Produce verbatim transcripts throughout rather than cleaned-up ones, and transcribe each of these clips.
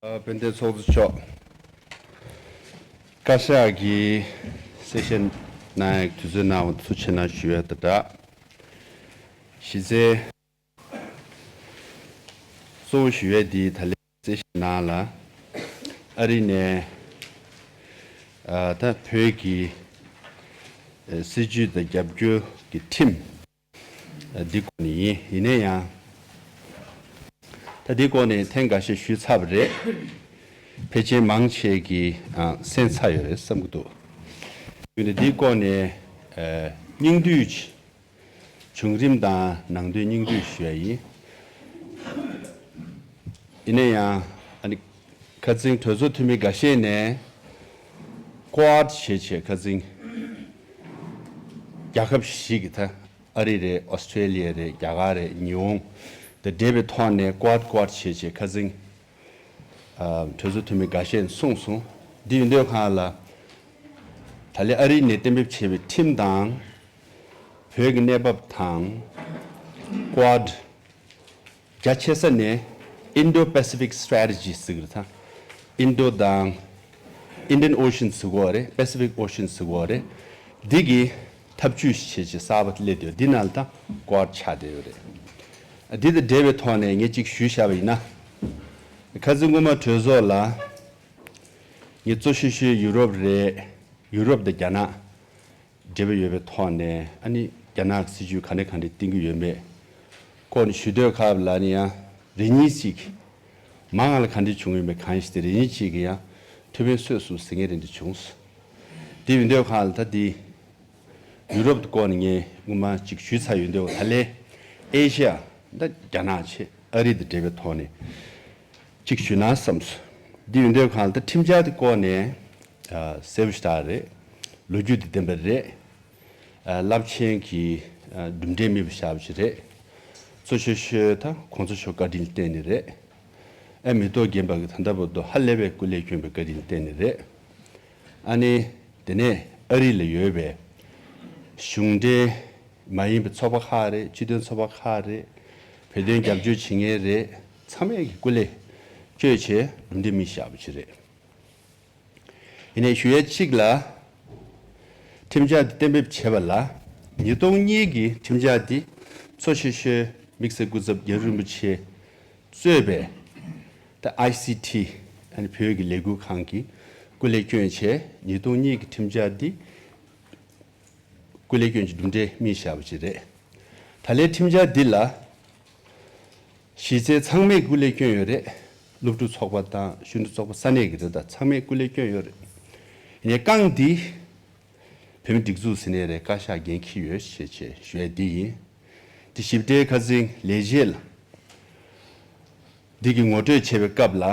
དཔལ་ལྡན་ཚོགས་གཙོ་མཆོག། བཀའ་ཤག་གི་གསལ་བཤད་གནང་ཡག་དུས་ཚོད་གནང་བ་ཐུགས་རྗེ་ཆེ་གནང་ཞུ་ཡ་དང་སྦྲགས། གཞི་རྩའི་གཙོ་བོ་ཞུ་ཡ་འདི་ད་ལན་གསལ་བཤད་ནང་ལ་ཨ་རི་ནས་ཨ་ད་བོད་ཀྱི་ཨ་སྲིད་ཇུས་དང་རྒྱབ་སྐྱོར་གྱི་ཁྲིམས། འདི་སྐོར་ནས་ཡིན། ཡིན་ན་ཡང་། ད་འདི་སྐོར་ནས་ཐེངས་འགའ་ཤས་ཞུས་ཚར་བ་རེད། ཕལ་ཆེར་མང་ཆེ་གིས་ཨ་གསན་ཚར་ཡོད་རེད་བསམ་གྱི་འདུག་ཡིན་ནའི་འདི་སྐོར་ནས་ཨ་སྙིང་བསྡུས་བྱུང་རིམ་དང་ནང་དོན་སྙིང་བསྡུས་ཞུ་ཡ་ཡིན། ཡིན་ན་ཡང་ཨ་ནི་ཁ་སང་གྲོས་ཚོགས་འཐུས་མི་འགའ་ཤས་ནས་ཀོ་ཨར་ཊི་བྱས་བྱས་ཁ་སང་རྒྱལ་ཁབ་བཞི་གི་ད་ཨ་རི་རེད། ཨོ་སི་ཀྲེ་ལི་ཡ་རེད། རྒྱ་གར་རེད། ཉི་ཧོང་དང་འབྲེལ་བའི་ཐོག་ནས་ཀོ་ཨར་ཊི་ཀོ་ཨར་ཊི་བྱས་བྱས་ཁ་སང་ཨ་གྲོས་ཚོགས་འཐུས་མི་འགའ་ཤས་གསུངས་སོང་། འདི་ཡིན་དུས་སྒང་ལ་ད་ལན་ཨ་རི་ནས་གཏན་འབེབས་བྱས་པའི་ཁྲིམས་དང་། བོད་ཀྱི་གནས་བབ་དང་། ཀོ་ཨར་ཊི་རྒྱ་ཆེ་ས་ནས་Indo-Pacific Strategy ཟེར་གྱི་རེད་ད། ཨིན་ཌོ་དང་Indian Ocean ཟེར་གྱི་ཡོད་རེད། Pacific Ocean ཟེར་གྱི་ཡོད་རེད། འདི་གི་ཐབས་ཇུས་ཤིག་བྱས་བྱས་གསར་པ་སླེབས་བསྡད་ཡོད། འདི་ནང་ལ་ད་ཀོ་ཨར་ཊི་ཆགས་བསྡད་ཡོད་རེད། འདི་དང་འབྲེལ་བའི་ཐོག་ནས་ངས་གཅིག་ཞུས་བཞག་པ་ཡིན་ན། ཁ་སང་སྔོན་མ་གྲོས་ཚོགས་ལ་ངས་གཙོ་ཤོས་ཤོས་ཡུ་རོབ་རེད། ཡུ་རོབ་དང་རྒྱ་ནག་འབྲེལ་བ་ཡོད་པའི་ཐོག་ནས་ཨ་ནི་རྒྱ་ནག་གི་སྲིད་ཇུས་ག་འདྲ་ག་འདྲ་བཏིང་གི་ཡོད་མེད་སྐོར་ནས་ཞུ་འདོད་ཁག་ལ་ནི་ཡང་རེ་གཉིས་ཤིག་མང་ང་ལ་ག་འདྲ་བྱུང་ཡོད་མེད་གང་ཡིན་ཞིག་དེ་རེ་གཉིས་ཤིག་གི་ཡང་ཐུགས་ཕན་གསོས་སོང་ཟེར་མཁན་རེ་འདྲ་བྱུང་སོང་། དེ་ཡིན་འདོད་ཁག་ལ་ད་དེ་ཡུ་རོབ་ཀྱི་སྐོར་ནས་ངས་སྔོན་མ་ཅིག་ཞུས་ཚར་ཡོད་འདོད། ད་ལན་ཨེ་ཤི་ཡ་ད་རྒྱ་ནག་བྱས་ཨ་རི་དང་འབྲེལ་བའི་ཐོག་ནས། གཅིག་ཞུས་ན་བསམ་སོང་། འདི་ཡོད་འདོད་ཁང་ད་ཁྲིམས་འཆར་དེ་སྐོར་ནས་ཨ་གསལ་པོ་ཞེ་དྲག་རེད། ལོ་རྒྱུས་དེ་ལྡན་པ་རེད། ཨ་རླབས་ཆེན་གྱི་ཨ་གྲུབ་འབྲས་མེད་པ་བཞག་པ་ཞིག་རེད། གཙོ་ཆེ་ཤོས་ད་གོང་ས་མཆོག་བཀའ་དྲིན་བརྟེན་ནས་རེད། ཨ་མི་ཐོག་རྒན་པ་གི་ད་ལྟ་བར་དུ་ཧ་ལས་པའི་སྐུ་ལས་བསྐྱོན་པའི་བཀའ་དྲིན་བརྟེན་ནས་རེད། ཨ་ནི་དེ་ནས་ཨ་རི་ལ་ཡོད་པའི་གཞུང་འབྲེལ་མ་ཡིན་པའི་ཚོགས་པ་ཁག་རེད། སྤྱི་མཐུན་ཚོགས་པ་ཁག་རེད། བོད་དོན་རྒྱབ་སྐྱོར་བྱེད་མཁན་རེད། ཚང་མས་ཀྱི་སྐུ་ལས་བསྐྱོན་བྱས་གྲུབ་འབྲས་མི་བཞག་པ་ཅིག་རེད། ཡིན་ནའི་ཞུ་ཡས་གཅིག་ལ། ཁྲིམས་འཆར་འདི་གཏན་འབེབས་བྱས་པ་ལ་ཉིས་སྟོང་གཉིས་ཀྱི་ཁྲིམས་འཆར་འདི་གཙོ་ཆེ་ཤོས་དམིགས་བསལ་སྐུ་ཚབ་རྒྱལ་བ་རིན་པོ་ཆེ་གཙོས་པའི་ད་ཨའི་སི་ཊི་ཨ་ནི་བོད་ཀྱི་ལས་འགུལ་ཁང་གིས་སྐུ་ལས་བསྐྱོན་བྱས་ཉིས་སྟོང་གཉིས་ཀྱི་ཁྲིམས་འཆར་འདི་སྐུ་ལས་བསྐྱོན་གྱི་གྲུབ་འབྲས་སྨིན་བཞག་པ་ཅིག་རེད། ད་ལན་ཁྲིམས་འཆར་འདི་ལ་གཞི་རྩའི་ཚང་མས་སྐུ་ལས་བསྐྱོན་ཡོད་རེད། སློབ་ཕྲུག་ཚོགས་པ་དང་གཞོན་ནུ་ཚོགས་པ་ས་གནས་ཀྱི་རེད། ད་ཚང་མས་སྐུ་ལས་བསྐྱོན་ཡོད་རེད། ཡིན་ནའི་རྐང་འདི་བོད་མི་སྒྲིག་འཛུགས་ཟེར་ནའི་རེད། བཀའ་ཤག་འགན་འཁྱེར་ཡོད་ཞེས་བྱས་ཞུ་ཡ་འདི་ཡིན། འདི་ཞིབ་ཕྲའི་ཁ་སང་ལས་བྱེད་ལ་འདི་གི་ངོ་སྤྲོད་བྱེད་པའི་སྐབས་ལ་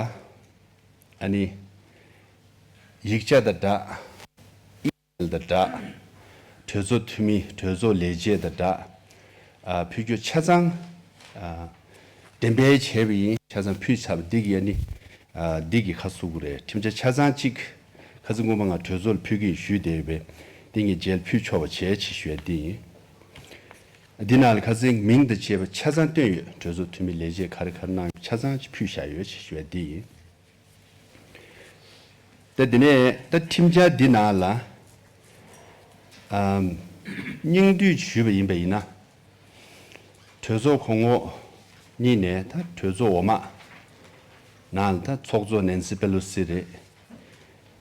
ཨ་ནི་ཡིག་ཆ་དང་སྦྲགས། དང་སྦྲགས། གྲོས་ཚོགས་འཐུས་མི་གྲོས་ཚོགས་ལས་བྱེད་དང་སྦྲགས། ཨ་ཕུལ་རྒྱུ་ཆ་ཚང་ཨ་འགྲེམས་སྤེལ་བྱས་པ་ཡིན། ཆ་ཚང་ཕུལ་ཚར་བ་འདི་གི་ཨ་ནི་ཨ་འདི་གི་ཁ་གསོ་གི་རེད། ཁྲིམས་འཆར་ཆ་ཚང་གཅིག་ཁ་སང་སྔོན་མ་ང་གྲོས་ཚོགས་ལ་ཕུལ་གི་ཡིན་ཞུས་བསྡད་ཡོད་པས་འདི་ངས་རྗེས་ལ་ཕུལ་ཆོག་པ་བྱས་ཅེས་ཞུ་ཡ་འདི་ཡིན། འདི་ནང་ལ་ཁ་སང་མིང་དང་བཅས་པ་ཆ་ཚང་བཏོན་ཡོད། གྲོས་ཚོགས་འཐུས་མི་ལས་བྱེད་ག་རེ་ག་རེ་གནང་ཡོད་ཆ་ཚང་ཅིག་ཕུལ་བཞག་ཡོད་ཅེས་ཞུ་ཡ་འདི་ཡིན། ད་དེ་ནས་ད་ཁྲིམས་འཆར་འདི་ནང་ལ་ཨམ་སྙིང་བསྡུས་ཞུས་པ་ཡིན་པ་ཡིན་ན། གྲོས་ཚོགས་གོང་འོག་གཉིས་ནས་ད་གྲོས་ཚོགས་འོག་མ་ནང་ལ་ད་ཚོགས་གཙོ་ནེན་སི་པེ་ལོ་སི་རེད།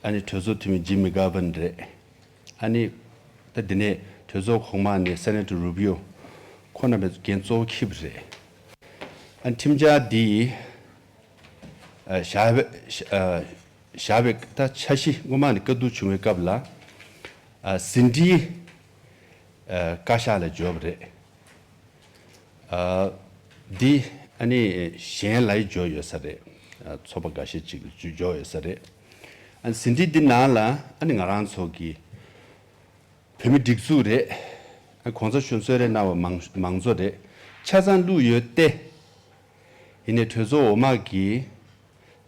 ཨ་ནི་གྲོས་ཚོགས་འཐུས་མི་ཇིམ་མི་གྷར་བྷན་རེད། ཨ་ནི་ད་དེ་ནས་གྲོས་ཚོགས་གོང་མ་ནས་སེ་ནེ་ཊར་རུ་བྷི་ཡོ་ཁོང་རྣམ་པས་འགན་གཙོ་བོ་འཁྱེར་བ་རེད། ཨ་ནི་ཁྲིམས་འཆར་འདི་ཨ་བཞག་པའི་ཨ་བཞག་པའི་ད་འཆར་གཞི་སྔོན་མ་ནས་བཀའ་བསྡུར་བྱུང་བའི་སྐབས་ལ་ཨ་ཟིན་བྲིས་ཨ་བཀའ་ཤག་ལ་འབྱོར་བ་རེད། ཨ་འདི་ཨ་ནི་གཞན་ལ་ཡང་འབྱོར་ཡོད་ས་རེད། ཨ་ཚོགས་པ་འགའ་ཤས་ཅིག་ལ་འབྱོར་ཡོད་ས་རེད། ཨ་ཟིན་བྲིས་འདི་ནང་ལ་ཨ་ནི་ང་རང་ཚོ་གི་བོད་མི་སྒྲིག་འཛུགས་རེད། ཨ་གོང་ས་མཆོག་གསོལ་རས་གནང་བ་མང་མང་གཙོ་རེད། ཆ་ཚང་བླུགས་ཡོད་དེ། ཡིན་ནའི་གྲོས་ཚོགས་འོག་མ་གི་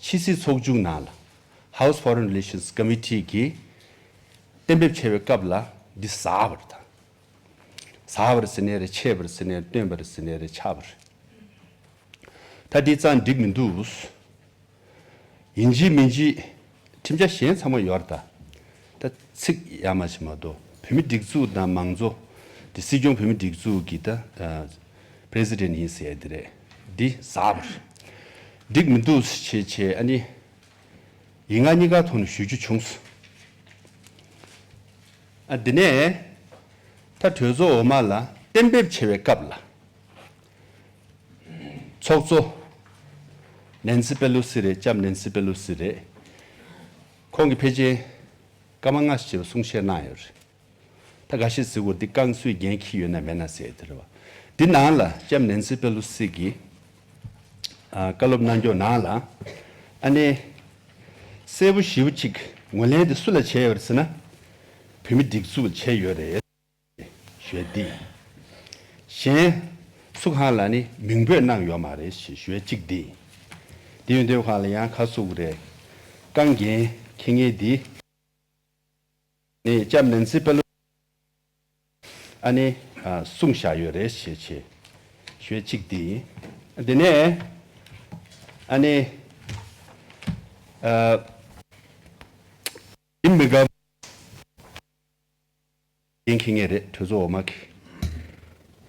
ཕྱི་སྲིད་ཚོགས་ཆུང་ནང་ལ་House Foreign Relations Committee གིས་གཏན་འབེབས་བྱས་པའི་སྐབས་ལ་འདི་ཟགས་པ་རེད་ད། ཟགས་པ་རེད་ཟེར་ནའི་རེད། ཆད་པ་རེད་ཟེར་ནའི་རེད། བཏོན་པ་རེད་ཟེར་ནའི་རེད། ཆག་པ་རེད། ད་འདི་རྩ་འགྲིག་མི་འདུག་ཡིན་གཅིག་མིན་གཅིག་ཁྲིམས་འཆར་གཞན་ཚང་མ་ཡོད་རེད་ད། ད་ཚིག་ཡར་མར་ཞིག་མ་གཏོགས་བོད་མི་སྒྲིག་འཛུགས་དང་མང་གཙོ་དེ་སྲིད་སྐྱོང་བོད་མི་སྒྲིག་འཛུགས་ཀྱི་ད་པི་རེ་སི་ཌེན་ཊི་ཡིན་ཟེར་དེ་རེད། འདི་ཟབ་རེད། འགྲིག་མི་འདུག་ཞེས་བྱས་ཨ་ནི་ཡིག་ངག་གཉིས་ཀ་ཐོག་ནས་ཞུ་རྒྱུ་བྱུང་སོང་། ཨ་འདི་ནས་ད་གྲོས་ཚོགས་འོག་མ་ལ་གཏན་འབེབས་བྱེད་པའི་སྐབས་ལ། ཚོགས་གཙོ་ནན་སི་པེ་ལོ་སི་རེད། ལྕམ་ནན་སི་པེ་ལོ་སི་རེད། ཁོང་གིས་ཕལ་ཆེར་སྐར་མ་ལྔ་ཞིག་བྱས་པ་གསུང་བཤད་གནང་ཡོད་རེད། ད་འགའ་ཤས་ཟེར་གོ་འདི་རྐང་སུས་འགན་འཁྱེར་ཡོད་ན་མེད་ན་ཟེར་དེ་རེད་བ། འདི་ནང་ལ་ལྕམ་ནན་སི་པེ་ལོ་སི་གིས་ཨ་བཀའ་སློབ་གནང་རྒྱུ་ནང་ལ་ཨ་ནི་གསལ་པོ་ཞེ་པོ་ཅིག་ངོས་ལེན་དེ་སུ་ལ་བྱས་ཡོད་རེད་ཟེར་ན། བོད་མི་སྒྲིག་འཛུགས་ལ་བྱས་ཡོད་རེད། ཞུ་ཡ་འདི། གཞན་སུ་གང་ལ་ནི་མིང་འབོད་གནང་ཡོད་མ་རེད་ཞེས་ཞུ་ཡ་གཅིག་འདི། འདི་ཡོད་འདོད་གང་ལ་ཡང་ཁ་གསོ་གི་རེད། རྐང་འགན་འཁྱེར་མཁན་འདི། ནི་ལྕམ་ནན་སི་པེ་ལོ། ཨ་ནི་ཨ་གསུངས་བཞག་ཡོད་རེད་ཞེས་བྱས་ཞུ་ཡ་གཅིག་འདི། འདི་ནས་ཨ་ནི་ཨ་ཡིན་མི་དགའ། འགན་འཁྱེར་མཁན་རེད། གྲོས་ཚོགས་འོག་མ་གི།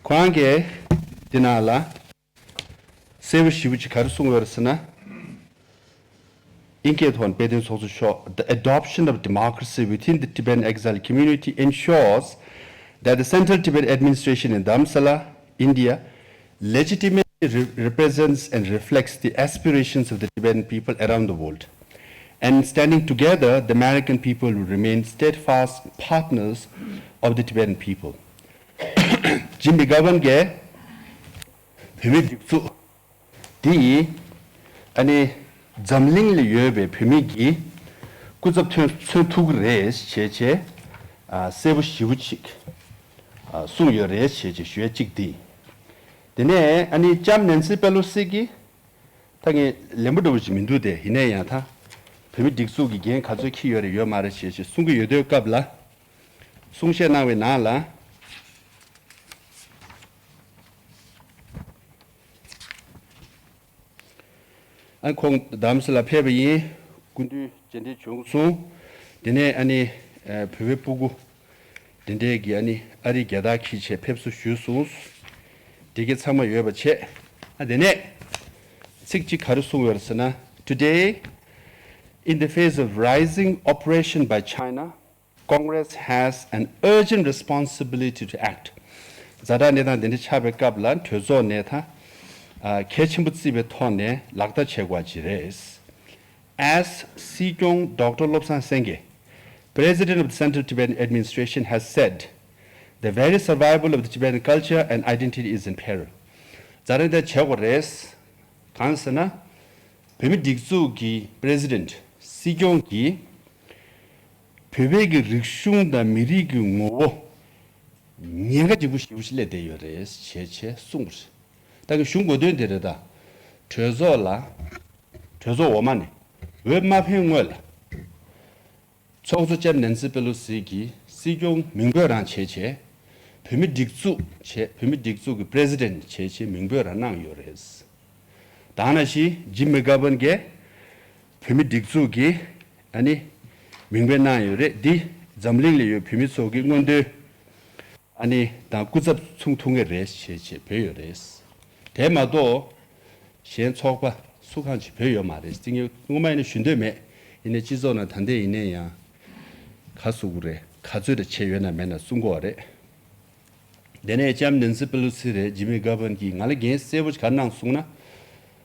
ཁོང་གིས་འདི་ནང་ལ་གསལ་པོ་ཞེ་པོ་ཅིག་ག་རེ་གསུངས་ཡོད་རེད་ཟེར་ན། དབྱིན་སྐད་ཐོག་ནས་དཔེ་སྟོན་ཚོགས་གཙོ་མཆོག The adoption of democracy within the Tibetan exile community ensures that the Central Tibet Administration in Dharamsala, India, legitimately re- represents and reflects the aspirations of the Tibetan people around the world. And standing together, the American people will remain steadfast partners of the Tibetan people. ཇིམ་མི་གྷ་ཝན་གྱིས་བོད་མི་སྒྲིག་འཛུགས་འདི་ཡིས་ཨ་ནི་འཛམ་གླིང་ལ་ཡོད་པའི་བོད་མི་གི་སྐུ་ཚབ་མཚོན་མཚོན་ཐུབ་ཀྱི་རེད་ཞེས་བྱས་ཨ་གསལ་པོ་ཞེ་པོ་ཅིག་ཨ་གསུངས་ཡོད་རེད་ཞེས་བྱས་ཞུ་ཡ་གཅིག་འདི། དེ་ནས་ཨ་ནི་ལྕམ་ནན་སི་པེ་ལོ་སི་གིས་ད་ངས་ལན་པོ་འདྲ་པོ་ཞིག་མི་འདུག་སྟེ། ཡིན་ན་ཡང་ད་བོད་མི་སྒྲིག་འཛུགས་ཀྱི་འགན་ག་ཚོད་འཁྱེར་ཡོད་རེད་ཡོད་མ་རེད་ཞེས་ཞེས་གསུང་གི་ཡོད་དུས་སྐབས་ལ་གསུང་བཤད་གནང་བའི་ནང་ལ། ཨ་ཁོང་དྷ་རམ་ས་ལ་ཕེབས་པ་ཡིན། སྐུ་མདུན་མཇལ་འཕྲད་བྱུང་སོང་། དེ་ནས་ཨ་ནི་ཨ་བོད་པའི་སྤུ་གུ་དེ་འདྲས་ཀྱིས་ཨ་ནི་ཨ་རིའི་རྒྱལ་དར་འཁྱེར་བྱས་ཕེབས་བསུ་ཞུས་སོང་། དེ་གའི་ཚང་མ་ཡོད་པ་བྱས། ཨ་དེ་ནས་ཚིག་གཅིག་ག་རེ་གསུངས་ཡོད་རེད་ཟེར་ན། Today, in the face of rising oppression by China, Congress has an urgent responsibility to act. ཛ་དྲག་གནས་སྟངས་དེ་འདྲ་ཆགས་པའི་སྐབས་ལ་གྲོས་ཚོགས་ནས་ད་ཨ་གལ་ཆེན་པོ་བརྩིས་པའི་ཐོག་ནས་ལག་བསྟར་བྱེད་དགོས་པ་ཅིག་རེད། As སྲིད་སྐྱོང་ཌོག་ཊར་བློ་བཟང་སེང་གེ, President of the Central Tibetan Administration, has said, the very survival of the Tibetan culture and identity is in peril. ཛ་དྲག་གནས་སྟངས་བྱེད་དགོས་རེད། གང་ཟེར་ན། བོད་མི་སྒྲིག་འཛུགས་ཀྱི་པི་རེ་སི་ཌེན་ཊི་སྲིད་སྐྱོང་གིས་བོད་པའི་གི་རིག་གཞུང་དང་མི་རིགས་ཀྱི་ངོ་བོ་ཉེན་ཁ་ལྗིད་པོ་ཞེ་པོ་ཞིག་སླེབས་བསྡད་ཡོད་རེད་ཞེས་བྱས་གསུངས་པ་རེད། ད་གི་ཞུ་དགོས་དོན་དེ་རེད་ད། གྲོས་ཚོགས་ལ། གྲོས་ཚོགས་འོག་མ་ནས་འོས་མ་འཕེན་སྔོན་ལ། ཚོགས་གཙོ་ལྕམ་ནན་སི་པེ་ལོ་སི་གིས་སྲིད་སྐྱོང་མིང་འབོད་རང་བྱས་བྱས། བོད་མི་སྒྲིག་འཛུགས་བྱས། བོད་མི་སྒྲིག་འཛུགས་ཀྱི་པི་རེ་སི་ཌེན་ཊི་བྱས་བྱས་མིང་འབོད་རང་གནང་ཡོད་རེད། ད་ནང་བཞིན་ཇིམ་མི་གྷ་ཝན་གྱིས་བོད་མི་སྒྲིག་འཛུགས་ཀྱི་ཨ་ནི་མིང་འབོད་གནང་ཡོད་རེད། འདི་འཛམ་གླིང་ལ་ཡོད་བོད་མི་ཚོ་གི་མངོན་འདོད་ཨ་ནི་དང་སྐུ་ཚབ་མཚུངས་ཐུབ་ངེས་རེད་ཞེས་བྱས་བོས་ཡོད་རེད། དེ་མ་གཏོགས་གཞན་ཚོགས་པ་སུ་གང་ཞིག་བོས་ཡོད་མ་རེད། དེ་ངས་སྔོན་མ་ཡིན་ན་ཞུ་འདོད་མེད། ཡིན་ནའི་སྤྱི་ཚོགས་ནང་ད་ལྟ་ཡིན་ནའི་ཡང་ག་ཟེར་དགོས་རེད། ག་ཚོད་ད་བྱས་ཡོད་ན་མེད་ན་གསུང་གི་ཡོད་རེད། དེ་ནས་ལྕམ་ནན་སི་པེ་ལོ་སི་རེད། ཇིམ་མི་གྷ་ཝན་གྱིས་ང་ལ་འགན་གསལ་པོ་ཞིག་ག་རེ་གནང་སོང་ན།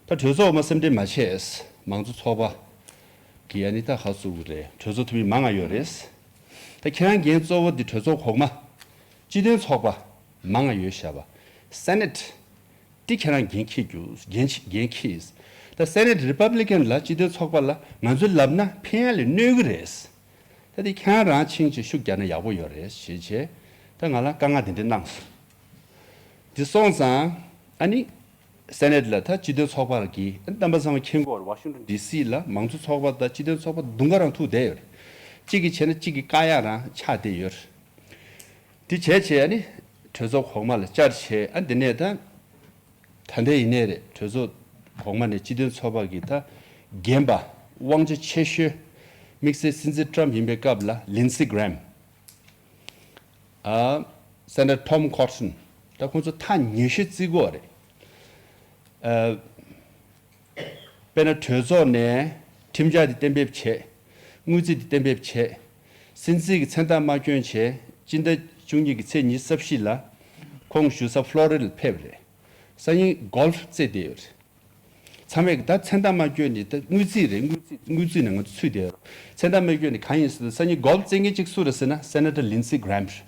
ད་གྲོས་ཚོགས་འོག་མ་སེམས་ཁྲལ་མ་བྱེད། མང་གཙོ་ཚོགས་པ་གི་ཨ་ནི་ད་ག་ཟེར་དགོས་རེད། གྲོས་ཚོགས་འཐུས་མི་མང་ང་ཡོད་རེད། ད་ཁྱེད་རང་འགན་གཙོ་བོ་འདི་གྲོས་ཚོགས་གོང་མ། སྤྱི་མཐུན་ཚོགས་པ་མང་ང་ཡོད་བཞག་པ། སེ་ནེ་ཊི་འདི་ཁྱེད་རང་འགན་འཁྱེར་རྒྱུ། འགན་འཁྱེར་འགན་འཁྱེར། ད་སེ་ནེ་ཊི་རི་པབ་ལི་ཀན་ལ་སྤྱི་མཐུན་ཚོགས་པ་ལ་ང་ཚོས་ལབ་ན་ཕན་ཡ་ལས་གནོད་གི་རེད། ད་དེ་ཁྱེད་རང་རང་ཆིངས་ཆིག་ཤུགས་རྒྱག་ན་ཡག་པོ་ཡོད་རེད་ཞེས་བྱས། ད་ང་ལ་བཀའ་མངགས་དེ་འདྲ་གནང་སོང་། འདི་སོང་ཙང་ཨ་ནི་སེ་ནེ་ཊི་ལ་ད་སྤྱི་མཐུན་ཚོགས་པ་གི་རྣམ་པ་ཚང་མ་མཁྱེན་གྱི་ཡོད་རེད། ཝ་ཤིང་ཊོན་ཌི་སི་ལ་མང་གཙོ་ཚོགས་པ་དང་སྤྱི་མཐུན་ཚོགས་པ་དུང་དཀར་རང་ཐུག་བསྡད་ཡོད་རེད། གཅིག་གིས་བྱས་ན་གཅིག་གིས་བཀག་ཡག་རང་ཆགས་བསྡད་ཡོད་རེད། དེ་བྱས་བྱས་ཨ་ནི་གྲོས་ཚོགས་གོང་མ་ལ་བཅར་བྱས། ཨ་འདི་ནས་ད་ད་ལྟ་ཡིན་ནའི་རེད། གྲོས་ཚོགས་གོང་མ་ནས་སྤྱི་མཐུན་ཚོགས་པ་གི་ད་འགན་པ་ དབང་ཆ་ཆེ་ཤོས་དམིགས་བསལ་སྲིད་འཛིན་ཊམ་ཡིན་པའི་སྐབས་ལ་ལིན་སི་གྷི་རམ། ཨ། སེ་ནེ་ཊར་ཊོམ་ཁོར་ཊོན། ད་ཁོང་ཚོ་ཐག་ཉེ་ཤོས་བརྩི་དགོས་རེད། ཨ། དཔེར་ན་གྲོས་ཚོགས་ནས་ཁྲིམས་འཆར་དེ་གཏན་འབེབས་བྱས། དངུལ་རྩིས་དེ་གཏན་འབེབས་བྱས། སྲིད་འཛིན་གྱི་མཚན་རྟགས་མ་བསྐྱོན་བྱས། སྤྱི་ཟླ་བཅུ་གཉིས་ཀྱི་ཚེས་ཉི་ཤུ་རྩ་བཞི་ལ་ཁོང་བཞུགས་ས་ཕློ་རི་ཌ་ལ་ཕེབས་རེད། སང་ཉིན་གོལ་ཕ་རྩེ་བསྡད་ཡོད་རེད། ཚང་མས་ད་མཚན་རྟགས་མ་བསྐྱོན་ནས་ད་དངུལ་རྩིས་རེད། དངུལ་རྩིས་དངུལ་རྩིས་ནང་ང་ཚོ་ཚུད་བསྡད་ཡོད་རེད། མཚན་རྟགས་མ་བསྐྱོན་ནས་གང་ཡིན་ཟེར་ན། སང་ཉིན་གོལ་ཕ་རྩེ་མཁན་གཅིག་སུ་རེད་ཟེར་ན། སེ་ནེ་ཊར་ལིན་སི་གྷི་རམ་རེད།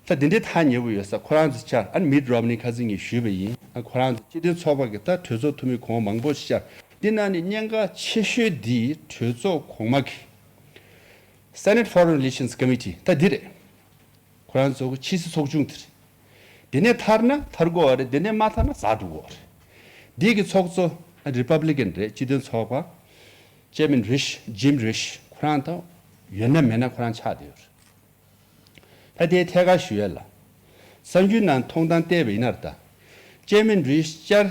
ད་དེ་འདྲའི་ཐག་ཉེ་པོ་ཡོད་ས། ཁོ་རང་ཚོ་བཅར། ཨ་ནི་མིཊ་རོམ་ནི་ཁ་སང་ངས་ཞུས་པ་ཡིན། ཨ། ཁོ་རང་ཚོ་སྤྱི་མཐུན་ཚོགས་པ་གི་ད་གྲོས་ཚོགས་འཐུས་མི་གོང་མང་པོ་ཞིག་བཅར། འདི་ནང་ནས་གནད་འགག་ཆེ་ཤོས་འདི་གྲོས་ཚོགས་གོང་མ་གི་Senate Foreign Relations Committee ད་འདི་རེད། ཁོ་རང་ཚོ་ཕྱི་སྲིད་ཚོགས་ཆུང་དེ་རེད། དེ་ནས་ཐར་ན་ཐར་དགོས་པ་རེད། དེ་ནས་མ་ཐར་ན་ཟག་འགྲོ་དགོས་པ་རེད། འདི་གི་ཚོགས་གཙོ་རི་པབ་ལི་ཀན་རེད། སྤྱི་མཐུན་ཚོགས་པ་ཅེར་མན་རིཤ། ཇིམ་རིཤ། ཁོ་རང་ད་ཡོད་ན་མེད་ན་ཁོ་རང་ཆགས་བསྡད་ཡོད་རེད། ད་དེའི་ཐད་ཀར་ཞུ་ཡས་ལ། གསར་འགྱུར་ནང་མཐོང་སྟངས་བལྟས་པ་ཡིན་ན་ད། ཅེར་མན་རིཤ་བཅར་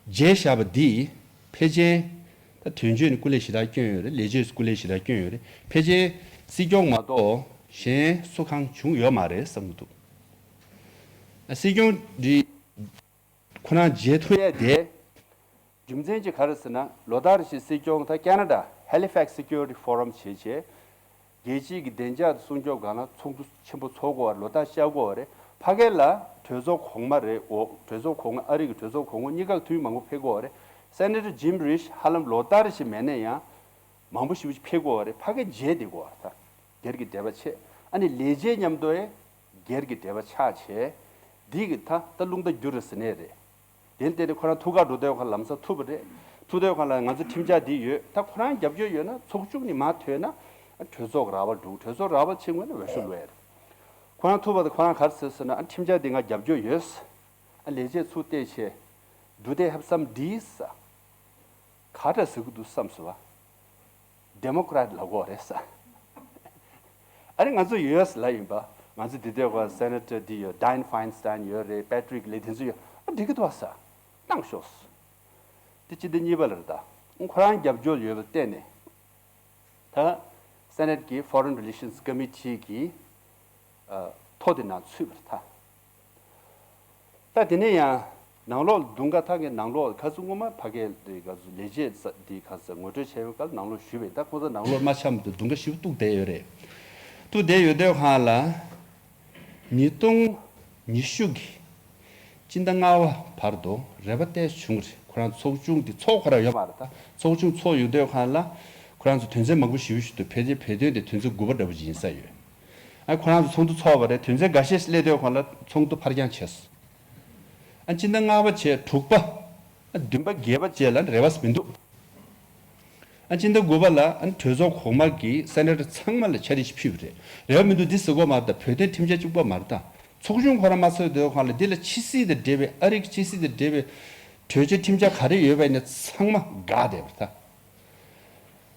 བརྗེད་བཞག་པ་འདིས་ཕལ་ཆེར་ད་དོན་གཅོད་ནས་སྐུ་ལས་ཞེ་དྲག་བསྐྱོན་ཡོད་རེད། ལས་བྱེད་སྐུ་ལས་ཞེ་དྲག་བསྐྱོན་ཡོད་རེད། ཕལ་ཆེར་སྲིད་སྐྱོང་མ་གཏོགས་གཞན་སུ་གང་བྱུང་ཡོད་མ་རེད་བསམ་གྱི་འདུག། ཨ། སྲིད་སྐྱོང་འདི་ཁོ་རང་བརྗེད་ཐུབ་ཡས་དེ། རྒྱུ་མཚན་གཅིག་ག་རེ་ཟེར་ན། ལོ་ལྟར་བཞིན་སྲིད་སྐྱོང་ད་ཁེ་ན་ཌ་Halifax Security Forum བྱེད་བྱས། རྒྱལ་སྤྱིའི་གི་བདེ་འཇགས་སྲུང་སྐྱོབ་སྒང་ལ་ཚོགས་འདུ་ཆེན་པོ་ཚོགས་དགོས་པ་རེད། ལོ་ལྟར་བཅར་དགོས་པ་རེད། ཕ་གི་ལ་གྲོས་ཚོགས་གོང་མ་རེད། འོ། གྲོས་ཚོགས་གོང་མ། ཨ་རི་གི་གྲོས་ཚོགས་གོང་མ་གཉིས་ཀ་འཐུས་མི་མང་པོ་ཕེབས་དགོས་པ་རེད། སེ་ནེ་ཊར་ཇིམ་རིཤ་ཧ་ལམ་ལོ་ལྟར་བཞིན་མེད་ན་ཡང་མང་པོ་ཞེ་པོ་ཅིག་ཕེབས་དགོས་པ་རེད། ཕ་གི་བརྗེད་བསྡད་དགོས་པ་རེད། ད་སྒེར་གྱི་འབྲེལ་བ་ཆད། ཨ་ནི་ལས་བྱེད་མཉམ་དུ་ཡང་སྒེར་གྱི་འབྲེལ་བ་ཆགས་བྱས། འདི་གི་ད་ད་རླུང་རྟ་འགྱུར་རེད་ཟེར་ནས་རེད། དེ་ལ་བརྟེན་ནས་ཁོ་རང་ཐུགས་ཁག་འགྲོ་དུས་ཁ་ལམ་སང་ཐུག་པ་རེད། ཐུག་དུས་ཁ་ལ་ང་ཚོ་ཁྲིམས་འཆར་འདི་ཡོད། ད་ཁོ་རང་རྒྱབ་སྐྱོར་ཡོད་ན། ཚོགས་ཆུང་ནས་མར་ཐོན་ན་གྲོས་ཚོགས་ར་བ་འགྲོ། གྲོས་ཚོགས་ར་བ་ཕྱིན་དགོས་ན་འོས་ཤོག་བླུགས་ཡ་རེད། ཁོ་རང་ཐུག་པ་དང་ཁོ་རང་ག་རེ་ཟེར་ཟེར་ན། ཨ། ཁྲིམས་འཆར་འདི་ང་རྒྱབ་སྐྱོར་ཡོད། ཨ། ལས་བྱེད་ཚུར་བལྟས་བྱས། Do they have some deals? ག་འདྲ་ཟེར་གི་འདུག་བསམ་སོང་བ། ཌེ་མོ་ཀ་རེ་ཊི་ལབ་དགོས་རེད་ས། ཨ་ནི་ང་ཚོ་ཡོད་ལབ་ཡིན་པ། ང་ཚོ་འདི་དུས་ཀ་སེ་ནེ་ཊར་འདི་ཡོད། ཌའེན་ཕའིན་སི་ཊན་ཡོད་རེད། པེ་ཊི་རིག་ལེ་དེ་ཚོ་ཡོད། ཨ། འགྲིག་གི་འདུག་ས། གནང་ཤོག། དེ་སྤྱི་ཟླ་གཉིས་པ་ལ་རེད་ད། ཁོ་རང་རྒྱབ་སྐྱོར་ཡོད་པ་བརྟེན་ནས། ད་སེ་ནེ་ཊི་གི་Foreign Relations Committee གི། ཨ། ཐོ་དེ་ནང་ཚུད་པ་རེད་ད། ད་དེ་ནས་ཡང་ནང་ལོགས་དུང་ཁ་ཐག་གི་ནང་ལོགས་ཁ་སང་སྔོན་མ་ཕ་གིའི་ག་ཚོད་ལས་བྱེད་འདི་ག་ཚོད་ངོ་སྤྲོད་བྱས་པའི་སྐབས་ནང་ལོགས་ཞུས་པས། ད་ཁོང་ཚོ་ནང་ལོགས་མ་འཆམ་དུ་དུང་ཁ་ཞིབ་གཏུག་བསྡད་ཡོད་རེད། གཏུག་བསྡད་ཡོད་དུས་སྒང་ལ་ཉིས་སྟོང་ཉི་ཤུ་གི་སྤྱི་ཟླ་ལྔ་པ་བར་དུ་རེ་བ་ཏོག་ཙམ་བྱུང་རེད། ཁོ་རང་ཚོགས་ཆུང་འདི་ཚོགས་ཁོ་རང་ཡོད་མ་རེད། ད་ཚོགས་ཆུང་ཚོགས་ཡོང་དུས་སྒང་ལ་ཁོ་རང་ཚོ་དོན་ཚན་མང་པོ་ཞེ་པོ་ཞིག་འདུག། ཕལ་ཆེར་བོད་དོན་དེ་དོན་ཚན་དགུ་པ་འདྲ་པོ་ཅིག་ཡིན་ས་ཡོད། ཨ། ཁོ་རང་ཚོ་ཚོགས་འདུ་ཚོགས་པ་རེད། དོན་ཚན་འགའ་ཤས་ཤིག་སླེབས་དུས་སྒང་ལ་ཚོགས་འདུ་ཕར་འགྱངས་བྱས་སོང་། ཨ། སྤྱི་ཟླ་ལྔ་པ་བྱས། དྲུག་པ། ཨ། བདུན་པ། བརྒྱད་པ་བཅས་ལ་རེ་བ་མི་འདུག། ཨ། སྤྱི་ཟླ་དགུ་པ་ལ། ཨ། གྲོས་ཚོགས་གོང་མ་གིས་སེ་ནེ་ཊར་ཚང་མ་ལ་ཕྱག་བྲིས་ཤིག་ཕུལ་བ་རེད། རེ་བ་མི་འདུག་འདི་ཟེར་དགོས་མ་རེད། ད་བོད་དོན་ཁྲིམས་འཆར་གཅིག་པོ་མ་རེད། ད་ཚོགས་ཆུང་ཁོ་རང་མ་ཚོགས་དུས་སྒང་ལ་འདི་ལ་ཕྱི་སྲིད་དང་འབྲེལ་བའི། ཨ་རི་གི་ཕྱི་སྲིད་དང་འབྲེལ་བའི་གྲོས་ཆོད་ཁྲིམས་འཆར་ག་རེ་ཡོད་པ་ཡིན་ན་ཚང་མ་འགག་བསྡད་པ་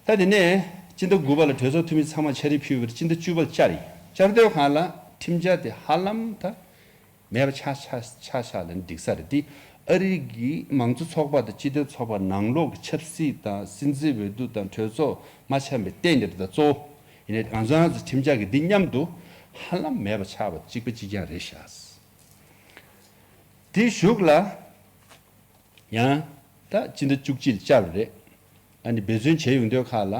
རེད་ད། ད་དེ་ནས་སྤྱི་ཟླ་དགུ་པ་ལ་གྲོས་ཚོགས་འཐུས་མི་ཚང་མ་ཕྱག་བྲིས་ཕུལ་བར་སྤྱི་ཟླ་བཅུ་པ་ལ་བཅར་ཡིན། བཅར་དུས་སྒང་ལ་ཁྲིམས་འཆར་དེ་ཧ་ལམ་ད་མེད་པ་ཆགས་ཆགས་ཆགས་ཤག་ལ་འགྲིག་ས་རེད། དེ་ཨ་རི་གི་མང་གཙོ་ཚོགས་པ་དང་སྤྱི་མཐུན་ཚོགས་པ་ནང་ལོགས་ཀྱི་ཆབ་སྲིད་དང་སྲིད་འཛིན་འོས་བསྡུ་དང་གྲོས་ཚོགས་མ་འཆམ་པའི་རྟེན་འབྲེལ་དང་གཙོ་བོ་ཡིན་ནའི་ང་ཚོ་རང་ཚོ་ཁྲིམས་འཆར་གྱི་འདི་མཉམ་དུ་ཧ་ལམ་མེད་པ་ཆགས་པ་གཅིག་པ་གཅིག་རྐྱང་རེད་ཤག། དེའི་གཞུག་ལ། ཡང་ད་སྤྱི་ཟླ་བཅུ་གཅིག་ལ་བཅར་བ་རེད། ཨ་ནི་འབད་བརྩོན་བྱས་ཡོང་དུས་སྒང་ལ་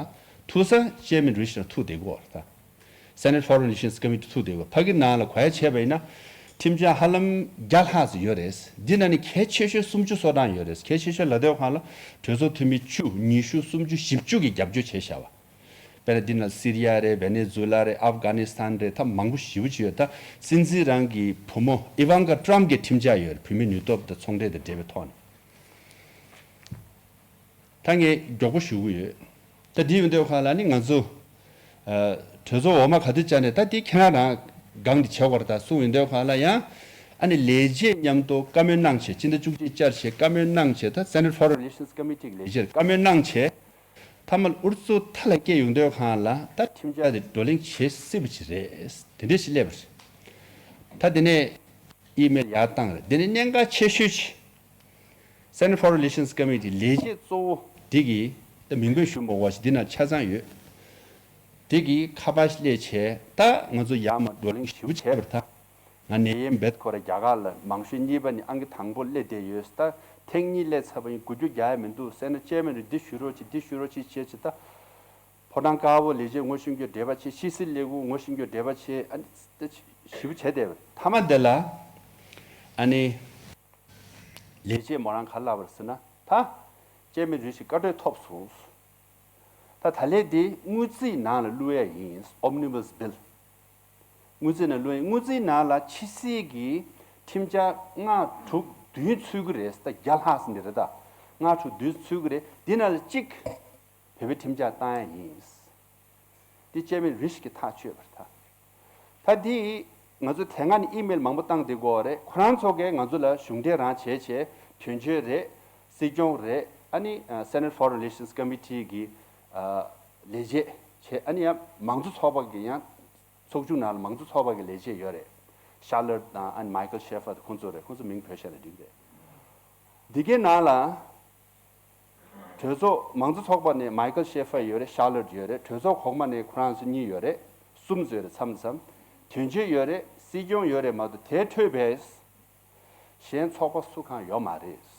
ཐུག་ས་ཅེར་མན་རིཤ་ལ་ཐུག་བསྡད་ཀྱི་ཡོད་རེད་ད། Senate Foreign Relations Committee ཐུག་བསྡད་ཀྱི་ཡོད། ཕ་གི་ནང་ལ་གོ་ཡ་བྱས་པ་ཡིན་ན་ཁྲིམས་འཆར་ཧ་ལམ་བརྒྱ་ལྷག་ཙམ་ཡོད་རེད། འདི་ནང་ནས་གལ་ཆེ་ཤོས་སུམ་ཅུ་སོ་གྲངས་ཡོད་རེད། གལ་ཆེ་ཤོས་ལབ་དུས་སྒང་ལ་གྲོས་ཚོགས་འཐུས་མི་བཅུ། ཉི་ཤུ། སུམ་ཅུ། བཞི་བཅུ་གིས་རྒྱབ་སྐྱོར་བྱས་བཞག་པ། དཔེར་ན་འདི་ནང་སི་རི་ཡ་རེད། ཝེ་ནེ་ཛུ་ལ་རེད། ཨབ་གྷ་ནི་སི་ཐན་རེད། ད་མང་པོ་ཞེ་པོ་ཅིག་ཡོད། ད་སྲིད་འཛིན་རང་གི་བུ་མོ་ཨི་ཝན་ཀ་ཊམ་གྱི་ཁྲིམས་འཆར་ཡོད་རེད། བུད་མེད་ནུས་སྟོབས་དང་ཚོང་འབྲེལ་དང་འབྲེལ་བའི་ཐོག་ནས། ད་ངས་མགྱོགས་པོ་ཞུ་གི་ཡོད། ད་འདི་ཡོང་དུས་སྒང་ལ་ནི་ང་ཚོ་ཨ་གྲོས་ཚོགས་འོག་མ་ག་དུས་བཅར་ནའི་ད་འདི་ཁྱེད་རང་རང་སྒང་འདི་བྱེད་དགོས་རེད་ད་གསུངས་ཡོང་དུས་སྒང་ལ། ཡང་ཨ་ནི་ལས་བྱེད་མཉམ་དུ་བཀའ་མོལ་གནང་བྱས། སྤྱི་ཟླ་བཅུ་གཅིག་བཅར་བྱས་བཀའ་མོལ་གནང་བྱས། ད་Senate Foreign Relations Committee གི་ལས་བྱེད་བཀའ་མོལ་གནང་བྱས། མཐའ་མ་ལ་ཨུ་ཚུགས་མཐའ་ལ་སྐྱེལ་ཡོང་དུས་སྒང་ལ་ད་ཁྲིམས་འཆར་དེ་བགྲོ་གླེང་བྱེད་སྲིད་པ་ཅིག་རེད། དེ་འདྲ་ཞིག་སླེབས་པ་རེད། ད་དེ་ནས་ཨི་མེལ་ཡར་བཏང་རེད། དེ་ནས་གནད་འགག་ཆེ་ཤོས་ཅིག་Senate Foreign Relations Committee ལས་བྱེད་གཙོ་བོ་ དེ་གིས་ད་མིང་འབོད་ཞུ་མ་དགོས་པ་ཞིག་འདི་ན་ཆ་ཚང་ཡོད། དེ་གིས་ཁ་པར་སླེབས་བྱས་ད་ང་ཚོ་ཡར་མར་བགྲོ་གླེང་ཞིབ་པོ་བྱས་པར་ཐལ། ང་ནད་ཡམས་བེད་ཁོ་ར་རྒྱ་གར་ལ་མང་ཤོས་གཉིས་པ་ནི་ཨང་ཀི་དང་པོ་སླེབས་བསྡད་ཡོད། ད་ཐེངས་གཉིས་སླེབས་ཚར་བ་ཡིན། དགུ་བཅུ་རྒྱག་ཡ་མི་འདུག་ཟེར་ན་ཅེར་མེན་རེ་འདི་ཞུ་རོགས་བྱེད། འདི་ཞུ་རོགས་བྱེད་བྱས་བྱས་ད། ཕོ་བྲང་དཀར་པོ་ལས་བྱེད་ངོ་ཤེས་རྒྱུ་འབྲེལ་བ་བྱེད། ཕྱི་སྲིད་ལས་ཁུངས་ངོ་ཤེས་རྒྱུ་འབྲེལ་བ་བྱེད། ཨ་ནི་ཞིབ་པོ་བྱས་བསྡད་པ་མཐའ་མ་འདི་ལ་ཨ་ནི་ལས་བྱེད་མོ་རང་ག་རེ་ལབ་པ་རེད་ཟེར་ན། ད་ཅེར་མེན་རེ་ཞིག་བཀའ་འཁྲོལ་ཐོབ་སོང་། ད་ད་ལན་འདི་དངུལ་རྩིས་ནང་ལ་བླུག་ཡ་ཡིན། Omnibus Bill། དངུལ་རྩིས་ནང་བླུག་ཡ། དངུལ་རྩིས་ནང་ལ་ཕྱི་སྲིད་ཀྱི་ཁྲིམས་འཆར་ལྔ་དྲུག་བདུན་ཚུད་ཀྱི་རེད། ད་བརྒྱ་ལྷག་ཙམ་འདི་རེད། ད་ལྔ་དྲུག་བདུན་ཚུད་ཀྱི་རེད། འདི་ནང་ལ་གཅིག་བོད་པའི་ཁྲིམས་འཆར་བཏང་ཡ་ཡིན། འདི་ཅེར་མེན་རེ་ཞིག་གིས་ཐག་གཅོད་པར་ཐལ། ད་འདི་ང་ཚོ་དེ་སྔ་ནས་ཨི་མེལ་མང་པོ་བཏང་བསྡད་ཀྱི་ཡོད་རེད། ཁོ་རང་ཚོ་གིས་ང་ཚོ་ལ་གཞུང་འབྲེལ་རང་བྱས་བྱས་དོན་གཅོད་རེད། སྲིད་སྐྱོང་རེད། ཨ་ནི་Senate Foreign Relations Committee གི་ལས་བྱེད་བྱས། ཨ་ནི་ཡང་མང་གཙོ་ཚོགས་པ་གི་ཡང་ཚོགས་ཆུང་ནང་ལ་མང་གཙོ་ཚོགས་པ་གི་ལས་བྱེད་ཡོད་རེད། Schaller དང་ཨ་ནི་Michael Schaffer ཁོང་ཚོ་རེད། ཁོང་ཚོ་མིང་བོས་བཞག་ན་འགྲིག་རེད། འདི་གའི་ནང་ལ་གྲོས་ཚོགས་མང་གཙོ་ཚོགས་པ་ནས་Michael Schaffer ཡོད་རེད། Schaller ཡོད་རེད། གྲོས་ཚོགས་གོང་མ་ནས་ཁོ་རང་ཚོ་གཉིས་ཡོད་རེད། གསུམ་ཚོ་ཡོད་རེད། མཚམས་མཚམས་དོན་གཅོད་ཡོད་རེད། སྲིད་སྐྱོང་ཡོད་རེད་མ་གཏོགས་དེ་འཕྲོས་པའི་གཞན་ཚོགས་པ་སུ་གང་ཡོད་མ་རེད།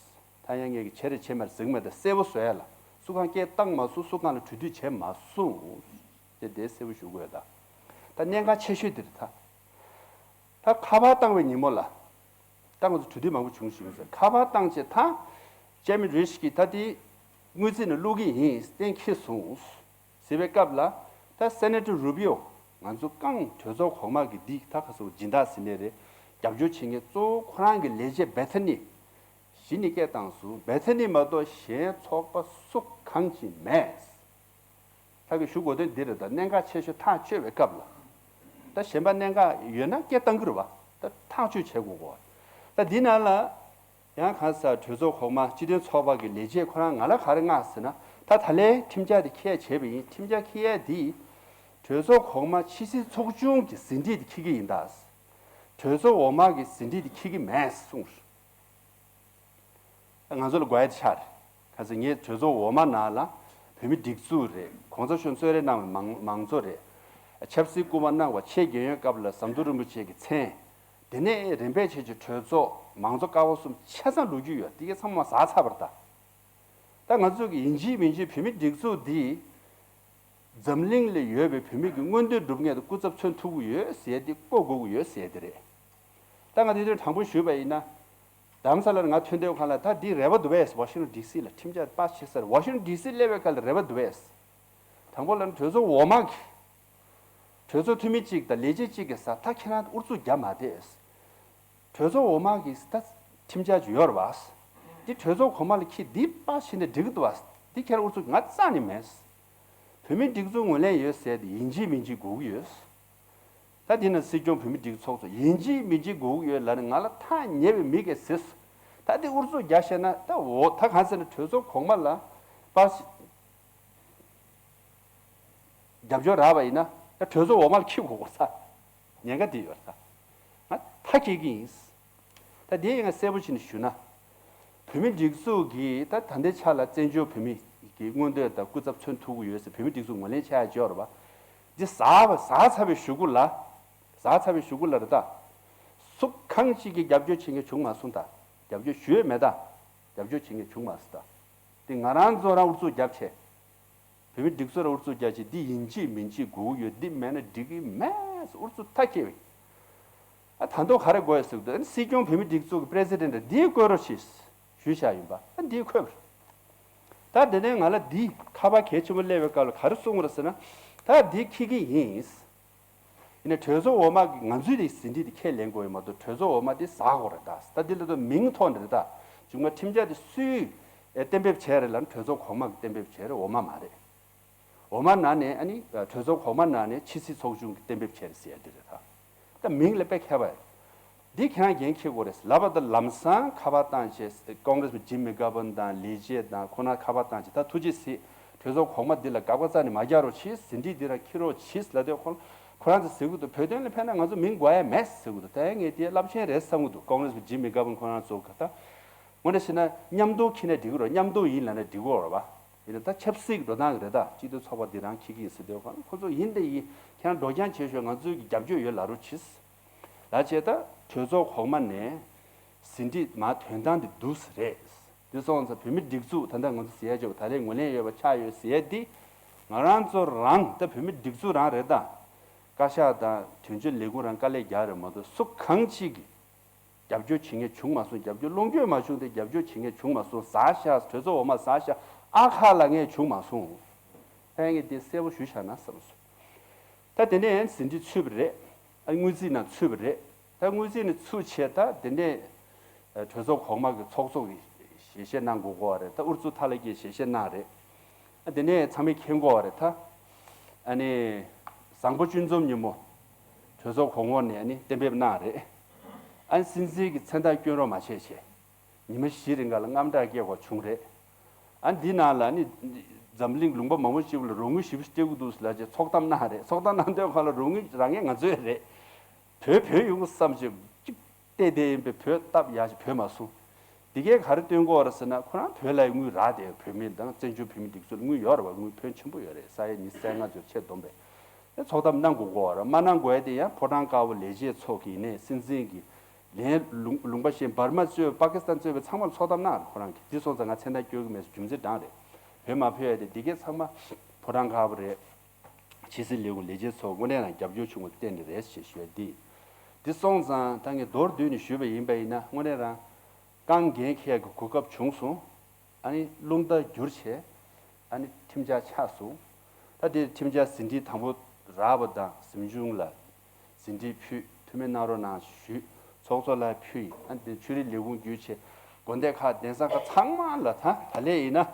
ད་ཡང་ངས་ཀྱི་བྱེད་རེད་བྱེད་མ་རེད་ཟེར་གྱི་མེད། ད་གསལ་པོ་བཟོ་ཡ་ལ། སུ་གང་སྐད་བཏང་མ་སོང་། སུ་གང་ལ་གྲོས་བསྡུར་བྱས་མ་སོང་། དེ་དེ་གསལ་པོ་ཞུ་དགོས་ད། ད་གནད་འགག་ཆེ་ཤོས་དེ་རེད་ད། ད་ཁ་པར་བཏང་བའི་ཉིན་མོ་ལ། ད་ང་ཚོ་གྲོས་བསྡུར་མང་པོ་བྱུང་ཞིག་ཟེར། ཁ་པར་བཏང་བྱས་ད་ཅེར་མེན་རེ་ཞིག་གིས་ད་དེ་དངུལ་རྩིས་ནང་བླུག་གི་ཡིན་གཏན་འཁེལ་སོང་ཟེར་བའི་སྐབས་ལ། ད་Senator Rubio ང་ཚོ་རྐང་གྲོས་ཚོགས་གོང་མ་གི་འདི་ད་ག་ཚོད་སྦྱིན་བདག་ཟེར་ནའི་རེད། རྒྱབ་སྐྱོར་བྱེད་མཁན་གཙོ་བོ་ཁོ་རང་གི་ལས་བྱེད་Bethany གཞི་ནས་སྐད་བཏང་སོང་། Bethany མ་གཏོགས་གཞན་ཚོགས་པ་སུ་གང་ཅིག་མེད། ད་གི་ཞུ་དགོས་དོན་འདི་རེད། ད་གནད་འགག་ཆེ་ཤོས་ཐག་གཅོད་པའི་སྐབས་ལ། ད་གཞན་པ་གནད་འགག་ཡོད་ན་སྐད་བཏང་གི་རེད་བ། ད་ཐག་གཅོད་བྱེད་དགོས་གོ། ད་འདི་ནང་ལ་ཡང་གང་ཟེར་གྲོས་ཚོགས་གོང་མ་སྤྱི་མཐུན་ཚོགས་པ་གི་ལས་བྱེད་ཁོ་རང་ང་ལ་ག་རེ་མངགས་ཟེར་ན། ད་ད་ལན་ཁྲིམས་འཆར་དེ་འཁྱེར་བྱས་པ་ཡིན། ཁྲིམས་འཆར་འཁྱེར་ཡས་འདི་གྲོས་ཚོགས་གོང་མ་ཕྱི་སྲིད་ཚོགས་ཆུང་གི་ཟིན་བྲིས་དེ་འཁྱེར་གྱི་ཡིན་ད། གྲོས་ཚོགས་འོག་མ་གི་ཟིན་བྲིས་དེ་འཁྱེར་གྱི་མེད་གསུངས། ང་ཚོ་ལ་དགོས་ཡ་དེ་ཆགས་རེད། ག་ཚོད་ངས་གྲོས་ཚོགས་འོག་མ་ནང་ལ་བོད་མི་སྒྲིག་འཛུགས་རེད། གོང་ས་མཆོག་གཙོས་རེད་གནང་བའི་མང་མང་གཙོ་རེད། ཆབ་སྲིད་སྐུལ་མ་གནང་བ་ཆེད་རྒྱུན་ཡོད་སྐབས་ལ་ཟམ་གདོང་རིན་པོ་ཆེ་གི་མཚན། དེ་ནས་རིམ་པས་བྱས་ཀྱི་གྲོས་ཚོགས་མང་གཙོ་ཀ་བ་གསུམ་ཆ་ཚང་ལོ་རྒྱུས་ཡོད། དེ་གའི་ཚང་མ་ཟ་ཚར་བ་རེད་ད། ད་ང་ཚོ་གི་ཡིན་གཅིག་མིན་གཅིག་བོད་མི་སྒྲིག་འཛུགས་འདི་འཛམ་གླིང་ལ་ཡོད་པའི་བོད་མི་གི་མངོན་འདོད་སྒྲུབ་མཁན་དང་སྐུ་ཚབ་མཚོན་ཐུབ་ཀྱི་ཡོད་ཟེར་ཏེ་བསྐོ་དགོས་ཀྱི་ཡོད་ཟེར་དེ་རེད། ད་ང་དེ་དུས་དྲང་པོ་ཞུས་པ་ཡིན་ན། རྡ་རམ་ས་ལར་ང་ཐོན་དུས་གང་ལ་ད་འདི་རེ་བ་འདུག་པས། Washington D C ལ་ཁྲིམས་འཆར་པ་བྱེད་ས་Washington D C སླེབས་པའི་སྐབས་ལ་རེ་བ་འདུག་པས། དང་པོ་ལ་གྲོས་ཚོགས་འོག་མ་གི་གྲོས་ཚོགས་འཐུས་མི་གཅིག་དང་ལས་བྱེད་གཅིག་གིས་ད་ཁྱེད་རང་ཨུ་ཚུགས་རྒྱབ་མ་བསྡད། གྲོས་ཚོགས་འོག་མ་གི་ད་ཁྲིམས་འཆར་ཅིག་ཡོད་རེད་བ། འདི་གྲོས་ཚོགས་གོང་མ་ལ་ཁྱེད་འདི་པ་བྱས་ནས་འགྲིག་གི་འདུག་བ། འདི་ཁྱེད་རང་ཨུ་ཚུགས་ང་རྩ་ནས་མེད། བོད་མིའི་སྒྲིག་འཛུགས་ངོས་ལེན་ཡོད་ཟེར་ཏེ་ཡིན་གཅིག་མིན་གཅིག་དགོས་ཀྱི་ཡོད། ད་འདི་ན་སྲིད་སྐྱོང་བོད་མིའི་སྒྲིག་ཚོགས་ཚོ་ཡིན་གཅིག་མིན་གཅིག་དགོས་ཀྱི་ཡོད་ལབ་ནས་ང་ལ་ཐག་ཉེ་བའི་མི་གས་ཟེར་སོང་། ད་འདི་ཨུ་ཚུགས་རྒྱག་ཤེས་ན་ད་འོ་ད་གང་ཟེར་ན་གྲོས་ཚོགས་གོང་མ་ལ་པ་རྒྱབ་སྐྱོར་རག་པ་ཡིན་ན་ད་གྲོས་ཚོགས་འོག་མ་ལ་འཁྱེར་དགོས་གོ་ས། ཉེན་ཁ་འདི་ཡོད་ས། ང་ཐག་བཅད་ཀྱི་ཡིན། ད་དེ་ཡང་གསལ་པོ་བྱས་ནས་ཞུ་ན། བོད་མི་སྒྲིག་འཛུགས་ཀྱིས་ད་ད་ལྟའི་ཆ་ལ་བཙན་བྱོལ་བོད་མི་གི་མངོན་འདོད་དང་སྐུ་ཚབ་མཚོན་ཐུབ་ཀྱི་ཡོད་ཟེར་བོད་མི་སྒྲིག་འཛུགས་ངོས་ལེན་བྱ་ཡ་ཅིག་ཡོད་རེད་པ། འདི་ཟ་བ་ཟ་ཚར་བའི་གཞུག་གུ་ལ། ཟ་ཚར་བའི་གཞུག་གུ་ལ་རེད་ད། སུ་གང་ཞིག་གིས་རྒྱབ་སྐྱོར་བྱེད་མཁན་བྱུང་མ་སོང་ད། རྒྱབ་སྐྱོར་ཞུས་མེད་ད། རྒྱབ་སྐྱོར་བྱེད་མཁན་བྱུང་མ་སོང་ད། འདི་ང་རང་ཚོ་རང་ཨུ་ཚུགས་རྒྱབ་བྱས། བོད་མི་སྒྲིག་འཛུགས་ལ་ཨུ་ཚུགས་རྒྱག་ཅིག་འདི་ཡིན་གཅིག་མིན་གཅིག་དགོས་ཀྱི་ཡོད། འདི་མེད་ན་འགྲིག་གི་མེད་ཟེར་ཨུ་ཚུགས་མཐའ་སྐྱེལ་བས། ཨ་ད་དུང་ག་རེ་དགོས་ཡོད་ཟེར་གི་འདུག་ཨ་ནི་སྲིད་སྐྱོང་བོད་མི་སྒྲིག་འཛུགས་ཀྱི་president ལ་འདི་བསྐོ་རོགས་བྱེད་ཞུས་བཞག་ཡིན་པ། ཨ་འདི་འཁོད་པ་རེད། ད་དེ་ནས་ང་ལ་འདི་ཁ་པར་གལ་ཆེན་པོ་སླེབས་པའི་སྐབས་ལ་ག་རེ་གསུངས་པ་རེད་ཟེར་ན། ད་འདི་འཁྱེར་གི་ཡིན། ཡིན་ནའི་གྲོས་ཚོགས་འོག་མ་གི་ང་ཚོའི་དེ་ཟིན་བྲིས་དེ་ཁས་ལེན་དགོས་ཡོད་མ་གཏོགས་གྲོས་ཚོགས་འོག་མ་དེ་ཟ་དགོས་རེད་ད། ད་འདི་ལ་ད་མིང་ཐོག་ནས་རེད་ད། མཇུག་མ་ཁྲིམས་འཆར་དེ་སུས་གཏན་འབེབས་བྱས་རེད་ལབ་ན་གྲོས་ཚོགས་གོང་མ་གིས་གཏན་འབེབས་བྱས་རེད། འོག་མ་མ་རེད། འོག་མ་ནང་ནས་ཨ་ནི་གྲོས་ཚོགས་གོང་མ་ནང་ནས་ཕྱི་སྲིད་ཚོགས་ཆུང་གིས་གཏན་འབེབས་བྱས་རེད་ཟེར་ཡ་འདི་རེད་ད། ད་མིང་ལ་དཔེ་ཁྱད་པར་ཡོད། འདི་ཁྱེད་རང་འགན་འཁྱེར་དགོས་རེད་ལབ་པ་དང་ལམ་སང་ཁ་པར་བཏང་བྱས་ཀོང་རེས་པ་ཇིམ་མེ་གྷ་བྷན་དང་ལས་བྱེད་དང་ཁོ་ན་ཁ་པར་བཏང་བྱས་ད་ཐུགས་རྗེ་གཟིགས། གྲོས་ཚོགས་གོང་མ་འདི་ལ་དགག་པ་རྩ་ནས་མ་རྒྱག་རོགས་གྱིས། ཟིན་བྲིས་འདི་རང་འཁྱེར་རོགས་གྱིས་ལབ་དུས་ཁོ་ཁོ་རང་ཚོ་ཟེར་གི་འདུག་བོད་དོན་ལ་ཕན་ན་ང་ཚོ་མིང་དགོས་ཡ་མེད་ཟེར་གི་འདུག་ད་ངས་དེ་རླབས་ཆེན་རེད་བསམ་གི་འདུག་ཀོང་རེས་པ་ཇིམ་མེ་གྷ་བྷན་ཁོ་རང་ཚོ་ག་ད་དངོས་གནས་བྱས་ན་མཉམ་དུ་འཁྱེར་ནས་འགྲིག་གི་རེད། མཉམ་དུ་ཡིན་ལབ་ན་འགྲིག་གི་རེད་པ། ཡིན་ན་ད་ཆབ་སྲིད་ཀྱི་འགྲོ་སྟངས་ཀྱི་རེད། ད་སྤྱི་འཐུས་ཚོགས་པ་འདི་རང་འཁྱེར་གྱི་ཡིན་ཟེར་དུས་ཁོང་ཁོ་ཚོ་ཡིན་དེ་ཡིན། ཁྱེད་རང་འགྲོ་རྐྱང་བྱེད་ཤོག་ང་ཚོའི་གི་རྒྱབ་སྐྱོར་ཡོད་ལབ་རོགས་གྱིས། ལ་བྱས་ད་གྲོས་ཚོགས་གོང་མ་ནས་ཟིན་བྲིས་མ་དོན་ཐང་འདི་འདུག་ཟེར་རེད། འདི་སོང་ཙང་བོད་མི་སྒྲིག་འཛུགས་ད་ལྟ་ང་ཚོ་ཟེར་ཡ་ཅིག་ད་ལན་ངོས་ལེན་ཡོད་པ་ཆགས་ཡོད་ཟེར་ཡ་འདི། ང་རང་ཚོ་རང་ད་བོད་མི་སྒྲིག་འཛུགས་རང་རེད་ད། བཀའ་ཤག་དང་དོན་གཅོད་ལས་ཁུངས་རང་དཀའ་ལས་རྒྱག་རེད་མ་གཏོགས་སུ་གང་ཅིག་གིས་རྒྱབ་སྐྱོར་བྱེད་མཁན་བྱུང་མ་སོང་། རྒྱབ་སྐྱོར་སློང་རྒྱུ་མ་བྱུང་སྟེ་རྒྱབ་སྐྱོར་བྱེད་མཁན་བྱུང་མ་སོང་། ཟ་ཤག་གྲོས་ཚོགས་འོག་མ་ཟ་ཤག་ཨ་ཁ་ལ་ངས་བྱུང་མ་སོང་། ཨ་ངས་དེ་གསལ་པོ་ཞུ་བཞག་ན་བསམ་སོང་། ད་དེ་ནས་ཟིན་བྲིས་ཚུད་པ་རེད། ཨ་དངུལ་རྩིས་ནང་ཚུད་པ་རེད། ད་དངུལ་རྩིས་ནང་ཚུད་བྱས་ད་དེ་ནས་གྲོས་ཚོགས་གོང་མ་གི་ཚོགས་གཙོ་གིས་ཞལ་བཞེས་གནང་དགོས་གོ་བ་རེད། ད་ཨུ་རུ་ཚུ་ཐ་ལ་གིས་ཞལ་བཞེས་གནང་རེད། ཨ་དེ་ནས་ཚང་མས་མཁྱེན་གོ་བ་རེད་ད། ཨ་ནི་བཟང་པོ་གཅུན་འཛོམས་ཉིན་མོ་གྲོས་ཚོགས་གོང་འོག་ནས་ཨ་ནི་གཏན་འབེབས་གནང་རེད། ཨ་ནི་སྲིད་འཛིན་གྱི་མཚན་རྟགས་བསྐྱོན་རོགས་མ་བྱས་བྱས། ཉི་མ་བཞི་རིང་ག་ལ་དངངས་སྐྲག་སྐྱེ་དགོས་བྱུང་རེད། ཨ་འདི་ནང་ལ་ནི་འཛམ་གླིང་ལུང་པ་མང་པོ་ཞིག་ལ་རོགས་དངུལ་ཞེ་པོ་སྤྲད་ཀྱི་འདུག་ལབ་བྱས་ཚོགས་གཏམ་གནང་རེད། ཚོགས་གཏམ་གནང་དུས་ཁ་ལ་རོགས་དངུལ་རག་མཁན་ང་ཚོའི་རེད། བོད་བོད་ཡོང་བསམ་བྱས་གཅིག་བལྟས་བསྡད་ཡིན་པས། བོད་སྟབས་ཡག་ཅིག་བོད་མ་སོང་། འདི་གས་ག་རེ་སྟོན་གོ་རེད་ཟེར་ན་ཁོ་རང་བོད་ལ་དངུལ་རག་བསྡད་ཡོད། བོད་མི་དང་བཙན་བྱོལ་བོད་མི་སྒྲིག་འཛུགས་ལ་དངུལ་ཡོད་རེད་བ། དངུལ་ཕོན་ཆེན་པོ་ཡོད་རེད། ས་ཡ་ཉི་ཤུ་རྩ་ལྔ་ཚོད་ཆེད་བསྡོམས་པས། ཚོགས་གཏམ་གནང་དགོས་གོ་ར། མ་གནང་དགོས་ཡ་དེ་ཡང་ཕོ་བྲང་དཀར་པོ་ལས་བྱེད་ཚོ་གིས་ནས་སྲིད་འཛིན་གྱི་ལན་ལུང་ལུང་པ་གཞན་འབར་མ་གཙོས་པ་ཀི་སི་ཐན་གཙོས་པའི་ཚང་མར་ཚོགས་གཏམ་གནང་རེད། ཁོ་རང་གིས་འདི་སོང་ཙང་ང་མཚན་རྟགས་བསྐྱོན་གྱི་མེད་ཟེར་རྒྱུ་མཚན་དྲང་རེད། བོད་མ་ཕེབས་ཡ་དེ་འདི་གས་ཚང་མ་ཕོ་བྲང་དཀར་པོ་རེད། ཕྱི་སྲིད་ལས་ཁུངས་ལས་བྱེད་ཚོ་དངོས་གནས་རང་རྒྱབ་སྐྱོར་བྱུང་བ་བརྟེན་ནས་རེད་ཞེས་ཞུ་ཡ་འདི། འདི་སོང་ཙང་ད་ངས་མདོར་བསྡུས་ནས་ཞུས་པ་ཡིན་པ་ཡིན་ན་དངོས་གནས་རང་རྐང་འགན་འཁྱེར་གྱི་གོ་སྐབས་བྱུང་སོང་། ཨ་ནི་རླུང་རྟ་བསྒྱུར་བྱས། ཨ་ནི་ཁྲིམས་འཆར་ཆགས་སོང་། ད་དེ་ཁྲིམས་འཆར་ཟིན་བྲིས་དང་པོ་རག་པ་དང་གཟིམ་ཆུང་ལ་ཟིན་བྲིས་ཕུལ། ཐུགས་སྨོན་གནང་རོགས་གནང་ཞུས། ཚོགས་གཙོ་ལ་ཕུལ་ཡིན། ཨ་ནི་དེ་ཆོས་རིག་ལས་ཁུངས་བརྒྱུད་བྱས་དགོན་སྡེ་ཁག་གདན་ས་ཁག་ཚང་མ་ལ་ད་ད་ལས་ཡིན་ན་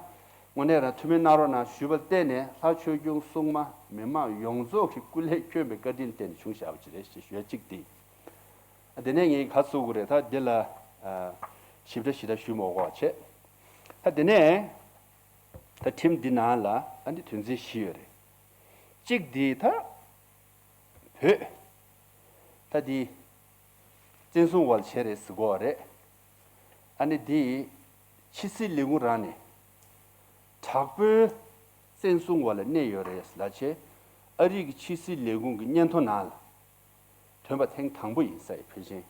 དངོས་གནས་རང་ཐུགས་སྨོན་གནང་རོགས་གནང་ཞུས་པར་བརྟེན་ནས་ལྷ་ཆོས་སྐྱོང་སྲུང་མ་མི་མང་ཡོངས་རྫོགས་ཀྱི་སྐུ་ལས་བསྐྱོན་པའི་བཀའ་དྲིན་བརྟེན་ནས་བྱུང་བཞག་པ་ཅིག་རེད་ཞེས་ཞུ་ཡ་གཅིག་དེ། དེ་ནས་ངས་ག་ཚུགས་དགོས་རེད། ད་འདི་ལ་ཞིབ་ཕྲ་ཞིབ་ཕྲ་ཞུ་མ་དགོས་པ་བྱས། ད་དེ་ནས་ད་ཁྲིམས་འདི་ནང་ལ་ཨ་འདི་དོན་ཚན་བཞི་ཡོད་རེད། གཅིག་འདི་ད་བོད་ད་འདི་བཙན་བཟུང་འོག་ལ་བྱས་རེད་ཟེར་གོ་བ་རེད། ཨ་ནི་འདི་ཕྱི་སྲིད་ལས་ཁུངས་རང་ནས་དྲག་པོའི་བཙན་བཟུང་འོག་ལ་གནས་ཡོད་རེད་ལབ་བྱས། ཨ་རི་གི་ཕྱི་སྲིད་ལས་ཁུངས་ཀྱི་སྙན་ཐོ་ནང་ལ་ཐོན་པ་ཐེངས་དང་པོ་ཡིན་ས་ཡི་ཕལ་ཆེན།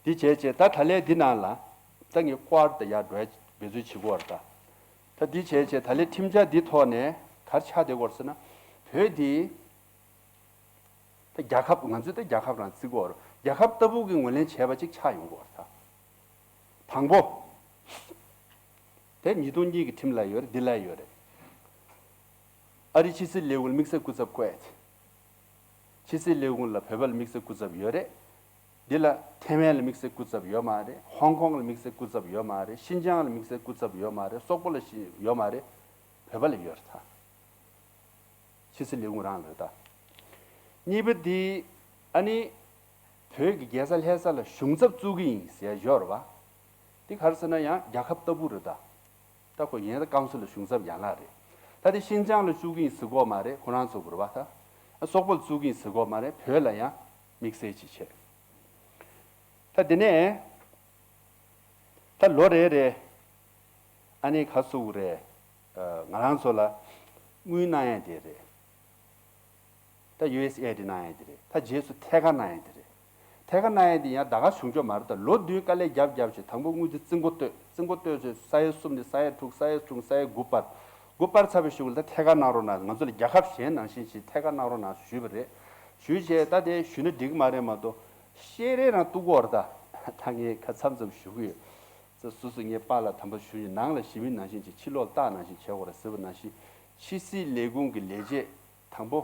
འདི་བྱས་བྱས་ད་ད་ལན་འདི་ནང་ལ་ད་ངས་ཀོ་ཨར་ད་ཡར་འགྲོ་ཡ་འབད་རྩོལ་བྱེད་དགོས་རེད་ད། ད་འདི་བྱས་བྱས་ད་ལན་ཁྲིམས་འཆར་འདི་ཐོག་ནས་ག་རེ་ཆགས་བསྡད་ཀྱི་ཡོད་རེད་ཟེར་ན། བོད་འདི་ད་རྒྱལ་ཁབ་ང་ཚོས་ད་རྒྱལ་ཁབ་རང་བརྩི་གི་ཡོད་རེད། རྒྱལ་ཁབ་ལྟ་བུ་གི་ངོས་ལེན་བྱས་པ་ཅིག་ཆགས་ཡོང་གི་ཡོད་རེད་ད། དང་པོ། དེ་ཉིས་སྟོང་གཉིས་ཀྱི་ཁྲིམས་ལ་ཡོད་རེད། འདི་ལ་ཡོད་རེད། ཨ་རི་ཕྱི་སྲིད་ལས་ཁུངས་ལ་དམིགས་བསལ་སྐུ་ཚབ་བསྐོས། ཕྱི་སྲིད་ལས་ཁུངས་ལ་བོད་པ་ལ་དམིགས་བསལ་སྐུ་ཚབ་ཡོད་རེད། འདི་ལ་ཐའེ་ཝན་ལ་དམིགས་བསལ་སྐུ་ཚབ་ཡོད་མ་རེད། ཧོང་ཀོང་ལ་དམིགས་བསལ་སྐུ་ཚབ་ཡོད་མ་རེད། ཤིན་ཅང་ལ་དམིགས་བསལ་སྐུ་ཚབ་ཡོད་མ་རེད། སོག་པོ་ལ་ཤི་ཡོད་མ་རེད། བོད་པ་ལ་ཡོད་རེད་ད། ཕྱི་སྲིད་ལས་ཁུངས་རང་ལ་རེད་ད། གཉིས་པ་འདི་ཨ་ནི་བོད་ཀྱི་རྒྱལ་ས་ལྷ་ས་ལ་གཞུང་ཚབ་བཙུགས་ཀྱི་ཡིན་ཟེར་ཡ་ཡོད་རེད་པ། འདི་ག་རེ་ཟེར་ན་ཡང་རྒྱལ་ཁབ་ལྟ་བུ་རེད་ད། ད་ཁོ་ཡན་ད་ཀའུན་སིལ་ལ་གཞུང་ཚབ་ཡན་ལག་རེད། ད་དེ་ཤིན་ཅང་ལ་བཙུགས་ཀྱི་ཡིན་ཟེར་གོ་མ་རེད། ཁོ་རང་ཚོ་གི་རེད་པ་ད། སོག་པོ་ལ་བཙུགས་ཀྱི་ཡིན་ཟེར་གོ་མ་རེད། བོད་ལ་ཡང་དམིགས་བསལ་ཅིག་བྱས། ད་དེ་ནས་ད་ལོ་རེ་རེ་ཨ་ནི་ག་ཚོད་རེད། ང་རང་ཚོ་ལ་དངུལ་གནང་ཡ་དེ་རེད། ད་ཡུ་ཨེས་ཨེ་ཌི་གནང་ཡ་དེ་རེད། ད་རྗེས་སུ་ཐད་ཀར་གནང་ཡ་དེ་རེད། ཐད་ཀར་གནང་ཡ་དེ་ཡང་ཟླ་ཁ་གཞུང་ཆོག་མ་རེད། ད་ལོ་བདུན་དཀའ་ལས་རྒྱབ་རྒྱབ་བྱས་དང་པོ་དངུལ་དེ་རྩིས་འགོ་བཏོད། རྩིས་འགོ་བཏོད་ཚེ་ས་ཡ་གསུམ་ནས་ས་ཡ་དྲུག་ས་ཡ་དྲུག་ས་ཡ་དགུ་སྤར། དགུ་སྤར་ཚར་བའི་གཞུག་ལ་ད་ཐད་ཀར་གནང་རོགས་གནང་། ང་ཚོ་ལ་རྒྱལ་ཁབ་གཞན་ནང་བཞིན་ཞིག་ཐད་ཀར་གནང་རོགས་གནང་ཞུས་པ་རེད། ཞུས་བྱས་ད་དེ་ཞུས་ན་འགྲིག་གི་མ་རེད་མ་གཏོགས་བཤད་རེས་རང་གཏུག་གོ་རེད་ད། ད་ངས་ཁ་མཚམས་མཚམས་ཞུ་གི་ཡོད། ད་སོ་སོ་ངའི་པཱ་ལགས་དམ་པ་ཞུ་ཡི་ནང་ལ་ཞི་མི་ནང་བཞིན་གྱི་ཕྱི་ལོགས་རྟགས་ནང་བཞིན་བྱེད་དགོས་རེད་ཟེར་བ་ནང་བཞིན། ཕྱི་སྲིད་ལས་ཁུངས་ཀྱི་ལས་བྱེད་དང་པོ།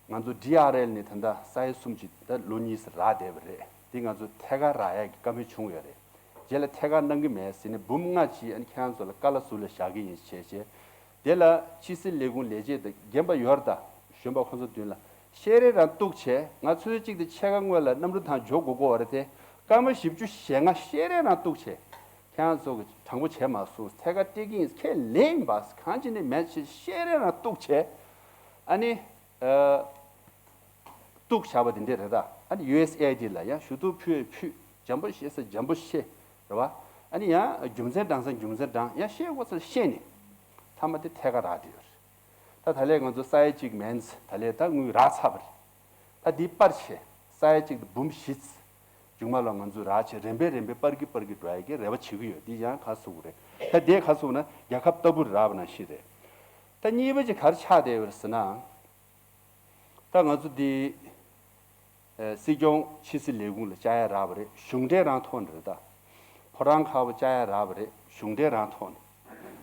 ང་ཚོ་ཌི་ཨར་ཨེལ་ནས་ད་ལྟ་ས་ཡ་གསུམ་ཅིག་ད་ལོ་གཉིས་རག་བསྡད་པ་རེད། འདི་ང་ཚོ་ཐད་ཀར་རག་ཡག་གི་བཀའ་མོལ་བྱུང་ཡོད་རེད། རྗེས་ལ་ཐད་ཀར་གནང་གི་མེད་ཟེར་ནས་འབུམ་ལྔ་ཅིག་ཨ་ནི་ཁྱེད་རང་ཚོ་ལ་ཀ་ལ་ཟུར་ལ་བཞག་གི་ཡིན་བྱས་བྱས། དེ་ལ་ཕྱི་སྲིད་ལས་ཁུངས་ལས་བྱེད་དང་རྒན་པ་ཡོད་རེད་ད། གཞོན་པ་ཁོང་ཚོ་མདུན་ལ་བཤད་རེས་རང་གཏུག་བྱས། ང་ཚོས་གཅིག་དང་ཕྱེད་ཀ་སྔོན་ལ་གནམ་གྲུ་ཐང་འཇོག་དགོས་ཀྱི་ཡོད་རེད་དེ། སྐར་མ་བཞི་བཅུ་ཞེ་ལྔ་བཤད་རེས་རང་གཏུག་བྱས། ཁྱེད་རང་ཚོ་གི་དྲང་པོ་བྱས་མ་སོང་། ཐད་ཀར་སྤྲད་ཀྱི་ཡིན། ཁས་ལེན་ཡིན་པ་གང་ཅི་ནས་མེད་ཅེས་བཤད་རེས་རང་གཏུག་བྱས། ཨ་ནི། ཨ། གཏུག་བཞག་པ་དེ་འདྲས་རེད་ད། ཨ་ནི་ཡུ་ཨེས་ཨེ་ཌི་ལ་ཡང་ཞུ་གཏུག་ཕུལ་ཕུལ། འཇམ་པོ་བཤད་ས་འཇམ་པོ་བཤད། རེད་བ། ཨ་ནི་ཡང་རྒྱུ་མཚན་དྲང་ས་རྒྱུ་མཚན་དྲང་། ཡང་བཤད་དགོས་ས་བཤད་ནས། ཚང་མ་དེ་ཐད་ཀར་རག་བསྡད་ཡོད་རེད། ད་ད་ལས་ང་ཚོ་ས་ཡ་གཅིག་མིན་ཙང་ད་ལས་ད་དངུལ་རག་ཚར་བ་རེད། ད་འདི་པར་ཆས་ས་ཡ་གཅིག་དང་འབུམ་བཞི་ཙམ་མཇུག་མ་ལ་ང་ཚོ་རག་བྱས་རིམ་པས་རིམ་པས་སྤར་གྱི་སྤར་གྱི་འགྲོ་ཡ་གི་རེ་བ་བྱེད་ཀྱི་ཡོད། འདི་ཡང་ག་རེ་ཟེར་དགོས་རེད། ད་དེ་ག་རེ་ཟེར་དགོས་ན་རྒྱལ་ཁབ་ལྟ་བུ་རག་པ་ནང་བཞིན་རེད། ད་གཉིས་པ་ཅིག་ག་རེ་ཆགས་བསྡད་ཡོད་རེད་ཟེར་ན། ད་ང་ཚོ་འདི་ཨེ་སྲིད་སྐྱོང་ཕྱི་སྲིད་ལས་ཁུངས་ལ་བཅར་ཡ་རག་པ་རེད། གཞུང་འབྲེལ་རང་ཐོག་ནས་རེད། ད་ཕོ་བྲང་དཀར་པོ་བཅར་ཡ་རག་པ་རེད། གཞུང་འབྲེལ་རང་ཐོག་ནས།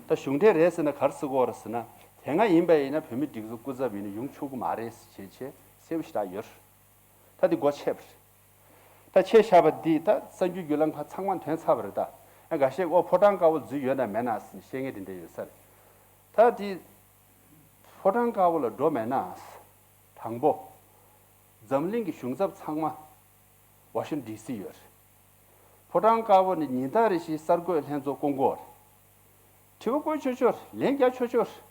ད་གཞུང་འབྲེལ་རེད་ཟེར་ན་ག་རེ་ཟེར་གྱི་ཡོད་རེད་ཟེར་ན། དེ་སྔ་ཡིན་པ་ཡིན་ན་བོད་མི་སྒྲིག་འཛུགས་སྐུ་ཚབ་ཡིན་ན་ཡོང་ཆོག་གི་མ་རེད་ཟེར་བྱས་བྱས་གསལ་པོ་ཞེ་དྲག་ཡོད་རེད། ད་འདི་སྒོ་ཕྱེ་བ་རེད། ད་ཕྱེ་བཞག་པ་འདི་ད་གསར་འགྱུར་བརྒྱུད་ལམ་ཁག་ཚང་མ་ཐོན་ཚར་བ་རེད། ད་ཨ་འགའ་ཤས་ཨོ་ཕོ་བྲང་དཀར་པོ་འཛུལ་ཡོད་ན་མེད་ན་ཟེར་ནས་བཤད་མཁན་དེ་འདྲ་ཡོད་ས་རེད། ད་འདི་ཕོ་བྲང་དཀར་པོ་ལ་འགྲོ་མེད་ན། དང་པོ། འཛམ་གླིང་གི་གཞུང་ཚབ་ཚང་མ་ཝ་ཤིང་ཊོན་ཌི་སི་ཡོད་རེད། ཕོ་བྲང་དཀར་པོ་ནི་ཉིན་ལྟར་རེ་བཞིན་གསར་འགོད་ལྷན་ཚོགས་སྐོང་གི་ཡོད་རེད། དྲི་བ་བཀོད་ཆོག་ཆོག་རེད། ལན་རྒྱག་ཆོག་ཆོག་རེད།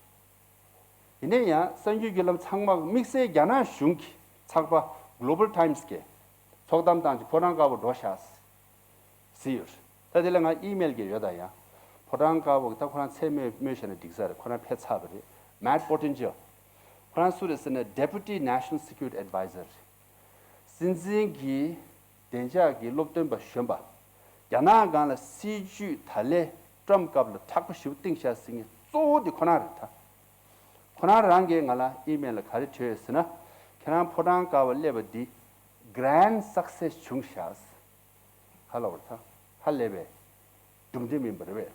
ཡིན་ན་ཡང་གསར་འགྱུར་བརྒྱུད་ལམ་ཚང་མ་དམིགས་བསལ་རྒྱ་ནག་གཞུང་གི་ཚགས་པ་གྷོ་ལོ་བལ་ཊའིམ་སི་གིས་ཚོགས་གཏམ་བཏང་རྗེས་ཕོ་བྲང་དཀར་པོ་འགྲོ་ཤག་ཟེར་ཡོད་རེད། ད་དེ་ལ་ང་ཨི་མེལ་གྱི་ཡོད། ད་ཡང་ཕོ་བྲང་དཀར་པོ་གི་ད་ཁོ་རང་མཚན་སྨོས་སྨོས་བཞག་ན་འགྲིག་ས་རེད། ཁོ་རང་ཕེབས་ཚར་བ་རེད། མེཊ་པོ་ཊིན་ཇེལ། ཁོ་རང་སུ་རེད་ཟེར་ན་Deputy National Security Advisor་རེད། སྲིད་འཛིན་གྱི་བདེ་འཇགས་ཀྱི་སློབ་སྟོན་པ་གཞོན་པ། རྒྱ་ནག་སྒང་ལ་སྲིད་ཇུས་ད་ལས་ཊམ་སྐབས་ལ་དྲག་པོ་ཞེ་པོ་བཏིང་བཞག་ཟེར་མཁན་གཙོ་བོ་དེ་ཁོ་རང་རེད་ད། ཁོ་རང་རང་གིས་ང་ལ་ཨི་མེལ་ལ་ག་རེ་བྲིས་ཡོད་ཟེར་ན། ཁྱེད་རང་ཕོ་བྲང་དཀར་པོ་སླེབས་པ་འདི་གྷ་རན་ཌི་སག་སེ་སི་བྱུང་ཤག་ག་ལ་བར་ཐག་ཧ་ལས་པའི་གྲུབ་འབྲས་མིན་པ་རེད་པས།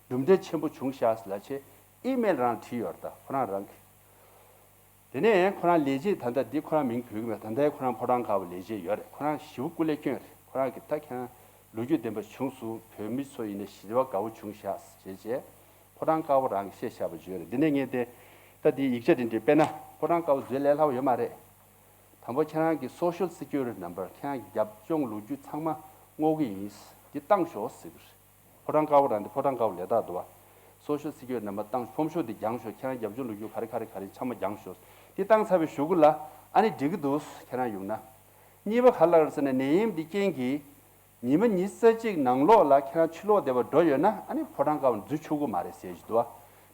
གྲུབ་འབྲས་ཆེན་པོ་བྱུང་ཤག་ལབ་བྱས་ཨི་མེལ་རང་བྲིས་ཡོད་རེད། ད་ཁོ་རང་རང་གིས། དེ་ནས་ཁོ་རང་ལས་བྱེད་ད་ལྟ་འདི་ཁོ་རང་མིང་འབོད་ཀྱི་མེད། ད་ལྟའི་ཁོ་རང་ཕོ་བྲང་དཀར་པོ་ལས་བྱེད་ཡོད་རེད། ཁོ་རང་ཞེ་པོ་སྐུ་ལས་བསྐྱོན་རེད། ཁོ་རང་གིས་ད་ཁྱེད་རང་ལོ་རྒྱུས་ལྡན་པ་བྱུང་སོང་། བོད་མི་ཚོ་ཡིན་ན་ཞི་བ་དགའ་བོ་བྱུང་ཤག་ཟེར་བྱས་ཕོ་བྲང་དཀར་པོ་རང་གིས་བཤད་བཞག་པ་ཅིག་ཡོད་རེད། འདི་ནས་ངས་དེ་ད་འདི་ཡིག་ཆ་འདི་འདྲ་དཔེར་ན་ཕོ་བྲང་དཀར་པོ་འཛུལ་ལས་སླ་བོ་ཡོད་མ་རེད། དང་པོ་ཁྱེད་རང་གི་Social Security Number་ཁྱེད་རང་གི་རྒྱབ་ལྗོངས་ལོ་རྒྱུས་ཚང་མ་བསྔོག་གི་ཡིན། འདི་བཏང་ཤོག་ཟེར་གི་རེད། ཕོ་བྲང་དཀར་པོ་རང་འདི་ཕོ་བྲང་དཀར་པོ་ལས་རྟགས་འདུག་བ། Social Security Number་བཏང་ཕོམ་ཤོག་འདི་བརྒྱངས་ཤོག་ཁྱེད་རང་རྒྱབ་ལྗོངས་ལོ་རྒྱུས་ག་རེ་ག་རེ་ག་རེ་ཚང་མ་བརྒྱངས་ཤོག་འདི་བཏང་ཚར་བའི་གཞུག་གུ་ལ་ཨ་ནི་འགྲིག་གི་འདུག་ཁྱེད་རང་ཡོང་ན། གཉིས་པ་ག་རེ་ལབ་རེད་ཟེར་ན་ནད་ཡམས་འདི་རྐྱེན་གྱིས་ཉི་མ་ཉི་ཤུ་རྩ་གཅིག་ནང་ལོགས་ལ་ཁྱེད་རང་ཕྱི་ལོགས་བསྡད་པར་འགྲོ་ཡོད་ན་ཨ་ནི་ཕོ་བྲང་དཀར་པོ་འཛུལ་ཆོག་གི་མ་རེད་ཟེར་གྱི་འདུག་བ།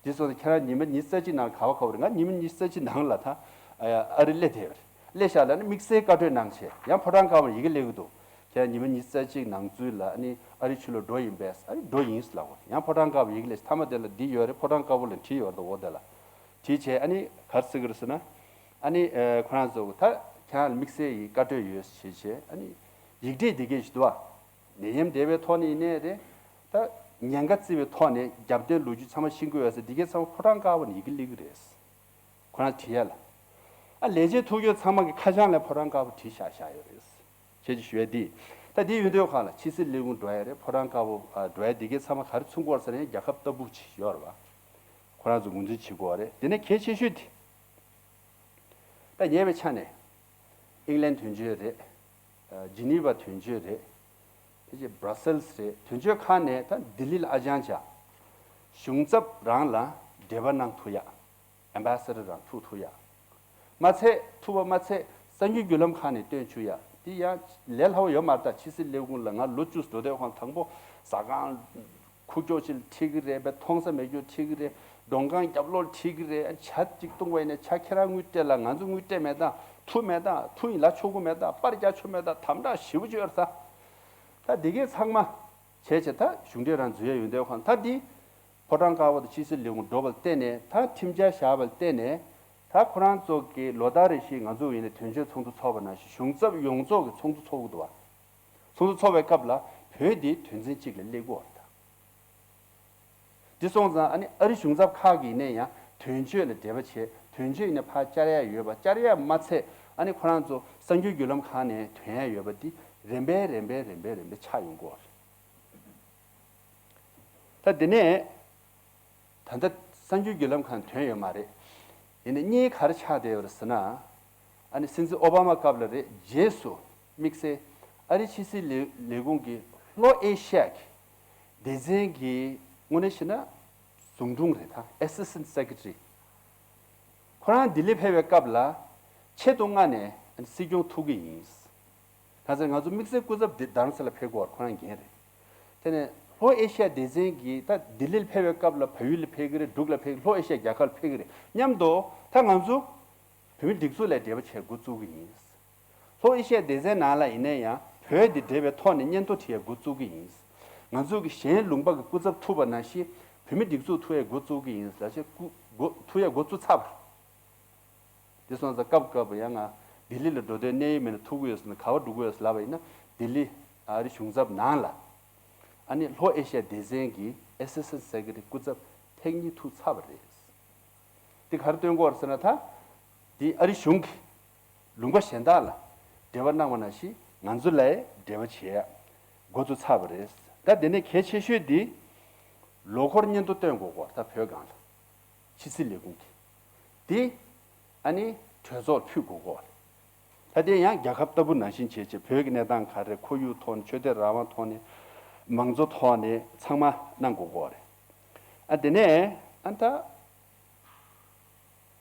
དེ་སོང་ཙང་ཁྱེད་རང་ཉི་མ་ཉི་ཤུ་རྩ་གཅིག་ནང་ག་བ་ག་བ་རེད། ང་ཉི་མ་ཉི་ཤུ་རྩ་གཅིག་ནང་ལ་ད་ཨ་རི་སླེབས་བསྡད་པ་རེད། སླེབས་ཤག་ལབ་ནས་དམིགས་བསལ་བཀའ་འཁྲོལ་གནང་བྱས་ཡང་ཕོ་བྲང་དཀར་པོར་ཡི་གེ་སླེབས་ཀྱི་འདུག་ཁྱེད་ཉི་མ་ཉི་ཤུ་རྩ་གཅིག་ནང་ཚུད་ལ་ཨ་ནི་ཨ་རི་ཕྱི་ལོགས་འགྲོ་ཡིན་པས། ཨ་རི་འགྲོ་ཡིན་ལབ་པ། ཡང་ཕོ་བྲང་དཀར་པོར་ཡི་གེ་སླེབས། མཐའ་མ་དེ་ལ་འདི་ཡོད་རེད། ཕོ་བྲང་དཀར་པོ་ལ་བྲིས་ཡོད་རེད། འོ་དེ་ལ་བྲིས་བྱས་ཨ་ནི་ག་རེ་ཟེར་གི་རེད་ཟེར་ན། ཨ་ནི་ཁོ་རང་ཚོ་ད་ཁྱེད་རང་ལ་དམིགས་བསལ་ཡི་བཀའ་འཁྲོལ་ཡོད་ཟེར་བྱས་ཨ་ནི་ཡིག་འབྲེལ་འདི་གས་ཞིག་འདུག་བ། ནད་ཡམས་འདས་པའི་ཐོག་ནས་ཡིན་ནའི་རེད། ད་ཉེན་ཁ་བརྩི་བའི་ཐོག་ནས་རྒྱབ་རྟེན་ལོ་རྒྱུས་ཚང་མ་ཤེས་ཀྱི་ཡོད་ཟེར་འདི་གས་ཚང་མ་ཕོ་བྲང་དཀར་པོ་ནས་ཡི་གེ་སླེབས་ཀྱི་རེད། ཁོ་རང་བྲིས་ཡ་ལ། ཨ་ལས་བྱེད་ཐུགས་ཁུར་ཚང་མ་གི་ཁ་བྱང་ལ་ཕོ་བྲང་དཀར་པོ་བྲིས་བཞག་བཞག་ཡོད་རེད། ཁྱེད་ཀྱིས་ཞུ་ཡ་འདི། ད་འདི་ཡོད་དུས་ཁ་ལ་ཕྱི་སྲིད་ལས་ཁུངས་འགྲོ་ཡ་རེད། ཕོ་བྲང་དཀར་པོ་ཨ་འགྲོ་ཡ་འདི་གས་ཚང་མ་ག་རེ་མཚོན་གྱི་ཡོད་རེད་ཟེར་ན་ཡང་རྒྱལ་ཁབ་ལྟ་བུ་ཅིག་ཡོད་རེད་བ། ཁོ་རང་ཚོ་ངོས་འཛིན་བྱེད་དགོས་རེད། དེ་ནས་གལ་ཆེ་ཤོས་དེ། ད་ཉེ་བའི་ཆ་ནས་ཨིང་ལན་དོན་གཅོད་རེད། ཨ་ཇི་ནི་ཝ་དོན་གཅོད་རེད། ཕལ་ཆེར་བྷ་ར་སེལ་སི་རེད། དོན་གཅོད་ཁག་ནས་ད་ལྡི་ལི་ལ་ཨ་ཅང་བྱ། གཞུང་ཚབ་རང་ལ་འབྲེལ་བ་གནང་ཐུབ་ཡ། ཨེམ་བྷ་སེ་ཌར་རང་ཐུག་ཐུབ་ཡ། མ་ཚད་ཐུབ་པ་མ་ཚད་གསར་འགྱུར་བརྒྱུད་ལམ་ཁག་ནས་སྟོན་བཅུག་ཡ། འདི་ཡང་ལས་སླ་བོ་ཡོད་མ་རེད། ད་ཕྱི་སྲིད་ལས་ཁུངས་ལ་ང་ལོ་བཅུ་འགྲོ་དུས་ཁོང་དང་པོ་ཟ་ཁང་། ཁུག་ཀྱོག་ཅིག་ལ་ཁྲིད་ཀྱི་རེད་པས། མཐོང་ས་མེད་རྒྱུ་ཁྲིད་ཀྱི་རེད། མགྲོན་ཁང་རྒྱབ་ལོགས་ཁྲིད་ཀྱི་རེད། ཇ་གཅིག་བཏུང་བ་ཡིན་ན་ཇ་ཁྱེད་རང་དངུལ་སྤྲད་ལ་ང་ཚོ་དངུལ་སྤྲད་མེད་ད། ཐུབ་མེད་ད། ཐུབ་ཡིན་ལབ་ཆོག་གི་མེད་ད། པར་རྒྱག་ཆོག་མེད་ད། དམ་དྲག་ཞེ་པོ་ཅིག་ཡོད་རེད་ད། ད་འདི་གས་ཚང་མ་བྱས་བྱས་ད་གཞུང་འབྲེལ་རང་འཛུལ་ཡ་ཡོད་འདོད་ཁོང་ད་འདི་ཕོ་བྲང་དཀར་པོ་དང་ཕྱི་སྲིད་ལས་ཁུངས་འགྲོ་བ་ལ་བརྟེན་ནས་ད་ཁྲིམས་འཆར་བཞག་པ་ལ་བརྟེན་ནས་ད་ཁོ་རང་ཚོ་གི་ལོ་ལྟར་རེ་བཞིན་ང་ཚོ་ཡིན་ན་དོན་གཅོད་ཚོགས་འདུ་ཚོགས་པ་ནང་བཞིན་གཞུང་ཚབ་ཡོངས་རྫོགས་ཀྱི་ཚོགས་འདུ་ཚོགས་ཀྱི་འདུག་བ། ཚོགས་འདུ་ཚོགས་པའི་སྐབས་ལ་བོད་འདི་དོན་ཚན་གཅིག་ལ་སླེབས་ཀྱི་ཡོད་རེད་ད། འདི་སོང་ཙང་ཨ་ནི་ཨ་རི་གཞུང་ཚབ་ཁག་གིས་ནས་ཡང་དོན་གཅོད་ལ་འབྲེལ་བ་བྱས། དོན་གཅོད་ཡིན་ན་ཕར་བཅར་ཡ་ཡོད་པ། བཅར་ཡ་མ་ཚད་ཨ་ནི་ཁོ་རང་ཚོ་གསར་འགྱུར་བརྒྱུད་ལམ་ཁག་ནས་ཐོན་ཡ་ཡོད་པ་འདི་རིམ་པས་རིམ་པས་རིམ་པས་རིམ་པས་ཆགས་ཡོང་གི་ཡོད་རེད། ད་འདི་ནས་ད་ལྟ་གསར་འགྱུར་བརྒྱུད་ལམ་ཁག་ནས་ཐོན་ཡོད་མ་རེད། ཡིན་ནའི་གཉིས་ག་རེ་ཆགས་བསྡད་ཡོད་རེད་ཟེར་ན། ཨ་ནི་སྲིད་འཛིན་ཨོ་བྷ་མ་སྐབས་ལ་རེད། རྗེས་སུ་དམིགས་བསལ་ཨ་རི་ཕྱི་སྲིད་ལས་ལས་ཁུངས་ཀྱི་ལྷོ་ཨེ་ཤི་ཡ་གི་སྡེ་ཚན་གྱི་དངོས་གནས་བཤད་ན་ཟུང་དྲུང་རེད་ད། Assistant Secretary། ཁོ་རང་ལྡི་ལི་ཕེབས་པའི་སྐབས་ལ་ཆེད་དུ་མངགས་ནས་ཨ་ནི་སྲིད་སྐྱོང་ཐུག་གི་ཡིན། ད་ཆ་ང་ཚོ་དམིགས་བསལ་སྐུ་ཚབ་འདི་རྡ་རམ་ས་ལ་ཕེབས་དགོས་པ་ཁོ་རང་འགན་རེད། དེ་ནས་ ལྷོ་ཨེ་ཤི་ཡ་སྡེ་ཚན་གྱིས་ད་ལྡི་ལི་ལ་ཕེབས་པའི་སྐབས་ལ་བལ་ཡུལ་ལ་ཕེབས་ཀྱི་རེད། འབྲུག་ལ་ཕེབས་ཀྱི། ལྷོ་ཨེ་ཤི་ཡ་རྒྱལ་ཁབ་ལ་ཕེབས་ཀྱི་རེད། མཉམ་དུ་ད་ང་ཚོ་བོད་མི་སྒྲིག་འཛུགས་ལ་འབྲེལ་བ་བྱེད་འགོ་བཙུགས་ཀྱི་ཡིན། ལྷོ་ཨེ་ཤི་ཡ་སྡེ་ཚན་ནང་ལ་ཡིན་ན་ཡང་བོད་དེ་འབྲེལ་བའི་ཐོག་ནས་སྙན་ཐོ་བྲི་ཡ་འགོ་བཙུགས་ཀྱི་ཡིན། ང་ཚོ་གི་གཞན་ལུང་པ་གི་སྐུ་ཚབ་ཐུག་པ་ནང་བཞིན་བོད་མི་སྒྲིག་འཛུགས་ཐུག་ཡ་འགོ་བཙུགས་ཀྱི་ཡིན་ཟེར་བྱས་སྐུ་འགོ་ཐུག་ཡ་འགོ་བཙུགས་ཚར་བ་རེད། དེ་སོང་ཙང་སྐབས་སྐབས་ཡང་ང་ལྡི་ལི་ལ་འགྲོ་འདོད་གནས་ཡུལ་མེད་ན་ཐུག་གི་ཡོད་ཟེར་ན། ག་པར་འགྲོ་གི་ཡོད་ཟེར་ལབ་པ་ཡིན་ན་ལྡི་ལི་ཨ་རི་གཞུང་ཚབ་ནང་ལ་ཨ་ནི་ལྷོ་ཨེ་ཤི་ཡ་སྡེ་ཚན་གྱི་ཨེ་སི་སི་ཊེན་ཊི་སེ་ཀེ་རེ་ཊི་སྐུ་ཚབ་ཐེངས་གཉིས་ཐུག་ཚར་བ་རེད། འདི་ག་རེ་སྟོན་གྱི་ཡོད་རེད་ཟེར་ན། ད་འདི་ཨ་རི་གཞུང་གི་ལུང་པ་གཞན་དག་ལ་འབྲེལ་བ་གནང་བ་ནང་བཞིན་ང་ཚོ་ལ་འབྲེལ་བ་བྱེད་ཡ་འགོ་བཙུགས་ཚར་བ་རེད། ད་དེ་ནས་གལ་ཆེ་ཤོས་འདི་ལོ་འཁོར་སྙན་ཐོ་སྟོན་དགོས་ཀྱི་ཡོད་རེད། ད་བོད་སྒང་ལ་ཕྱི་སྲིད་ལས་ཁུངས་ཀྱི་འདི་ཨ་ནི་གྲོས་ཚོགས་ལ་ཕུལ་དགོས་ཀྱི་ཡོད་རེད། ད་དེ་ཡང་རྒྱལ་ཁབ་ལྟ་བུ་ནང་བཞིན་བྱས་བྱས་བོད་ཀྱི་གནས་སྟངས་ག་རེ། ཁོར་ཡུག་ཐོག་ནས། ཆོས་དད་རང་དབང་ཐོག་ནས། མང་གཙོ་ཐོག་ནས་ཚང་མ་གནང་དགོས་ཀྱི་ཡོད་རེད། ཨ་དེ་ནས་ཨ་ད་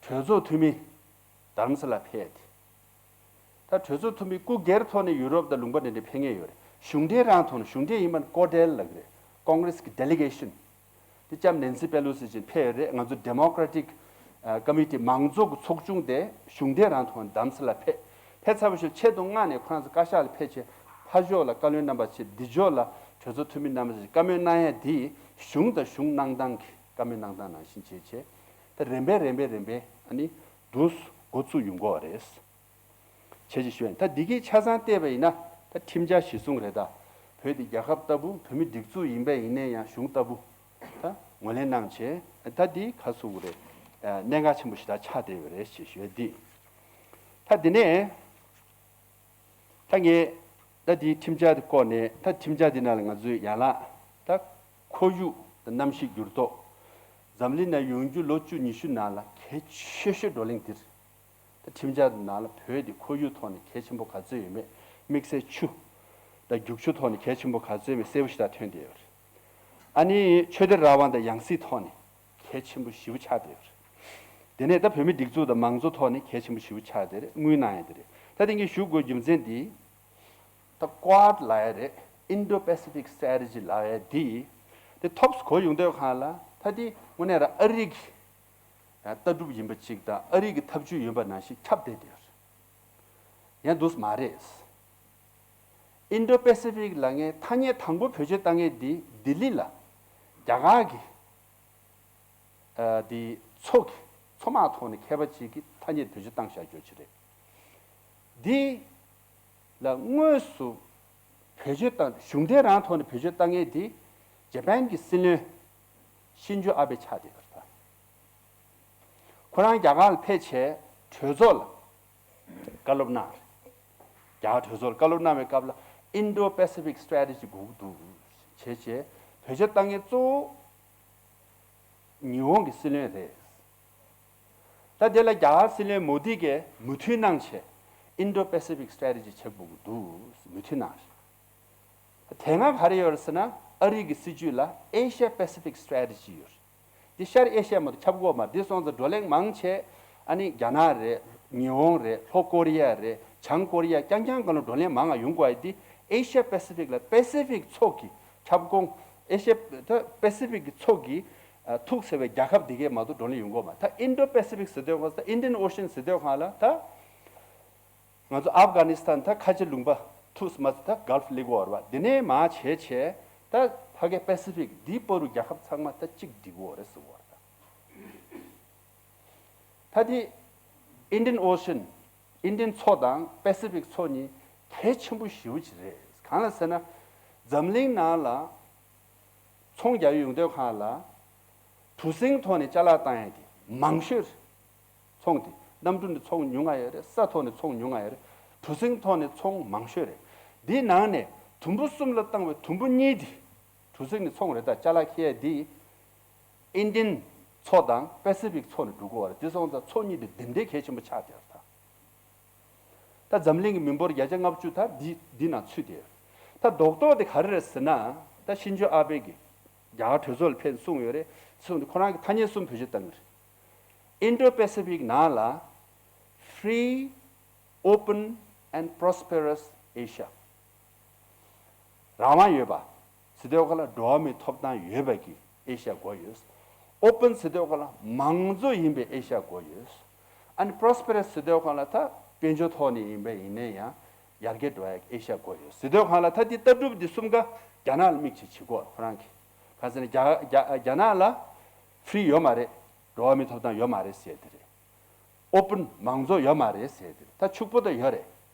གྲོས་ཚོགས་འཐུས་མི་རྡ་རམ་ས་ལ་ཕེབས་ཏེ། ད་གྲོས་ཚོགས་འཐུས་མི་སྐུ་སྒེར་ཐོག་ནས་ཡུ་རོབ་དང་ལུང་པ་འདྲ་འདྲ་ཕེབས་མཁན་ཡོད་རེད། གཞུང་འབྲེལ་རང་ཐོག་ནས། གཞུང་འབྲེལ་ཡིན་པ་ནི་ཀོ་ཌེལ་ལབ་ཀྱི་རེད། ཀོང་གྷི་རེ་སི་གི་ཌེ་ལི་གེ་ཤན་དེ་ལྕམ་ནེན་སི་པེ་ལོ་སི་ཅིག་ཕེབས་ཡོད་རེད། ང་ཚོ་ཌེ་མོ་ཀེ་ར་ཊིག་ཨ་ཀོ་མི་ཊི་མང་གཙོ་གི་ཚོགས་ཆུང་དེ་གཞུང་འབྲེལ་རང་ཐོག་ནས་རྡ་རམ་ས་ལ་ཕེབས། ཕེབས་ཚར་བའི་ཤུལ་ཆེད་དུ་མངགས་ནས་ཁོ་རང་ཚོ་བཀའ་ཤག་ལ་ཕེབས་བྱས་ཕར་ཕྱོགས་ལ་བཀའ་བློན་རྣམ་པ་བྱས། འདི་ཕྱོགས་ལ་གྲོས་ཚོགས་འཐུས་མི་རྣམ་པ་བྱས་བཀའ་མོལ་གནང་ཡ་འདི་གཞུང་དང་གཞུང་གནང་སྟངས་ཀྱི་བཀའ་མོལ་གནང་སྟངས་ནང་བཞིན་བྱས་བྱས། ད་རིམ་པས་རིམ་པས་རིམ་པས་ཨ་ནི་འདུག་འགོ་བཙུགས་ཡོང་གི་ཡོད་རེད། བྱས་ཅི་ཞུ་ཡ་ཡིན། ད་འདི་གི་ཆ་ཚང་བལྟས་པ་ཡིན་ན་ད་ཁྲིམས་འཆར་གཞིར་བཟུང་རེད། ད་བོད་འདི་རྒྱལ་ཁབ་ལྟ་བུ། བོད་མི་སྒྲིག་འཛུགས་ཡིན་པ་ཡིན་ནའི་ཡང་གཞུང་ལྟ་བུ་ད་ངོས་ལེན་གནང་བྱས། ད་འདི་ག་ཟེར་དགོས་རེད། གནད་འགག་ཆེན་པོ་ཞེ་དྲག་ཆགས་བསྡད་ཡོད་རེད་ཅེས་ཞུ་ཡ་འདི། ད་འདི་ནས་ད་ངས་ད་འདི་ཁྲིམས་འཆར་འདི་སྐོར་ནས། ད་ཁྲིམས་འཆར་འདི་ནང་ལ་ང་ཚོས་ཡན་ལག་ད་ཁོར་ཡུག་དང་གནམ་གཤིས་འགྱུར་ལྡོག་འཛམ་གླིང་ནང་ཡོང་རྒྱུ་ལོ་བཅུ་ཉི་ཤུ་ནང་ལ་གལ་ཆེ་ཤོས་བགྲོ་གླེང་འདི་རེད། ད་ཁྲིམས་འཆར་ནང་ལ་བོད་དེ་ཁོར་ཡུག་ཐོག་ནས་གལ་ཆེན་པོ་ག་ཚོད་ཡོད་མེད། དམིགས་བསལ་ཆུ་དང་རྒྱུག་ཆུ་ཐོག་ནས་གལ་ཆེན་པོ་ག་ཚོད་ཡོད་མེད་གསལ་པོ་ཞེ་དྲག་ཐོན་བསྡད་ཡོད་རེད། ཨ་ནི་ཆོས་དད་རང་དབང་དང་ཡང་སྲིད་ཐོག་ནས་གལ་ཆེན་པོ་ཞེ་པོ་ཆགས་བསྡད་ཡོད་རེད། དེ་ནས་ད་བོད་མི་སྒྲིག་འཛུགས་དང་མང་གཙོ་ཐོག་ནས་གལ་ཆེན་པོ་ཞེ་པོ་ཆགས་བསྡད་རེད། དངུལ་གནང་ཡ་དེ་རེད། ད་དེ་ངས་ཞུ་དགོས་རྒྱུ་མཚན་འདི། ད་ཀོཌ་ལབ་ཡ་རེད། Indo Pacific Strategy ལབ་ཡ་འདི། དེ་ཐོབ་གོ་ཡོང་དུས་སྒང་ལ་ད་དེ་དངོས་གནས་རང་ཨ་རི་གི་ལྟ་གྲུབ་ཡིན་པ་ཅིག་དང་ཨ་རི་གི་ཐབས་ཇུས་ཡིན་པ་ནང་བཞིན་ཁྱབ་བསྡད་དེ་ཡོད་རེད། ཡང་འདུག་མ་རེད། Indo Pacific ལབ་མཁན་ཐ་སྙད་དང་པོ་བེད་སྤྱོད་བཏང་མཁན་འདི་ལྡི་ལི་ལ་རྒྱ་གར་གི་ཨ་དེ་མཚོ་གི་མཚོ་དམག་ཐོག་ནས་མཁས་པ་ཅིག་གིས་ཐ་སྙད་བེད་སྤྱོད་བཏང་བཞག་རྒྱུ་ཅིག་རེད། འདི་ལ་དངོས་སུ་བེད་སྤྱོད་བཏང་། གཞུང་འབྲེལ་རང་ཐོག་ནས་བེད་སྤྱོད་བཏང་མཁན་འདི་ཇ་པན་གྱི་སྲིད་བློན་ཤིན་ཇོ་ཨ་བྷེ་ཆགས་བསྡད་པ་རེད། ད་ཁོ་རང་རྒྱ་གར་ལ་ཕེབས་བྱས་གྲོས་ཚོགས་ལ་བཀའ་སློབ་གནང་། རྒྱ་གར་གྲོས་ཚོགས་ལ་བཀའ་སློབ་གནང་བའི་སྐབས་ལ་Indo Pacific Strategy དགོས་ཀྱི་འདུག་བྱས་བྱས་བེད་སྤྱོད་བཏང་མཁན་གཙོ་བོ་ཉི་ཧོང་གི་སྲིད་བློན་རེད། ད་དེ་ལ་རྒྱ་གར་སྲིད་བློན་མོ་དི་གིས་མོས་མཐུན་གནང་བྱས་Indo Pacific Strategy བྱེད་དགོས་ཀྱི་འདུག་མོས་མཐུན་གནང་། དེ་སྔ་ག་རེ་ཡོད་རེད་ཟེར་ན་ཨ་རི་གི་སྲིད་ཇུས་ལ་Asia Pacific Strategy ཡོད་རེད། འདི་ཤར་ཨེ་ཤ་ཡ་མ་གཏོགས་ཁྱབ་ཀྱི་ཡོད་མ་རེད། འདི་སོང་ཙང་བགྲོ་གླེང་མང་ཆེ་ཨ་ནི་རྒྱ་ནག་རེད། ཉི་ཧོང་རེད། ལྷོ་ཀོ་རི་ཡ་རེད། བྱང་ཀོ་རི་ཡ་རྐྱང་རྐྱང་སྒང་ལ་བགྲོ་གླེང་མང་ང་ཡོང་དགོས་ཡ་འདི་ཨེ་ཤ་ཡ་པེ་སི་ཕིག་ལ་པེ་སི་ཕིག་མཚོ་གི་ཁྱབ་ཁོངས། ཨེ་ཤ་ཡ་ད་པེ་སི་ཕིག་གི་མཚོ་གི་ཨ་ཐུག་ཟེར་བའི་རྒྱལ་ཁབ་འདི་གས་མ་གཏོགས་བགྲོ་གླེང་ཡོང་གི་ཡོད་མ་རེད། ད་Indo Pacific ཟེར་དུས་སྒང་ད་Indian Ocean ཟེར་དུས་སྒང་ལ་ད། ང་ཚོ་ཨབ་གྷ་ནི་སི་ཐན་ད་ཁ་ཆེ་ལུང་པ་ཐུག་མ་ད་གལ་ཕ་ལི་གོ་བར་བ་འདི་ནས་མ་བྱས་བྱས་ད་ཕ་གི་པེ་སི་ཕིག་འདི་བར་དུ་རྒྱལ་ཁབ་ཚང་མ་ད་གཅིག་འགྲིག་གོ་རེད་ཟེར་བ་རེད། ད་འདི་Indian Ocean Indian མཚོ་དང་པེ་སི་ཕིག་མཚོ་གཉིས་གལ་ཆེན་པོ་ཞེ་པོ་ཅིག་རེད། གང་ལ་ཟེར་ན་འཛམ་གླིང་ནང་ལ། ཚོང་རྒྱག་ཡོང་དུས་སྒང་ལ་གྲུ་གཟིངས་ཐོག་ནས་ཅ་ལག་བཏང་ཡ་དེ་མང་ཤོས་རེད། ཚོང་དེ་གནམ་གྲུ་ནས་ཚོང་ཉོ་ཡ་ཡོད་རེད། ས་ཐོག་ནས་ཚོང་ཉོ་ཡ་ཡོད་རེད། གྲུ་གཟིངས་ཐོག་ནས་ཚོང་མང་ཤོས་རེད། དེའི་ནང་ནས་དུམ་བུ་གསུམ་ལ་བཏང་བའི་དུམ་བུ་གཉིས་དེ་གྲུ་གཟིངས་ནས་ཚོང་རེད། ད་ཅ་ལག་འཁྱེར་ཡ་དེ་ཨིན་ཌི་ཡན་མཚོ་དང་པེ་སི་ཕིག་མཚོ་ནས་འགྲོ་གི་ཡོད་རེད། དེ་སོང་ཙང་མཚོ་གཉིས་དེ་འདི་འདྲའི་གལ་ཆེན་པོ་ཆགས་བསྡད་ཡོད་རེད་ད། ད་འཛམ་གླིང་གི་མི་འབོར་བརྒྱ་ཆ་ལྔ་བཅུ་ད་འདི་འདི་ནང་ཚུད་དེ་ཡོད། ད་རྡོག་རྡོག་དེ་ག་རེ་རེད་ཟེར་ན། ད་ཤིན་ཇོ་ཨ་བྷེ་གིས་རྒྱ་གར་གྲོས་ཚོགས་ལ་ཕེབས་གསུངས་ཡོད་རེད། གསུངས་དེ་ཁོ་རང་གི་ཐ་སྙད་གསུམ་བེད་སྤྱོད་བཏང་གི་རེད། Indo Pacific ནང་ལ་Free, Open and Prosperous Asia། རང་དབང་ཡོད་པ། ཟེར་དུས་སྒང་ལ་འགྲོ་བ་མིའི་ཐོབ་ཐང་ཡོད་པ་གི་ཨེ་ཤ་ཡ་དགོས་ཡོད། ཨོ་པན་ཟེར་དུས་སྒང་ལ་མང་གཙོ་ཡིན་པའི་ཨེ་ཤ་ཡ་དགོས་ཡོད། ཨ་ནི་པོ་རོ་སི་པེ་རས་ཟེར་དུས་སྒང་ལ་ད་དཔལ་འབྱོར་ཐོག་ནས་ཡིན་པ་ཡིན་ན་ཡང་ཡར་རྒྱས་འགྲོ་ཡ་ཨེ་ཤ་ཡ་དགོས་ཡོད་ཟེར་དུས་སྒང་ལ། ད་འདི་ལྟ་གྲུབ་འདི་གསུམ་ཀ་རྒྱ་ནག་ལ་དམིགས་བྱས་བྱེད་དགོས་ཁོ་རང་གིས། གང་ཟེར་ན་རྒྱ་རྒྱ་རྒྱ་ནག་ལ་ཧྥི་རི་ཡོད་མ་རེད། འགྲོ་བ་མིའི་ཐོབ་ཐང་ཡོད་མ་རེད་ཟེར་དེ་རེད། ཨོ་པན་མང་གཙོ་ཡོད་མ་རེད་ཟེར་དེ་རེད། ད་ཕྱུག་པོ་ད་ཡོད་རེད།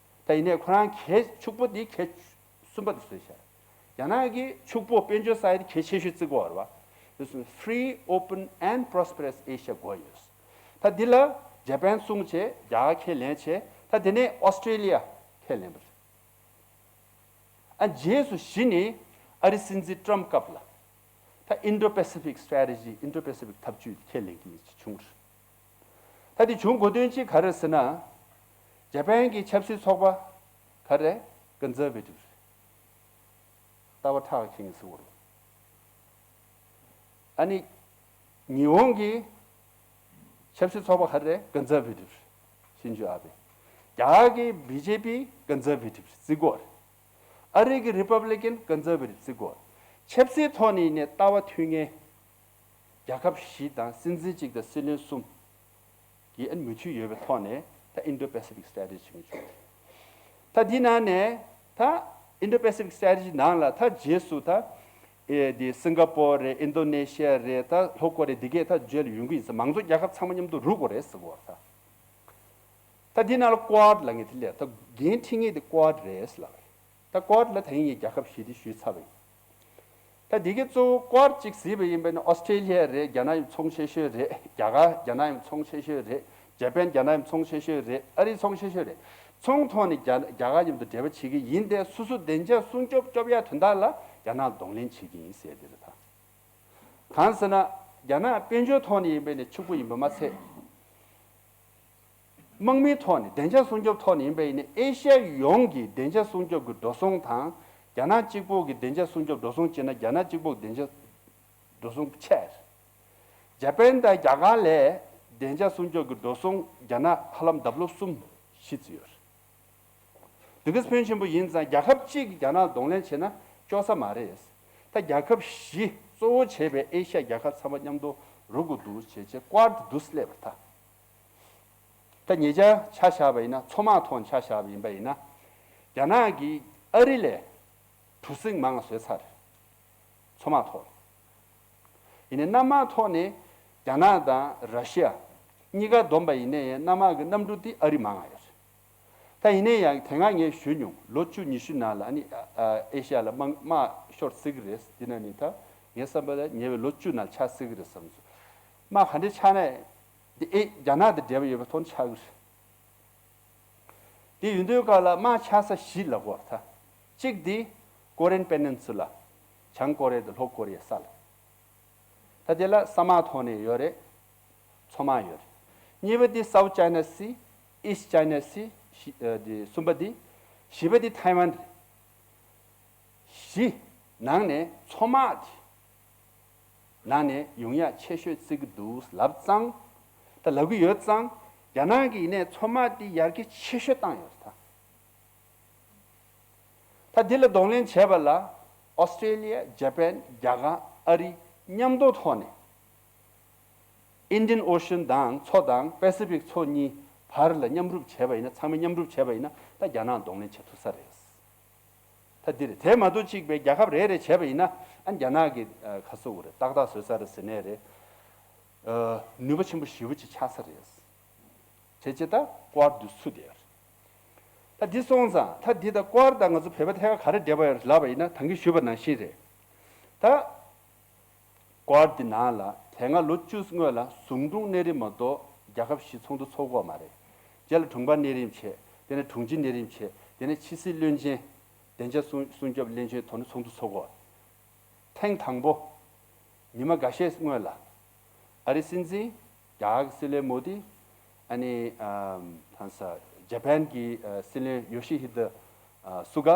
ད་ཡིན་ནའི་ཁོ་རང་གལ་ཕྱུག་པོ་འདི་གལ་གསུམ་པ་དེ་བཟོས་ཤག་རྒྱ་ནག་གི་ཕྱུག་པོ་དཔལ་འབྱོར་ས་ཡི་གལ་ཆེ་ཤོས་བརྩི་དགོས་རེད་བ། Free, open and prosperous Asia དགོས་ཡོད། ད་འདི་ལ་ཇ་པན་གསུངས་བྱས། རྒྱ་གར་ཁས་ལེན་བྱས། ད་དེ་ནས་ཨོ་སི་ཀྲེ་ལི་ཡ་ཁས་ལེན་པ་རེད། ཨ་རྗེས་སུ་གཞི་ནས་ཨ་རི་སྲིད་འཛིན་ཊམ་སྐབས་ལ་ད་Indo-Pacific Strategy, Indo-Pacific འཐབ་ཇུས་ཁས་ལེན་གྱི་བྱུང་རེད། ད་དེ་བྱུང་དགོས་དོན་གཅིག་ག་རེ་ཟེར་ན། ཇ་པན་གྱི་ཆབ་སྲིད་ཚོགས་པ་ག་རེ། Conservative རེད། ལྟ་བ་ཁྲག་ཁེངས་ཟེར་བ་རེད། ཨ་ནི་ཉི་ཧོང་གི་ཆབ་སྲིད་ཚོགས་པ་ག་རེ། Conservative རེད། ཤིན་ཛོ་ཨ་བེ། རྒྱ་གར་གྱི་བི་ཇེ་པི་Conservative རེད་བརྩི་དགོས་རེད། ཨ་རི་གི་Republican Conservative བརྩི་དགོས་རེད། ཆབ་སྲིད་ཐོག་ནས་ནས་ལྟ་བ་མཐུན་མཁན་རྒྱལ་ཁབ་བཞི་དང་སྲིད་འཛིན་གཅིག་དང་སྲིད་བློན་གསུམ་གྱི་ཨ་ནི་མོས་མཐུན་ཡོད་པའི་ཐོག་ནས་ད་Indo-Pacific Strategy བྱུང་བྱུང་། ད་འདི་ནང་ནས་ད་Indo-Pacific Strategy ནང་ལ་ད་རྗེས་སུ་ད་ཨེ་འདི་སིང་ག་པོར་རེད། ཨིན་དོ་ནེ་ཤི་ཡ་རེད། ད་ལྷོ་ཀོ་རི་ཡ། འདི་གས་ད་རྗེས་ལ་ཡོང་གི་ཡིན་ཟེར། མང་གཙོ་རྒྱལ་ཁབ་ཚང་མ་མཉམ་དུ་རུག་དགོས་རེད་ཟེར་གོ་ད། ད་འདི་ནང་ལ་Quad ལབ་མཁན་དེ་ལས་ད་འགན་འཁྲི་མཁན་དེ་Quad རེད་ལབ། ད་Quad ལ་ད་ཡིན་ངས་རྒྱལ་ཁབ་བཞི་དེ་ཞུས་ཚར་བ་ཡིན། ད་འདི་གའི་གཙོ་བོ་Quad གཅིག་གཟིགས་པ་ཡིན་པ་ན་ཨོ་སི་ཀྲེ་ལི་ཡ་རེད། རྒྱ་ནག་ཡང་ཚོང་ཆེ་ཤོས་རེད། རྒྱ་གར་རྒྱ་ནག་ཡང་ཚོང་ཆེ་ཤོས་རེད། ཇ་པན་རྒྱ་ནག་ཡང་ཚོང་ཆེ་ཤོས་རེད། ཨ་རི་ཚོང་ཆེ་ཤོས་རེད། ཚོང་ཐོག་ནས་རྒྱ་རྒྱ་གར་མཉམ་དུ་འབྲེལ་བ་བྱེད་ཀྱི་ཡིན་ཏེ། སོ་སོ་བདེ་འཇགས་སྲུང་སྐྱོབ་སྐྱོབ་ཡ་དོན་དག་ལ་རྒྱ་ནག་གདོང་ལེན་བྱེད་ཀྱི་ཡིན་ཟེར་དེ་རེད་ད། གང་ཟེར་ན། རྒྱ་ནག་དཔལ་འབྱོར་ཐོག་ནས་ཡིན་པས་ནས་ཕྱུག་པོ་ཡིན་པ་མ་ཚད། དམག་མིའི་ཐོག་ནས་བདེ་འཇགས་སྲུང་སྐྱོབ་ཐོག་ནས་ཡིན་པས་ནས་ཨེ་ཤ་ཡ་ཡོངས་ཀྱི་བདེ་འཇགས་སྲུང་སྐྱོབ་ཀྱི་འགྲོ་སོང་དང་། རྒྱ་ནག་གཅིག་པོ་གི་བདེ་འཇགས་སྲུང་སྐྱོབ་འགྲོ་སོང་བྱས་ན་རྒྱ་ནག་གཅིག་པོ་གི་བདེ་འཇགས་འགྲོ་སོང་ཆེ། ཇ་པན་དང་རྒྱ་གར་ལས་བདེ་འཇགས་སྲུང་སྐྱོབ་ཀྱི་འགྲོ་སོང་རྒྱ་ནག་ཧ་ལམ་ལྡབ་ལོག་གསུམ་བཞི་བརྩི་ཡོད་རེད། འདི་ག་ཕོན་ཆེན་པོ་ཡིན་ཙང་རྒྱལ་ཁབ་གཅིག་གིས་རྒྱ་ནག་གདོང་ལེན་བྱས་ན་ལྕོགས་ས་མ་རེད། ད་རྒྱལ་ཁབ་བཞི་གཙོ་བོ་བྱས་པའི་ཨེ་ཤ་ཡ་རྒྱལ་ཁབ་ཚང་མ་མཉམ་དུ་རུག་དགོས་འདུག་བྱས་བྱས་Quad འདུག་སླེབས་པ་རེད་ད། ད་ཉེ་ཆར་ཆ་བཞག་པ་ཡིན་ན། མཚོ་དམག་ཐོག་ནས་ཆ་བཞག་པ་ཡིན་པ་ཡིན་ན། རྒྱ་ནག་གིས་ཨ་རི་ལས་གྲུ་གཟིངས་མང་བ་བཟོས་ཚར། མཚོ་དམག་ཐོག་ནས། ཡིན་ནའི་གནམ་དམག་ཐོག་ནས་རྒྱ་ནག་དང་ར་ཤི་ཡ་གཉིས་ཀ་བསྡོམས་པ་ཡིན་ནའི་ཡང་གནམ་དམག་གི་གནམ་གྲུ་དེ་ཨ་རི་མང་བ་ཡོད་རེད། ད་ཡིན་ནའི་ཡང་དེ་སྔ་ངས་ཞུས་མྱོང་། ལོ་བཅུ་ཉི་ཤུ་ནང་ལ་ཨ་ནི་ཨ་ཨ་ཨེ་ཤ་ཡ་ལ་དམག་དམག་ཤོར་སྲིད་ཀྱི་རེད། འདི་ནང་ནས་ད་ངའི་བསམ་པ་ལ་ཉེ་བའི་ལོ་བཅུ་ནང་ཆགས་སྲིད་ཀྱི་རེད་བསམ་སོང་། དམག་ག་འདྲ་ཆགས་ན་འདི་ཨེ་རྒྱ་ནག་དང་འབྲེལ་བ་ཡོད་པའི་ཐོག་ནས་ཆགས་ཀྱི་རེད། དེ་ཡིན་དུས་སྐབས་ལ་དམག་ཆགས་ས་བཞི་ལབ་དགོས་རེད་ད། གཅིག་དེ་Korean Peninsula། བྱང་ཀོ་རི་ཡ་དང་ལྷོ་ཀོ་རི་ཡའི་ས་ལ། ད་དེ་ལ་ས་དམག་ཐོག་ནས་ཡོད་རེད། མཚོ་དམག་ཡོད་རེད། གཉིས་པ་དེ་South China Sea། East China Sea། བཞི་ཨ་དེ་གསུམ་པ་དེ། བཞི་པ་དེ་ཐའེ་ཝན་རེད། བཞི་ནང་ནས་མཚོ་དམག་དེ་ནང་ནས་ཡོང་ཡག་ཆེ་ཤོས་བརྩི་གི་འདུག་ལབ་ཙང་། ད་ལབ་གི་ཡོད་ཙང་། རྒྱ་ནག་གིས་ཡིན་ནའི་མཚོ་དམག་དེ་ཡར་རྒྱས་ཆེ་ཤོས་བཏང་ཡོད་རེད་ད། ད་འདི་ལ་གདོང་ལེན་བྱས་པ་ལ་ཨོ་སི་ཀྲེ་ལི་ཡ། ཇ་པན། རྒྱ་གར། ཨ་རི་མཉམ་དུ་ཐོག་ནས་Indian Ocean དང་མཚོ་དང་Pacific མཚོ་གཉིས་བར་ལ་མཉམ་རུབ་བྱས་པ་ཡིན་ན། ཚང་མས་མཉམ་རུབ་བྱས་པ་ཡིན་ན་ད་རྒྱ་ནག་གདོང་ལེན་བྱེད་ཐུབ་ས་རེད། ད་འདི་རེད། དེ་མ་གཏོགས་གཅིག་པའི་རྒྱལ་ཁབ་རེ་རེ་བྱས་པ་ཡིན་ན། ཨ་རྒྱ་ནག་གི་ཨ་ཁ་སོ་བོ་རེད། ཏག་ཏག་བཟོས་ཚར་རེད་ཟེར་ནའི་རེད། ཨ་ནུས་པ་ཆེན་པོ་ཞེ་པོ་ཅིག་ཆགས་ས་རེད། བྱས་ཙང་ད་Quad འདི་ཚུད་བསྡད་ཡོད་རེད། ད་འདི་སོང་ཙང་ད་འདི་དང་Quad དང་ང་ཚོ་བོད་པ་ཐད་ཀར་ག་རེ་འབྲེལ་བ་ཡོད་རེད་ལབ་པ་ཡིན་ན། ད་གིན་ཞུས་པ་ནང་བཞིན་རེད། ད་Quad འདི་ནང་ལ་དེ་སྔ་ལོ་བཅུ་སྔོན་ལ་ཟུང་དྲུང་གནས་རིམ་མ་གཏོགས་རྒྱལ་ཁབ་བཞི་ཚོགས་འདུ་ཚོགས་ཀྱི་ཡོད་མ་རེད། རྗེས་ལ་དྲུང་འཕར་གནས་རིམ་བྱས། དེ་ནས་དྲུང་ཆེ་གནས་རིམ་བྱས། དེ་ནས་ཕྱི་སྲིད་བློན་ཆེན། བདེ་འཇགས་སྲུང་སྲུང་སྐྱོབ་བློན་ཆེན་དོ་ནི་ཚོགས་འདུ་ཚོགས་ཀྱི་ཡོད། ཐེངས་དང་པོ་ཉི་མ་འགའ་ཤས་སྔོན་ལ་ཨ་རི་སྲིད་འཛིན། རྒྱ་གར་གྱི་སྲིད་བློན་མོ་དི། ཨ་ནི་ཨམ་ད་ས་ཇ་པན་གྱི་ཨ་སྲིད་བློན་ཡོ་ཤི་ཧི་ད་ཨ་སུ་ག།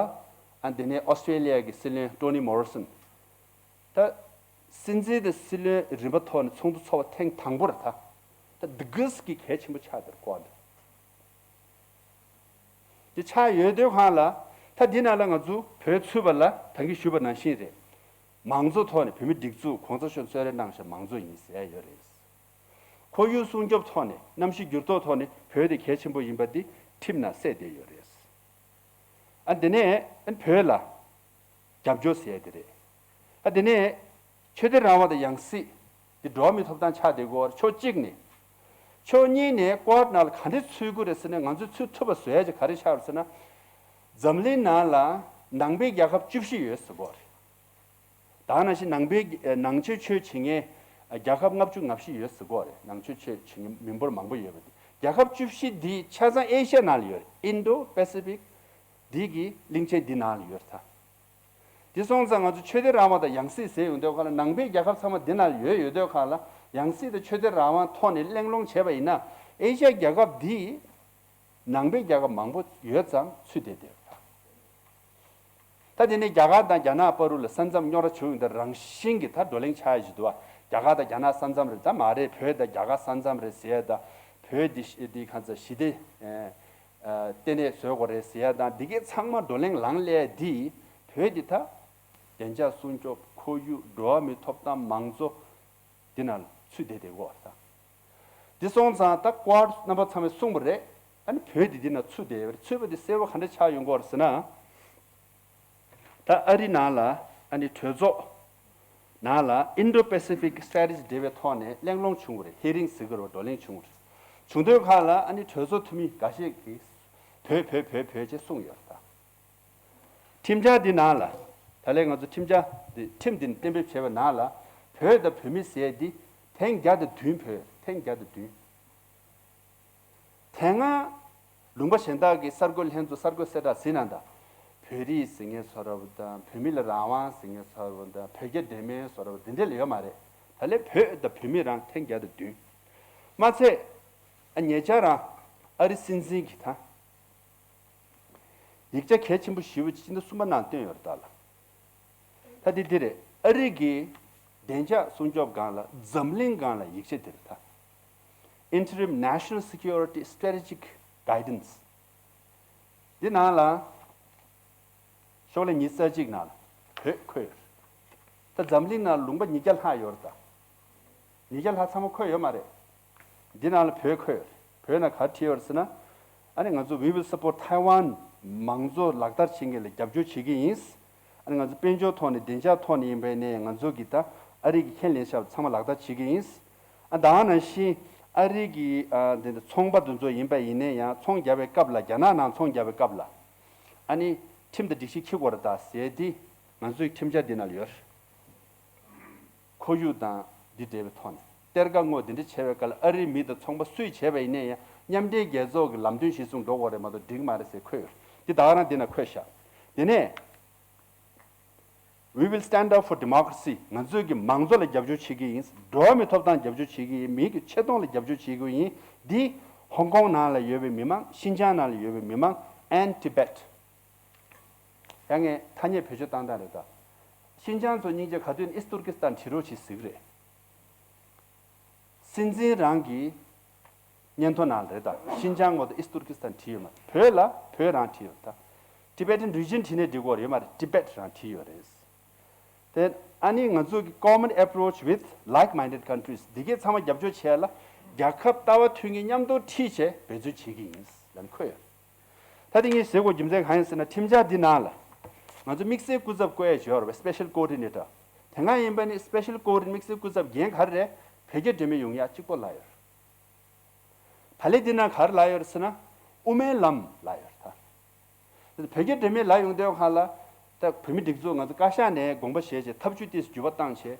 ཨ་དེ་ནས་ཨོ་སི་ཀྲེ་ལི་ཡ་གི་སྲིད་བློན་ཊོ་ནི་མོ་རི་སོན། ད་སྲིད་འཛིན་དང་སྲིད་བློན་རིམ་པ་ཐོག་ནས་ཚོགས་འདུ་ཚོགས་པ་ཐེངས་དང་པོ་རེད་ད། ད་འདི་གས་ཀྱི་གལ་ཆེན་པོ་ཆགས་བསྡད་རེད། Quad འདི་ཆགས་ཡོད་དུས་སྒང་ལ། ད་འདི་ནང་ལ་ང་ཚོ་བོད་ཚུད་པ་ལ་ད་གིན་ཞུས་པ་ནང་བཞིན་རེད། མང་གཙོ་ཐོག་ནས་བོད་མི་སྒྲིག་འཛུགས་གོང་ས་མཆོག་གསོལ་རས་གནང་བཞག་མང་གཙོ་ཡིན་ཟེར་ཡོད་རེད། ཁོར་ཡུག་སྲུང་སྐྱོབ་ཐོག་ནས་གནམ་གཤིས་འགྱུར་ལྡོག་ཐོག་ནས་བོད་དེ་གལ་ཆེན་པོ་ཡིན་པ་འདི་ཁྲིམས་ནང་གསལ་བསྡད་ཡོད་རེད། ཨ་དེ་ནས་ཨ་བོད་ལ་རྒྱབ་སྐྱོར་ཟེར་ཡ་དེ་རེད། ཨ་དེ་ནས་ཆོས་དད་རང་དབང་དང་ཡང་སྲིད་འདི་འགྲོ་བ་མིའི་ཐོབ་ཐང་ཆགས་བསྡད་ཀྱི་ཡོད་རེད། ཕྱོགས་གཅིག་ནས། ཕྱོགས་གཉིས་ནས་ཀོར་ནང་ལ་ག་འདྲས་ཚུད་དགོས་རེད་ཟེར་ན། ང་ཚོས་ཚུད་ཐུབ་པ་བཟོ་ཡ་ཅིག་ག་རེ་ཆགས་རེད་ཟེར་ན། འཛམ་གླིང་ནང་ལ་ནང་པའི་རྒྱལ་ཁབ་བཅུ་བཞི་ཡོད་ཟེར་གྱི་ཡོད་རེད། ད་ནང་བཞིན་ནང་པའི་ནང་ཆོས་ཆོས་བྱེད་མཁན་རྒྱལ་ཁབ་ལྔ་བཅུ་ང་བཞི་ཡོད་ཟེར་གྱི་ཡོད་རེད། ནང་ཆོས་ཆོས་བྱེད་མཁན་མི་འབོར་མང་པོ་ཡོད་པ་དེ། རྒྱལ་ཁབ་བཅུ་བཞི་འདི་ཆ་ཚང་ཨེ་ཤ་ཡ་ནང་ལ་ཡོད་རེད། ཨིན་ཌོ་པེ་སི་ཕིག་འདི་གི་གླིང་ཆེན་འདི་ནང་ལ་ཡོད་རེད་ད། དེ་སོང་ཙང་ང་ཚོ་ཆོས་དད་རང་དབང་དང་ཡང་སྲིད་ཟེར་ཡོང་དུས་སྒང་ལ། ནང་པའི་རྒྱལ་ཁབ་ཚང་མ་འདི་ནང་ལ་ཡོད་ཡོད་དུས་སྒང་ལ། ཡང་སྲིད་དང་ཆོས་དད་རང་དབང་ཐོག་ནས་གླེང་སློང་བྱས་པ་ཡིན་ན། ཨེ་ཤ་ཡ་རྒྱལ་ཁབ་འདི་ནང་པའི་རྒྱལ་ཁབ་མང་པོ་ཡོད་ཙང་ཚུད་བསྡད་བསྡད་ཡོད་རེད། ད་དེ་ནས་རྒྱ་གར་དང་རྒྱ་ནག་བར་དུ་ལ་ས་མཚམས་རྙོག་དྲ་བྱུང་ཡོང་དུས། རང་བཞིན་གྱི་ད་བགྲོ་གླེང་ཆགས་ཡ་ཞིག་འདུག་བ། རྒྱ་གར་དང་རྒྱ་ནག་ས་མཚམས་རེད། ད་མ་རེད། བོད་དང་རྒྱ་གར་ས་མཚམས་རེད་ཟེར་ཡ་དང་། བོད་འདི་ཤི་འདི་གང་ཚ་ཞི་བདེ་ཨ་ལྟེ་གནས་བཟོ་དགོས་རེད་ཟེར་ཡ་དང་། འདི་གའི་ཚང་མ་བགྲོ་གླེང་ལངས་སླེབས་ཡ་འདི། བོད་འདི་ད་བདེ་འཇགས་སྲུང་སྐྱོབ། ཁོར་ཡུག། འགྲོ་བ་མིའི་ཐོབ་ཐང་། མང་གཙོ། འདི་ནང་ལ་ཚུད་བསྡད་བསྡད་ཡོད་རེད་ད། འདི་སོང་ཙང་ད་ཀོར་རྣམ་པ་ཚང་མས་གསུངས་པ་རེད། ཨ་ནི་བོད་འདི་འདི་ནང་ཚུད་བསྡད་ཡོད་རེད། ཚུད་པ་འདི་གསལ་པོ་ག་འདྲ་ཆགས་ཡོང་གི་ཡོད་རེད་ཟེར་ན། ད་ཨ་རི་ནང་ལ་ཨ་ནི་གྲོས་ཚོགས་ནང་ལ་Indo-Pacific Strategy འབྲེལ་བའི་ཐོག་ནས་གླེང་སློང་བྱུང་བ་རེད། ཧི་རིང་ཟེར་གྱི་རེད་བ། བགྲོ་གླེང་བྱུང་བ་རེད། བྱུང་དུས་སྒང་ལ་ཨ་ནི་གྲོས་ཚོགས་འཐུས་མི་འགའ་ཤས་ཀྱིས་བོད་བོད་བོད་བོད་ཅེས་གསུངས་ཡོད་རེད་ད། ཁྲིམས་འཆར་འདི་ནང་ལ། ད་ལན་ང་ཚོ་ཁྲིམས་འཆར་འདི། ཁྲིམས་འདི་གཏན་འབེབས་བྱས་པ་ནང་ལ། བོད་དང་བོད་མི་ཟེར་འདི་ཐེངས་བརྒྱ་དང་བདུན། བོད་ཐེངས་བརྒྱ་དང་བདུན། དེ་སྔ་ལུང་པ་གཞན་དག་གི་གསར་འགོད་ལྷན་ཚོགས་གསར་འགོད་གསལ་བསྒྲགས་ཟིན་ན་ད། བོད་རིགས་ཟེར་མཁན་ཚོ་ར་བ་དང་། བོད་མི་ལ་རང་དབང་ཟེར་མཁན་ཚོ་ར་བ་དང་། བོད་རྒྱ་འབྲེལ་མོལ་ཚོ་ར་བ་འདི་འདྲ་ལ་ཡོད་མ་རེད། ད་ལན་བོད་དང་བོད་མི་རང་ཐེངས་བརྒྱ་དང་བདུན། མ་ཚད། ཨ་ཉེ་ཆར་རང་ཨ་རི་སྲིད་འཛིན་གྱིས་ད། ཡིག་ཆ་གལ་ཆེན་པོ་ཞེ་པོ་ཅིག་སྤྱི་ཟླ་གསུམ་པ་ནང་བཏོན་ཡོད་རེད་ད་ལ། ད་འདི་འདི་རེད། ཨ་རི་གི་བདེ་འཇགས་སྲུང་སྐྱོབ་སྒང་ལ། འཛམ་གླིང་སྒང་ལ་ཡིག་ཆ་འདི་རེད་ད། Interim National Security Strategic Guidance། འདི་ནང་ལ་ཤོག་ལྷེ་ཉི་ཤུ་རྩ་གཅིག་ནང་ལ་བོད་འཁོད་ཡོད་རེད། ད་འཛམ་གླིང་ནང་ལུང་པ་ཉིས་བརྒྱ་ལྷག་ཡོད་རེད་ད། ཉིས་བརྒྱ་ལྷག་ཚང་མ་འཁོད་ཡོད་མ་རེད། འདི་ནང་ལ་བོད་འཁོད་ཡོད་རེད། བོད་ནང་ག་རེ་བྲིས་ཡོད་རེད་ཟེར་ན། ཨ་ནི་ང་ཚོ་We will support Taiwan། མང་གཙོ་ལག་བསྟར་བྱེད་མཁན་ལ་རྒྱབ་སྐྱོར་བྱེད་ཀྱི་ཡིན། ཨ་ནི་ང་ཚོ་དཔལ་འབྱོར་ཐོག་ནས་བདེ་འཇགས་ཐོག་ནས་ཡིན་པ་ཡིན་ནའི་ང་ཚོ་གིས་ད་ཨ་རི་གིས་ཁས་ལེན་བཞག་པ་ཚང་མ་ལག་བསྟར་བྱེད་ཀྱི་ཡིན། ཨ་ད་ག་ནང་བཞིན་ཨ་རི་གི་ཨ་འདི་འདི་ཚོང་པ་འདི་ཚོ་ཡིན་པ་ཡིན་ནའི་ཡང་། ཚོང་རྒྱག་པའི་སྐབས་ལ། རྒྱ་ནག་ནང་ཚོང་རྒྱག་པའི་སྐབས་ལ་ཨ་ནི་ཁྲིམས་དང་སྒྲིག་གཞི་འཁྱེར་དགོས་རེད་ད་ཟེར་དེ་ང་ཚོའི་ཁྲིམས་འཆར་འདི་ནང་ལ་ཡོད། ཁོར་ཡུག་དང་འདི་འབྲེལ་བའི་ཐོག་ནས་གཏེར་ཁ་སྔོག་འདི་འདྲ་བྱས་པའི་སྐབས་ལ། ཨ་རིའི་མི་དང་ཚོང་པ་སུས་བྱས་པ་ཡིན་ནའི་ཡང་མཉམ་འབྲེལ་རྒྱལ་ཚོགས་ཀྱི་ལམ་སྟོན་གཞིར་བཟུང་འགྲོ་དགོས་རེད་མ་གཏོགས་འགྲིག་མ་རེད་ཟེར་འཁོད་ཡོད། འདི་ད་ག་རང་འདི་ན་འཁོད་ཤག་དེ་ནས། We will stand up for democracy། ང་ཚོས་ཀྱི་མང་གཙོ་ལ་རྒྱབ་སྐྱོར་བྱེད་ཀྱི་ཡིན། འགྲོ་བ་མིའི་ཐོབ་ཐང་རྒྱབ་སྐྱོར་བྱེད་ཀྱི་ཡིན། མི་གི་ཆེ་མཐོང་ལ་རྒྱབ་སྐྱོར་བྱེད་ཀྱི་ཡིན། འདི་ཧོང་ཀོང་ནང་ལ་ཡོད་པའི་མི་མང་། ཤིན་ཅང་ནང་ལ་ཡོད་པའི་མི་མང་། and Tibet། ཡང་ངས་ཐ་སྙད་བེད་སྤྱོད་བཏང་སྟངས་རེད་ད། ཤིན་ཅང་ཚོ་སྙིང་རྗེ། ག་དུས་ཨིསྟ་ཏུར་ཀི་སི་ཐན་བྲིས་རོགས་བྱེད་ཟེར་གི་རེད། སྲིད་འཛིན་རང་གི་སྙན་ཐོ་ནང་ལ་རེད་ད། ཤིན་ཅང་ངོ་དང་ཨིསྟ་ཏུར་ཀི་སི་ཐན་བྲིས་ཡོད་མ་རེད། བོད་ལ་བོད་རང་བྲིས་ཡོད་ད། Tibetan region བྲིས་ནས་འགྲིག་གི་རེད་མ་རེད། Tibet རང་བྲིས་ཡོད་རེད། དེ་ཨ་ནི་ང་ཚོ་གི་common approach with like-minded countries འདི་གའི་ཚང་མ་རྒྱབ་སྐྱོར་བྱས་ལ། རྒྱལ་ཁབ་ལྟ་བ་མཐུན་གྱི་མཉམ་དུ་ཁྲིད་བྱས་འབད་བརྩོན་བྱེད་ཀྱི་ཡིན་ལབ་ནས་འཁོད་ཡོད། ད་དེ་ངས་ཟེར་དགོས་རྒྱུ་མཚན་གང་ཡིན་ཟེར་ན། ཁྲིམས་འཆར་འདི་ནང་ལ་ང་ཚོ་དམིགས་བསལ་སྐུ་ཚབ་བསྐོ་ཡས་བྱས་ཡོད་རེད་པ། Special Coordinator། དེ་སྔ་ཡིན་པ་ནི་Special Coordinator དམིགས་བསལ་སྐུ་ཚབ་འགན་ག་རེ་རེད། བོད་རྒྱ་འབྲེལ་མོལ་ཡོང་ཡ་གཅིག་པོ་ལབ་ཡོད་རེད། ད་ལན་འདི་ན་ག་རེ་ལབ་ཡོད་རེད་ཟེར་ན། དབུ་མའི་ལམ་ལབ་ཡོད་རེད་ད། བོད་རྒྱ་འབྲེལ་མོལ་ལབ་ཡོང་དུས་སྒང་ལ། ད་བོད་མི་སྒྲིག་འཛུགས་ང་ཚོ་བཀའ་ཤག་ནས་དགོངས་པ་བཞེས་བྱས་ཐབས་ཇུས་ཏོག་ཙམ་འགྱུར་བ་བཏང་བྱས།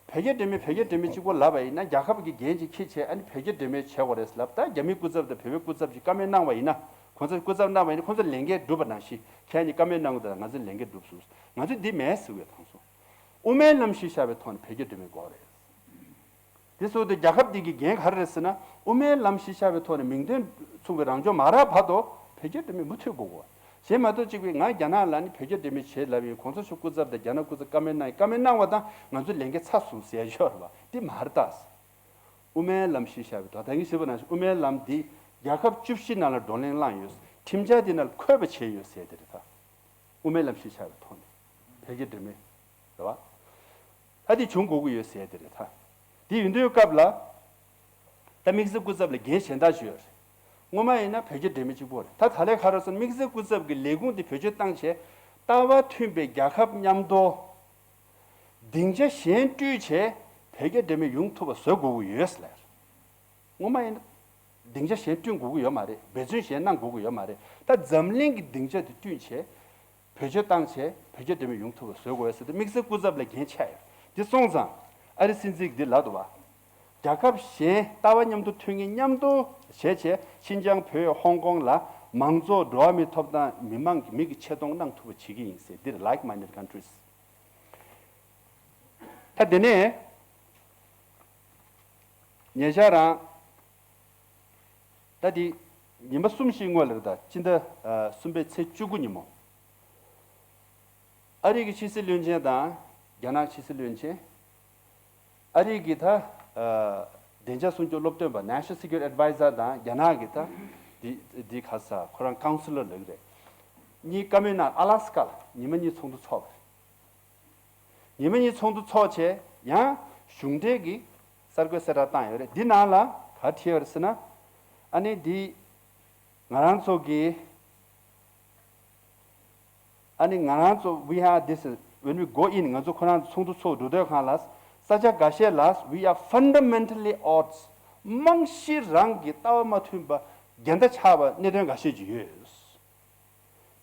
བོད་རྒྱ་འབྲེལ་མོལ་བོད་རྒྱ་འབྲེལ་མོལ་གཅིག་པོ་ལབ་པ་ཡིན་ན། རྒྱལ་ཁབ་ཀྱི་འགན་ཅིག་འཁྱེར་བྱས། ཨ་ནི་བོད་རྒྱ་འབྲེལ་མོལ་བྱེད་དགོས་རེད་ལབ། ད་རྒྱ་མིའི་སྐུ་ཚབ་དང་བོད་པའི་སྐུ་ཚབ་ཀྱིས་བཀའ་མོལ་གནང་བ་ཡིན་ན། གོང་ས་སྐུ་ཚབ་གནང་བ་ཡིན་ན། ཁོང་ཚོ་ལས་འགན་བསྒྲུབས་པ་ནང་བཞིན་ཁྱེད་གཉིས་བཀའ་མོལ་གནང་དགོས། ད་ང་ཚོས་ལས་འགན་བསྒྲུབས་སོང་། ང་ཚོས་འདི་མེད་ཟེར་བའི་དང་སོང་། དབུ་མའི་ལམ་གཞི་བཞག་པའི་ཐོག་ནས་བོད་རྒྱ་འབྲེལ་མོལ་དགོས་རེད། དེ་སོང་དུས་རྒྱལ་ཁབ་འདི་གི་འགན་ག་རེ་རེད་ཟེར་ན། དབུ་མའི་ལམ་གཞི་བཞག་པའི་ཐོག་ནས་མིང་དོན་མཚུངས་པའི་རང་སྦྱོང་མ་རག་བར་དུ་བོད་རྒྱ་འབྲེལ་མོལ་མུ་མཐུད་དགོས་དགོས། གཞན་མ་གཏོགས་གཅིག་པུས་ང་རྒྱ་ནག་ལ་ནི་བོད་རྒྱ་འབྲེལ་མོལ་བྱེད་ལབ་ཡིན། གོང་ས་མཆོག་སྐུ་ཚབ་དང་རྒྱ་ནག་སྐུ་ཚབ་བཀའ་མོལ་གནང་ཡིན། བཀའ་མོལ་གནང་བ་དང་ང་ཚོ་ལས་འགན་ཚར་སོང་ཟེར་ཡ་ཡོད་རེད་པ། འདི་མ་རེད་ད། དབུ་མའི་ལམ་གཞི་བཞག་པའི་ཐོག། ད་གིན་ཞུས་པ་ནང་བཞིན་དབུ་མའི་ལམ་འདི་རྒྱལ་ཁབ་བཅུ་བཞི་ནང་ལ་བགྲོ་གླེང་བླངས་ཡོད། ཁྲིམས་འཆར་འདི་ནང་ལ་འཁོད་པ་བྱས་ཡོད་ཟེར་དེ་རེད་ད། དབུ་མའི་ལམ་གཞི་བཞག་པའི་ཐོག་ནས་བོད་རྒྱ་འབྲེལ་མོལ་རེད་པ། ད་དེ་བྱུང་དགོས་ཀྱི་ཡོད་ཟེར་དེ་རེད་ད། དེ་ཡིན་དུས་སྐབས་ལ། ད་དམིགས་བསལ་སྐུ་ཚབ་ལ་འགན་གཞན་དག་ཞུས་ཡོད་རེད། སྔོན་མ་ཡིན་ན་བོད་རྒྱ་འབྲེལ་མོལ་གཅིག་པོ་རེད། ད་ད་ལས་ག་རེ་སོང་དམིགས་བསལ་སྐུ་ཚབ་ཀྱི་ལས་ཁུངས་དེ་བེད་སྤྱོད་བཏང་བྱས། ལྟ་བ་མཐུན་པའི་རྒྱལ་ཁབ་མཉམ་དུ་སྡིངས་ཆ་གཞན་བསྐྲུན་བྱས་བོད་རྒྱ་འབྲེལ་མོལ་ཡོང་ཐུབ་པ་བཟོ་དགོས་ཀྱི་ཡོད་ཟེར་ལབ་རེད། སྔོན་མ་ཡིན་ན་སྡིངས་ཆ་གཞན་བསྐྲུན་དགོས་ཀྱི་ཡོད་མ་རེད། འབད་བརྩོན་གཞན་གནང་དགོས་ཀྱི་ཡོད་མ་རེད། ད་འཛམ་གླིང་གི་སྡིངས་ཆ་དེ་བསྐྲུན་བྱས། བེད་སྤྱོད་བཏང་བྱས་བོད་རྒྱ་འབྲེལ་མོལ་ཡོང་ཐུབ་པ་བཟོ་དགོས་ཟེར་ཏེ་དམིགས་བསལ་སྐུ་ཚབ་ལ་འགན་ཆགས་ཡོད། འདི་སོང་ཙང་ཨ་རི་སྲིད་འཛིན་གྱིས་འདི་ལབ་འདུག་བ། རྒྱལ་ཁབ་གཞན་ལྟ་བ་མཉམ་དུ་མཐུན་ངེས་མཉམ་དུ་བྱས་བྱས་ཤིན་ཅང་བོད་ཧོང་ཀོང་ལ་མང་གཙོ་འགྲོ་བ་མིའི་ཐོབ་ཐང་མི་མང་གི་མི་གི་ཆེ་མཐོང་གནང་ཐུབ་པ་བྱེད་ཀྱི་ཡིན་ཟེར། འདིར་like minded countries། ད་དེ་ནས་ཉེ་ཆར་རང་ད་དེ་ཉིན་པ་གསུམ་ཞིག་སྔོན་ལ་རེད་ད། སྤྱི་ཟླ་ཨ་གསུམ་པའི་ཚེས་བཅུ་དགུ་ཉིན་མོ། ཨ་རི་གི་ཕྱི་སྲིད་བློན་ཆེན་དང་རྒྱ་ནག་ཕྱི་སྲིད་བློན་ཆེན། ཨ་རི་གི་ད་ཨ་བདེ་འཇགས་སྲུང་སྐྱོབ་སློབ་སྟོན་པ་National Security Advisor དང་རྒྱ་ནག་གི་ད་དེ་དེ་ག་ས་ཁོ་རང་ཀའུན་སི་ལར་ལབ་ཀྱི་རེད། གཉིས་བཀའ་མོལ་གནང་། ཨ་ལ་སི་ཀ་ལ་ཉི་མ་གཉིས་ཚོགས་འདུ་ཚོགས་པ་རེད། ཉི་མ་གཉིས་ཚོགས་འདུ་ཚོགས་བྱས་ཡང་གཞུང་འབྲེལ་གྱི་གསར་འགོད་གསལ་བསྒྲགས་བཏང་ཡོད་རེད། འདི་ནང་ལ་ག་བྲིས་ཡོད་རེད་ཟེར་ན། ཨ་ནི་འདི་ང་རང་ཚོ་གི་ཨ་ནི་ང་རང་ཚོ་we have this, when we go in, ང་ཚོ་ཁོ་རང་ཚོ་ཚོགས་འདུ་ཚོགས་འགྲོ་དུས་སྒང་ལ་ས་ཆ་འགའ་ཤས་ལ་we are fundamentally odds, རྨང་གཞི་རང་གི་ལྟ་བ་མ་མཐུན་པ་འགལ་ཟླ་ཆགས་པ་གནད་དོན་འགའ་ཤས་ཅིག་ཡོད།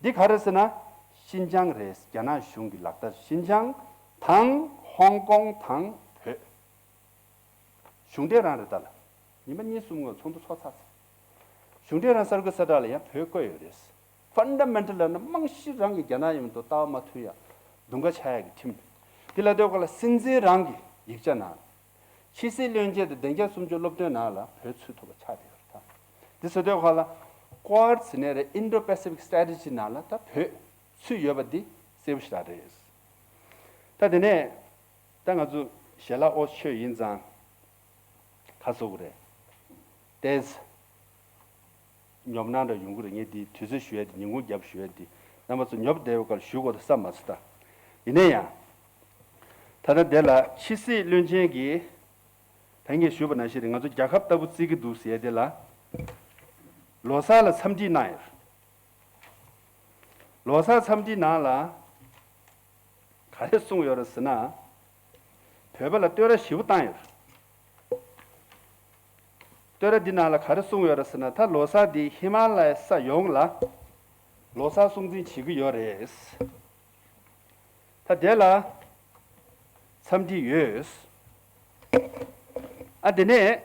འདི་ག་རེ་ཟེར་ན། ཤིན་ཅང་རེད། རྒྱ་ནག་གཞུང་གི་ལག་བསྟར། ཤིན་ཅང་དང་ཧོང་ཀོང་དང་བོད། གཞུང་འབྲེལ་རང་རེད་ད་ལ། ཉི་མ་གཉིས་གསུམ་སྔོན་ཚོགས་འདུ་ཚོགས་ཚར་ཚར། གཞུང་འབྲེལ་རང་གསར་འགོད་གསལ་བསྒྲགས་ལ་ཡང་བོད་བཀོད་ཡོད་རེད། ཕན་ཌ་མེན་ཊལ་ལབ་ན་རྨང་གཞི་རང་གི་རྒྱ་ནག་མཉམ་དུ་ལྟ་བ་མ་མཐུན་ཡ། དུང་དཀར་ཆགས་ཡ་གི་ཁྲིམས། འདི་ལ་ལྟོས་ག་ལ་སྲིད་འཛིན་རང་གི་ཡིག་ཆ་ནང་། ཕྱི་སྲིད་བློན་ཆེན་དང་བདེ་འཇགས་སྲུང་སྐྱོབ་སློབ་སྟོན་ནང་ལ་བོད་ཚུད་ཐུབ་པ་ཆགས་བསྡད་ཡོད་རེད་ད། འདི་ཟེར་དུས་ག་ལ་ཀོཌ་ཟེར་ནའི་རེད། Indo Pacific Strategy ནང་ལ་ད་བོད་ཚུད་ཡོད་པ་འདི་གསལ་པོ་ཞེ་དྲག་རེད། ད་དེ་ནས་ད་ང་ཚོ་ཞལ་ལག་ཨོ་ཆོས་ཡིན་ཙང་ཁ་གསོ་གི་རེད། ཏོག་ཙམ་ཉོབ་སྣང་འདྲ་ཡོང་གི་རེད། ངས་འདི་དུས་ཚོད་ཞུ་ཡ་འདི་ཉིན་གུང་རྒྱབ་ཞུ་ཡ་འདི་རྣམ་པ་ཚོ་ཉོབ་བསྡད་པའི་སྐབས་ཞུ་དགོས་ད་བསམ་མ་སོང་ད། ཡིན་ན་ཡང་། ད་ལྟ་འདི་ལ་ཕྱི་སྲིད་བློན་ཆེན་གྱིས་ད་ངས་ཞུས་པ་ནང་བཞིན་རེད། ང་ཚོ་རྒྱལ་ཁབ་ལྟ་བུ་བརྩི་གི་འདུག་ཟེར་ཡ་འདི་ལ་ལོ་གསར་ལ་འཚམས་འདྲི་གནང་ཡོད། ལོ་གསར་འཚམས་འདྲི་ནང་ལ་ག་རེ་གསུངས་ཡོད་རེད་ཟེར་ན། བོད་པ་ལ་བསྟོད་ར་ཞེ་པོ་བཏང་ཡོད་རེད། བསྟོད་ར་འདི་ནང་ལ་ག་རེ་གསུངས་ཡོད་རེད་ཟེར་ན། ད་ལོ་གསར་འདི་ཧི་མ་ལ་ཡའི་ས་ཡོངས་ལ་ལོ་གསར་སྲུང་བརྩི་བྱེད་ཀྱི་ཡོད་རེད། ད་དེ་ལ་འཚམས་འདྲི་ཡོད། ཨ་དེ་ནས་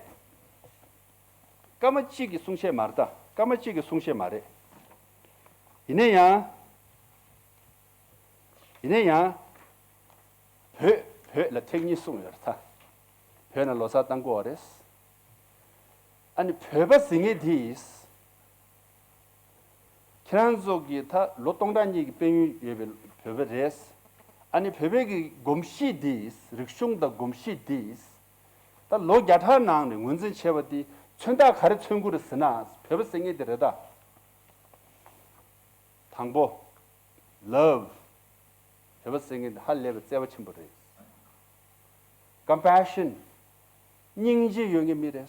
སྐར་མ་གཅིག་གི་གསུང་བཤད་མ་རེད་ད། སྐར་མ་གཅིག་གི་གསུང་བཤད་མ་རེད། ཡིན་ན་ཡང་། ཡིན་ན་ཡང་། བོད་བོད་ལ་ཐེངས་གཉིས་གསུངས་ཡོད་རེད་ད། བོད་ནང་ལོ་གསར་གཏང་དགོས་པ་རེད། ཨ་ནི་བོད་པ་ཟེར་མཁན་དེ། ཁྱེད་རང་ཚོ་གི་ད་ལོ་སྟོང་ཕྲག་གཉིས་ཀྱི་དཔལ་ཡོན་ཡོད་པའི་བོད་པ་རེད། ཨ་ནི་བོད་པའི་གི་གོམས་གཤིས་དེ། རིག་གཞུང་དང་གོམས་གཤིས་དེ། ད་ལོ་བརྒྱ་ཕྲག་ནང་ནས་ངོས་འཛིན་བྱས་པ་དེ་མཚོན་རྟགས་ག་རེ་མཚོན་གྱི་རེད་ཟེར་ན། བོད་པ་ཟེར་མཁན་དེ་རེད་ད། དང་པོ། ལབ། བོད་པ་ཟེར་མཁན་དེ་ཧ་ལས་པའི་བརྩེ་བ་ཆེན་པོ་རེད། ཀམ་པེ་ཤན། སྙིང་རྗེ་ཡོད་མཁན་མི་རེད།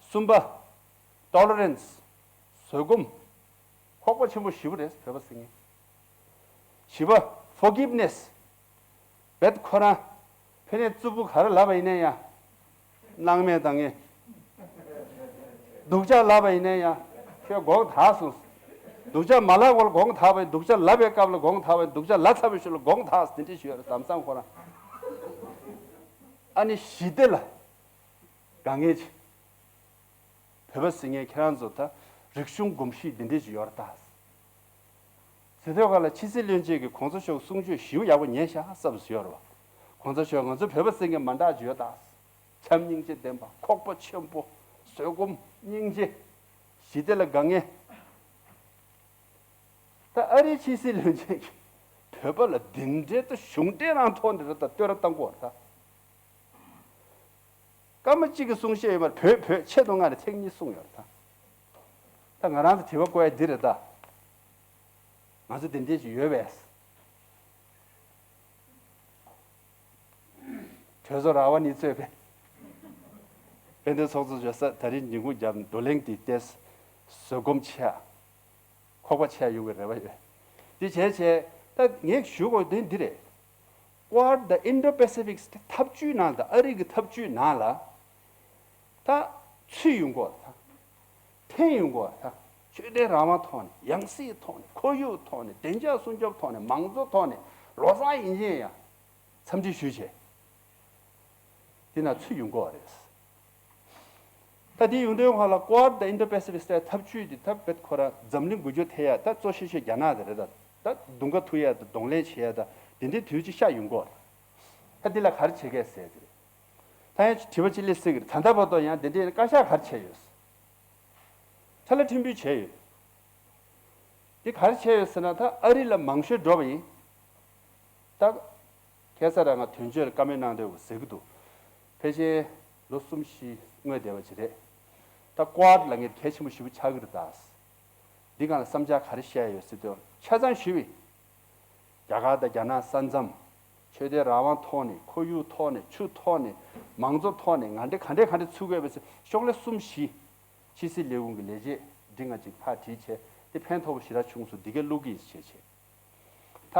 གསུམ་པ། ཊོ་ལེ་རེན་སི། བཟོད་སྒོམ། ཁོག་པ་ཆེན་པོ་ཞེ་པོ་རེད་བོད་པ་ཟེར་མཁན། བཞི་པ། ཕོར་གྷིབ་ནེ་སི། རྦད་ཁོ་རང་ཕ་ནས་རྩུབ་པོ་ག་རེ་ལབ་པ་ཡིན་ན་ཡང་། སྣང་མེད་བཏང་ངེས། སྡུག་ཅག་ལབ་པ་ཡིན་ན་ཡང་། ཁྱོད་དགོངས་དག་སོང་། སྡུག་ཅག་མ་ལབ་གོང་ལ་དགོངས་དག་པ་ཡིན། སྡུག་ཅག་ལབ་པའི་སྐབས་ལ་དགོངས་དག་པ་ཡིན། སྡུག་ཅག་ལབ་ཚར་བའི་ཤུལ་ལ་དགོངས་དག་དེ་འདྲས་ཞུས་ཡོད་རེད། དམ་སང་ཁོ་རང་། ཨ་ནི་ཞི་བདེ་ལ་དགའ་མཁན་ཅིག། བོད་པ་ཟེར་མཁན་ཁྱེད་རང་ཚོ་ད་རིག་གཞུང་གོམས་གཤིས་འདི་འདྲས་ཅིག་ཡོད་རེད་ད། ཟེར་དུས་ག་ལ་ཕྱི་སྲིད་བློན་ཆེན་གྱིས་གོང་ས་མཆོག་གསུང་ཆོས་ཞེ་པོ་ཡག་པོ་ཉན་ཤག་བསམ་སོང་ཡོད་རེད་བ། གོང་ས་མཆོག་ང་ཚོ་བོད་པ་ཟེར་མཁན་མ་འདྲ་ཅིག་ཡོད་ད། བྱམས་སྙིང་རྗེ་ལྡན་པ། ཁོག་པ་ཆེན་པོ། བཟོད་སྒོམ། སྙིང་རྗེ། ཞི་བདེ་ལ་དགའ་མཁན། ད་ཨ་རིའི་ཕྱི་སྲིད་བློན་ཆེན་གྱིས་བོད་པ་ལ་འདི་འདྲའི་ད་གཞུང་འབྲེལ་རང་ཐོག་འདི་རེད་ད། བསྟོད་ར་བཏང་གི་ཡོད་རེད་ད། སྐར་མ་གཅིག་གི་གསུང་བཤད་ཡོད་མ་རེད། བོད་བོད་ཆེད་དུ་ང་ལ་ཐེངས་གཉིས་གསུངས་ཡོད་རེད་ད། ད་ང་རང་ཚོ་དྲི་བ་བཀོད་ཡ་འདི་རེད་ད། ང་ཚོ་དེ་འདྲས་ཅིག་ཡོད་པས། གྲོས་ཚོགས་རང་དབང་གཉིས་གཙོས་པའི་དཔལ་ལྡན་ཚོགས་གཙོ་མཆོག་ས་ད་རིང་ཉིན་གུང་རྒྱབ་བགྲོ་གླེང་འདི་ཏེས་བཟོད་སྒོམ་ཆེ་ཡ། ཁོག་པ་ཆེ་ཡ་ཡོང་གི་རེ་བ་ཡོད། འདི་བྱས་བྱས་ད་ངས་ཞུ་དགོས་དོན་འདི་རེད། Quad དང་Indo-Pacific འཐབ་ཇུས་ནང་དང་ཨ་རི་གི་འཐབ་ཇུས་ནང་ལ་ད་ཚུད་ཡོང་གོ་ད། འཐེན་ཡོང་གོ་ད། ཆོས་དད་རང་དབང་ཐོག་ནས། ཡང་སྲིད་ཐོག་ནས། ཁོར་ཡུག་ཐོག་ནས། བདེ་འཇགས་སྲུང་སྐྱོབ་ཐོག་ནས། མང་གཙོ་ཐོག་ནས། ལོ་གསར་ཡིན་ཅན་ཡང་འཚམས་འདྲི་ཞུས་བྱས། དེ་ན་ཚུད་ཡོང་གོ་བ་རེད། ད་དེ་ཡོང་དུས་ཁོ་ལ་Quad དང་Indo-Pacific འཐབ་ཇུས་དེ་ད་བེད་ཁོ་ར་འཛམ་གླིང་འགུལ་སྐྱོད་ཐེབས་ཡ་ད་གཙོ་ཤོས་ཤོས་རྒྱ་ནག་དེ་རེད། ད་ད་གདོང་ཁ་ཐུག་ཡ་ད་གདོང་ལེན་བྱེད་ཡ་ད་དེ་འདྲའི་དུས་ཅིག་ཤར་ཡོང་གོ་རེད། ད་འདི་ལ་ག་རེ་བྱེད་གས་ཟེར་དེ་རེད། ད་ཡང་དྲི་བ་ཅིག་སླེབས་སྲིད་ཀྱི་རེད། ད་ལྟ་བར་དུ་ཡང་དེ་འདྲའི་བཀའ་ཤག་ག་རེ་བྱས་ཡོད། ཁྲ་ལ་ཕྲན་བུ་བྱས་ཡོད། འདི་ག་རེ་བྱས་ཡོད་ཟེར་ན་ད་ཨ་རི་ལ་མང་ཤོས་འགྲོ་བ་ཡིན། ད་ཁ་སང་རང་ང་དོན་གཅོད་ལ་བཀའ་མོལ་གནང་དུས་ཟེར་གྱི་འདུག་ཕལ་ཆེར་ལོ་གསུམ་བཞི་སྔོན་བསྡད་པ་ཅིག་རེད། ད་Quad ལབ་མཁན་གལ་ཆེན་པོ་ཞེ་པོ་ཆགས་ཀྱི་རེད་ད། འདི་སྒང་ལ་བསམ་འཆར་ག་རེ་བཤད་ཡོད་ཟེར་དུས་ཆ་ཚང་ཞུས་པ་ཡིན། རྒྱ་གར་དང་རྒྱ་ནག་ས་མཚམས། ཆོས་དད་རང་དབང་ཐོག་ནས། ཁོར་ཡུག་ཐོག་ནས། ཆུ་ཐོག་ནས། མང་གཙོ་ཐོག་ནས། ང་འདྲ་ག་འདྲས་ག་འདྲས་ཚུད་དགོས་པའི་ཕྱོགས་ལས་གསུམ་བཞི། ཕྱི་སྲིད་ལས་ཁུངས་ཀྱི་ལས་བྱེད་འདི་ང་གཅིག་ཕར་བྲིས་བྱས་དེ་ཕན་ཐོགས་པོ་ཞེ་དྲག་བྱུང་སོང་། འདི་གའི་བླུག་གི་ཡིན་ཞེས་བྱས། ད་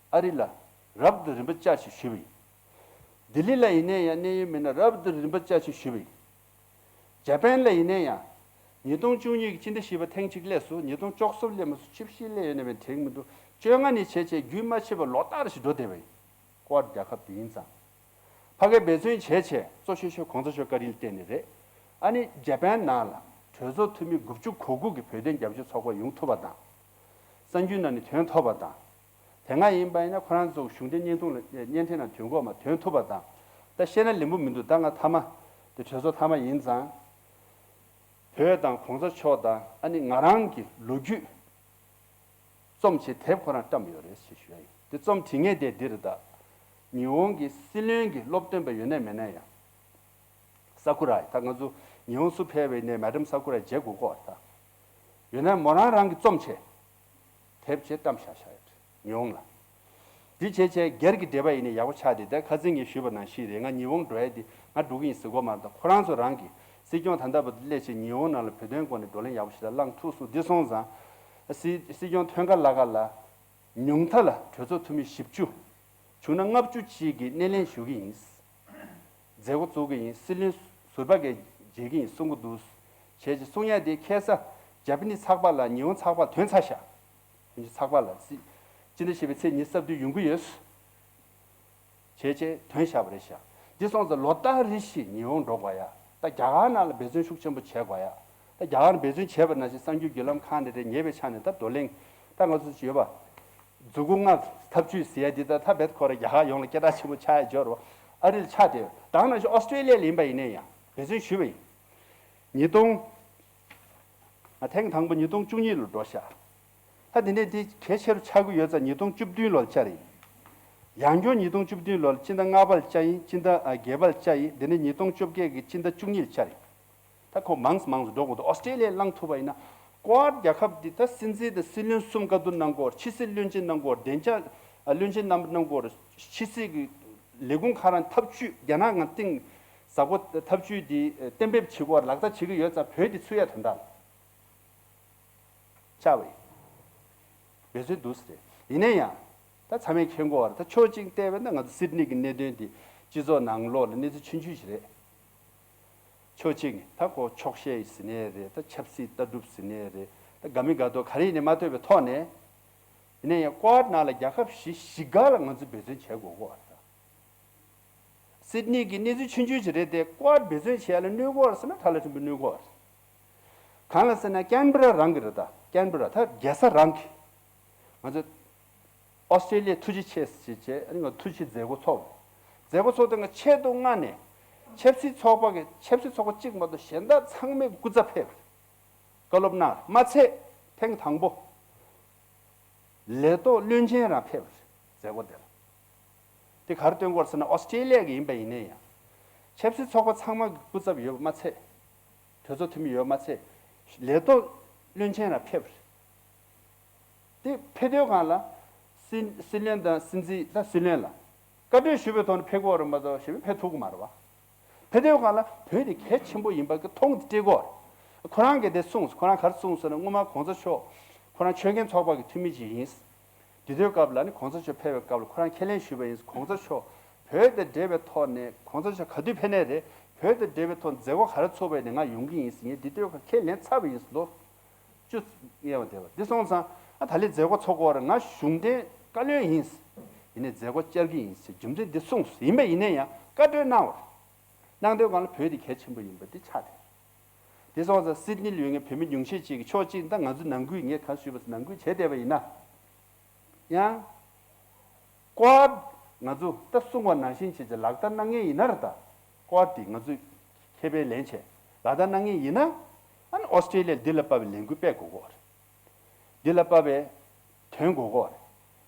ཨ་རི་ལ་རབ་ཏུ་རིམ་པ་བསྐྱར་ཞིག་ཞུས་པ་ཡིན། ལྡི་ལི་ལ་ཡིན་ནའི་ཡང་གནས་ཡུལ་མི་སྣ་རབ་ཏུ་རིམ་པ་བསྐྱར་ཞིག་ཞུས་པ་ཡིན། ཇ་པན་ལ་ཡིན་ནའི་ཡང་། ཉིས་སྟོང་བཅུ་གཉིས་ཀྱི་སྤྱི་ཟླ་བཞི་པ་ཐེངས་གཅིག་སླེབས་སོང་། ཉིས་སྟོང་བཅུ་གསུམ་སླེབས་མ་སོང་། བཅུ་བཞི་སླེབས་ཡོད་ན་མེད་དྲན་མི་འདུག་བཅོ་ལྔ་ནས་བྱས་བྱས་རྒྱུན་མ་ཆད་པར་ལོ་ལྟར་ཞིག་འགྲོ་བསྡད་པ་ཡིན། Quad རྒྱལ་ཁབ་དེ་ཡིན་ཙང་། ཕ་གིར་འབད་བརྩོན་བྱས་བྱས་གཙོ་ཆེ་ཤོས་གོང་ས་མཆོག་བཀའ་དྲིན་བརྟེན་ནས་རེད། ཨ་ནི་ཇ་པན་ནང་ལ་གྲོས་ཚོགས་འཐུས་མི་དགུ་བཅུ་གོ་དགུ་གི་བོད་དོན་རྒྱབ་སྐྱོར་ཚོགས་པ་ཡོང་ཐུབ་པ་དང་། གསར་འགྱུར་ནང་ནས་ཐོན་ཐུབ་པ་དང་། དེ་སྔ་ཡིན་པ་ཡིན་ན་ཁོ་རང་ཚོ་གཞུང་འབྲེལ་བརྙན་ཐུང་ལ་བརྙན་འཕྲིན་ནང་ཐོན་གོ་མ་ཐོན་ཐུབ་པ་དང་། ད་བཤད་ན་ལན་པོ་མི་འདུག་ད་ང་མཐའ་མ་དེ་གྲོས་ཚོགས་མཐའ་མ་ཡིན་ཙང་། བོད་དང་གོང་ས་མཆོག་དང་ཨ་ནི་ང་རང་གི་ལོ་རྒྱུས་རྩོམ་བྱེད་དེབ་ཁོ་རང་བཀྲམ་ཡོད་རེད་ཞེས་ཞུ་ཡ་ཡིན། དེ་རྩོམ་བྲིས་མཁན་དེ་འདི་རེད་ད། ཉི་ཧོང་གི་སྲིད་བློན་གྱི་སློབ་སྟོན་པ་ཡོད་ན་མེད་ན་ཡང་། ས་ཀུ་ར་ད་ང་ཚོ་ཉི་ཧོང་སུ་ཕེབས་པའི་ནས་མེ་ཌམ་ས་ཀུ་ར་མཇལ་དགོས་ཀོ་ད། ཡོད་ན་མོ་རང་རང་གི་རྩོམ་བྱས། དེབ་བྱས་བཀྲམ་བཞག་བཞག་ཡོད་རེད་ཉི་ཧོང་ལ། འདི་བྱས་བྱས་སྒེར་གྱི་འབྲེལ་བ་ཡིན་ནའི་ཡག་པོ་ཆགས་ཏེ་ད་ཁ་སང་ངས་ཞུས་པ་ནང་བཞིན་རེད། ང་ཉི་ཧོང་འགྲོ་ཡ་དེ་ང་འགྲོ་གི་ཡིན་ཟེར་གོ་མ་རེད། ད་ཁོ་རང་ཚོ་རང་གི་སྲིད་སྐྱོང་ད་ལྟ་བར་དུ་སླེབས་བྱས་ཉི་ཧོང་ནང་ལ་བོད་དོན་སྐོར་ནས་བགྲོ་གླེང་ཡག་པོ་ཞིག་ལ་བསླངས་ཐུབ་སོང་། འདི་སོང་ཙང་། སྲིད་སྲིད་སྐྱོང་ཐོན་ཁ་ལ་ཁ་ལ། ཉུང་མཐའ་ལ་གྲོས་ཚོགས་འཐུས་མི་བཞི་བཅུ། བྱུང་ན་ལྔ་བཅུ་གཅིག་གིས་སྣེ་ལེན་ཞུ་གི་ཡིན། མཛད་སྒོ་བཙུགས་ཀྱི་ཡིན། སྲིད་བློན་ཟུར་པ་གས་མཇལ་གྱི་ཡིན་གསུང་གི་འདུག་བྱས་ཙང་གསུང་ཡ་དེ་ཁ་སང་ཇ་པ་ནི་ཚགས་པར་ལ་ཉི་ཧོང་ཚགས་པར་ཐོན་ཚར་ཤག་དོན་གཅོད་ཚགས་པར་ལ་སྲིད། སྤྱི་ཟླ་བཞི་པའི་ཚེས་ཉི་ཤུ་རྩ་བདུན་ཡོང་གི་ཡོད། བྱས་བྱས་ཐོན་བཞག་པ་རེད་ཤག་འདི་སོང་ཙང་ལོ་ལྟར་རེ་བཞིན་ཉི་ཧོང་འགྲོ་དགོས་ཡ། ད་རྒྱ་གར་ནང་ལ་འབད་བརྩོན་ཤུགས་ཆེན་པོ་བྱེད་དགོས་ཡ། ད་རྒྱ་གར་འབད་བརྩོན་བྱས་པ་ནང་བཞིན་གསར་འགྱུར་བརྒྱུད་ལམ་ཁག་ནས་རེད། ཉེ་བའི་ཆ་ནས་ད་བགྲོ་གླེང་། ད་ང་ཚོ་བརྗོད་པ། མཛུ་གུ་ལྔ་འཐབ་ཇུས་ཟེར་ཡ་འདི་ད་ད་བེད་ཁོ་ར་རྒྱ་གར་ཡོངས་ལ་སྐད་གྲགས་ཆེན་པོ་ཆགས་ཡ་འབྱོར་བ། ཨ་རི་ལ་ཆགས་བསྡད་ཡོད། ད་ནང་བཞིན་ཨོ་སི་ཀྲེ་ལི་ཡ་ལ་ཡིན་པ་ཡིན་ནའི་ཡང་འབད་བརྩོན་ཞུས་པ་ཡིན། ཉིས་སྟོང་། ང་ཐེངས་དང་པོ་ཉིས་སྟོང་བཅུ་གཉིས་ལོ་འགྲོ་ཤག་ད་དེ་ནས་དེ་གལ་ཆེ་རུ་ཆགས་ཀྱི་ཡོད་ཙང་ཉིས་སྟོང་བཅུ་བདུན་ལོ་ལ་བཅར་ཡིན། ཡང་སྐྱར་ཉིས་སྟོང་བཅུ་བདུན་ལོ་ལ་སྤྱི་ཟླ་ལྔ་པ་ལ་བཅར་ཡིན། སྤྱི་ཟླ་ཨ་བརྒྱད་པ་ལ་བཅར་ཡིན། དེ་ནས་ཉིས་སྟོང་བཅོ་བརྒྱད་ཀྱི་སྤྱི་ཟླ་བཅུ་གཉིས་ལ་བཅར་ཡིན། ད་ཁོ་མང་ཙམ་མང་ཙམ་འགྲོ་དགོས་འདུག་ཨོ་སི་ཀྲེ་ལི་ཡ་བླངས་ཐུབ་པ་ཡིན་ན། ཀོ་ཌ་རྒྱལ་ཁབ་འདི་ད་སྲིད་འཛིན་དང་སྲིད་བློན་གསུམ་བཀའ་བསྡུར་གནང་དགོས། ཕྱི་སྲིད་བློན་ཆེན་གནང་དགོས། བདེ་འཇགས་བློན་ཆེན་རྣམ་པ་གནང་དགོས། ཕྱི་སྲིད་ཀྱི་ལས་ཁུངས་ཁག་རང་འཐབ་ཇུས་རྒྱ་ནག་ངང་གཏིང་ཟབ་པོ་འཐབ་ཇུས་འདི་གཏན་འབེབས་བྱེད་དགོས། ལག་བསྟར་བྱེད་ཀྱི་ཡོད་ཙང་བོད་འདི་ཚུད་ཡ་དོན་དག་ཆགས་པ་ཡིན། འབད་བརྩོན་འདུག་ཟེར། ཡིན་ན་ཡང་། ད་ཚང་མས་མཁྱེན་གོ་བར་ད་ཕྱོགས་གཅིག་བལྟས་པས་ན་ང་ཚོ་སིད་ནི་གི་གནད་དོན་འདི་སྤྱི་ཚོགས་ནང་ལོགས་ལ་གནས་ཚུལ་ཆུང་ཆུང་ཞིག་རེད། ཕྱོགས་གཅིག་ནས་ད་ཁོ་འཁྱོག་བཤད་ཟེར་ནའི་རེད། ད་ཆབ་སྲིད་ལྟ་གྲུབ་ཟེར་ནའི་རེད། ད་དགའ་མི་དགའ་མདོག་ག་རེ་ཡིན་ནའི་མ་ལྟོས་པའི་ཐོག་ནས། ཡིན་ན་ཡང་ཀོ་ཌ་ནང་ལ་རྒྱལ་ཁབ་བཞི་བཞི་སྒང་ལ་ང་ཚོས་འབད་བརྩོན་བྱེད་དགོས་གོ་བར་ད། སིད་ནི་གི་གནས་ཚུལ་ཆུང་ཆུང་ཞིག་རེད་དེ། ཀོ་ཌ་འབད་བརྩོན་བྱེད་ཡ་ལ་གནོད་གོ་བར་ཟེར་ན་ཁྲ་ལ་ཕྲན་བུ་གནོད་གོ་བར། གང་ལ་ཟེར་ན་ཀན་བྷ་ར་རང་གི་རེད་ད། ཀན་བྷ་ར་ད་རྒྱལ་ས་རང་གི། ང་ཚོ་ཨོ་སི་ཀྲེ་ལི་ཡ་ཐུགས་རྗེ་ཆེ་ཞེས་བྱས་ཨ་ནི་ང་ཐུགས་རྗེ་མཛད་སྒོ་ཚོགས། མཛད་སྒོ་ཚོགས་དེ་ང་ཆེད་དུ་མངགས་ནས་ཆབ་སྲིད་ཚོགས་པ་གི་ཆབ་སྲིད་ཚོགས་པ་གཅིག་མ་གཏོགས་གཞན་དག་ཚང་མས་སྐུ་ཚབ་ཕེབས། བཀའ་སློབ་གནང་མ་ཚད་ཐེངས་དང་པོ་ལས་ཐོག་བློན་ཆེན་རང་ཕེབས། མཛད་སྒོ་དེར། དེ་ག་རེ་སྟོན་གོ་བར་ཟེར་ན་ཨོ་སི་ཀྲེ་ལི་ཡ་གི་ཡིན་པ་ཡིན་ནའི་ཡང་། ཆབ་སྲིད་ཚོགས་པ་ཚང་མ་གི་སྐུ་ཚབ་ཡོད་པ་མ་ཚད། གྲོས་ཚོགས་འཐུས་མི་ཡོད་པ་མ་ཚད། ལས་ཐོག་བློན་ཆེན་རང་ཕེབས། དེ་ཕེབས་དུས་སྒང་ལ་སྲིད་སྲིད་བློན་དང་སྲིད་འཛིན་ད་སྲིད་བློན་ལ། བཀའ་འཁྲོལ་ཞུས་པའི་ཐོག་ནས་ཕེབས་ཀྱི་ཡོད་རེད་མ་གཏོགས་གཞན་པ་ཕེབས་ཐུབ་ཀྱི་མ་རེད་བ། ཕེབས་དུས་སྒང་ལ་བོད་དེ་གལ་ཆེན་པོ་ཡིན་པ་གི་མཐོང་སྟེ་བཀྲེས་ཀྱི་ཡོད་རེད། ཁོ་རང་གིས་དེ་གསུངས། ཁོ་རང་ག་རེ་གསུངས་ཟེར་ན། སྔོན་མ་གོང་ས་མཆོག་ཁོ་རང་ཆོས་མཁན་ཚོགས་པ་གི་འཐུས་མི་ཅིག་ཡིན། དེ་དུས་སྐབས་ལ་ནི་གོང་ས་མཆོག་ཕེབས་པའི་སྐབས་ལ་ཁོ་རང་ཁས་ལེན་ཞུས་པ་ཡིན། གོང་ས་མཆོག་བོད་དང་འབྲེལ་བའི་ཐོག་ནས། གོང་ས་མཆོག་ག་དུས་ཕེབས་ནའི་རེད། བོད་དང་འབྲེལ་བའི་ཐོག་མཛད་སྒོ་ག་རེ་ཚོགས་པ་ཡིན་ནའི་ང་ཡོང་གི་ཡིན་ཟེར། ངས་དེ་དུས་སྐབས་ཁས་ལེན་ཚར་བ་ཡིན། ལོ་བཅུ་ཡན་བ་དེ་བ། འདི་སོང་ཙང་ཨ་ད་ལོ་མཛད་སྒོ་ཚོགས་ཀྱི་ཡོད་རེད། ང་གཞུང་འབྲེལ་བཀའ་བློན་ཡིན། ཡིན་ནའི་མཛད་སྒོ་བཅར་གྱི་ཡིན་ཟེར་རྒྱུ་མཚན་འདི་གསུངས། ཡིན་པ་ཡིན་ན་ཡང་བཀའ་འཁྲོལ་གནང་བ་རེད། གནང་དུས་སྒང་ལ་བོད་དེ་གལ་ཆེན་པོ་ཡིན་པ་འདི་ཆགས་བསྡད་རེད། དེ་སོང་ཙང་སིད་ནི་ལ་ཡོད་མཁན་བོད་མི་ཉུང་ཤས་ཅིག་གིས། ཕྱོགས་གཅིག་ད་ང་ཚོ་ནང་ཁུལ། ངས་ག་རེ་ཞུས་པ་ཟེར། ནང་ཁུལ་བྱས་བསྡད་པ་ཡིན་ན་ཡང་། ཀོ་ཝཱཌ་ང་ཚོ་ད་གསུངས་པ་ནང་བཞིན་བྱས་བྱས་ལག་བསྟར་གནང་མཁན་ཡིན་ན་རེད། ད་ཀོ་ཝཱཌ་དེ་ང་ཚོས་ཁེ་ཕན་ལེན་བྱས་ལག་བསྟར་གནང་མཁན་ཡིན་ན། ཨ་ནི་ཨོ་སི་ཀྲི་ལི་ཡར་འདི་ལ་དཔག་པའི་ལས་འགུལ་སྤེལ་དགོས་ཀྱི་ཡོད་རེད། འདི་ལ་དཔག་པའི་ཐོན་དགོས་ཀྱི་ཡོད་རེད།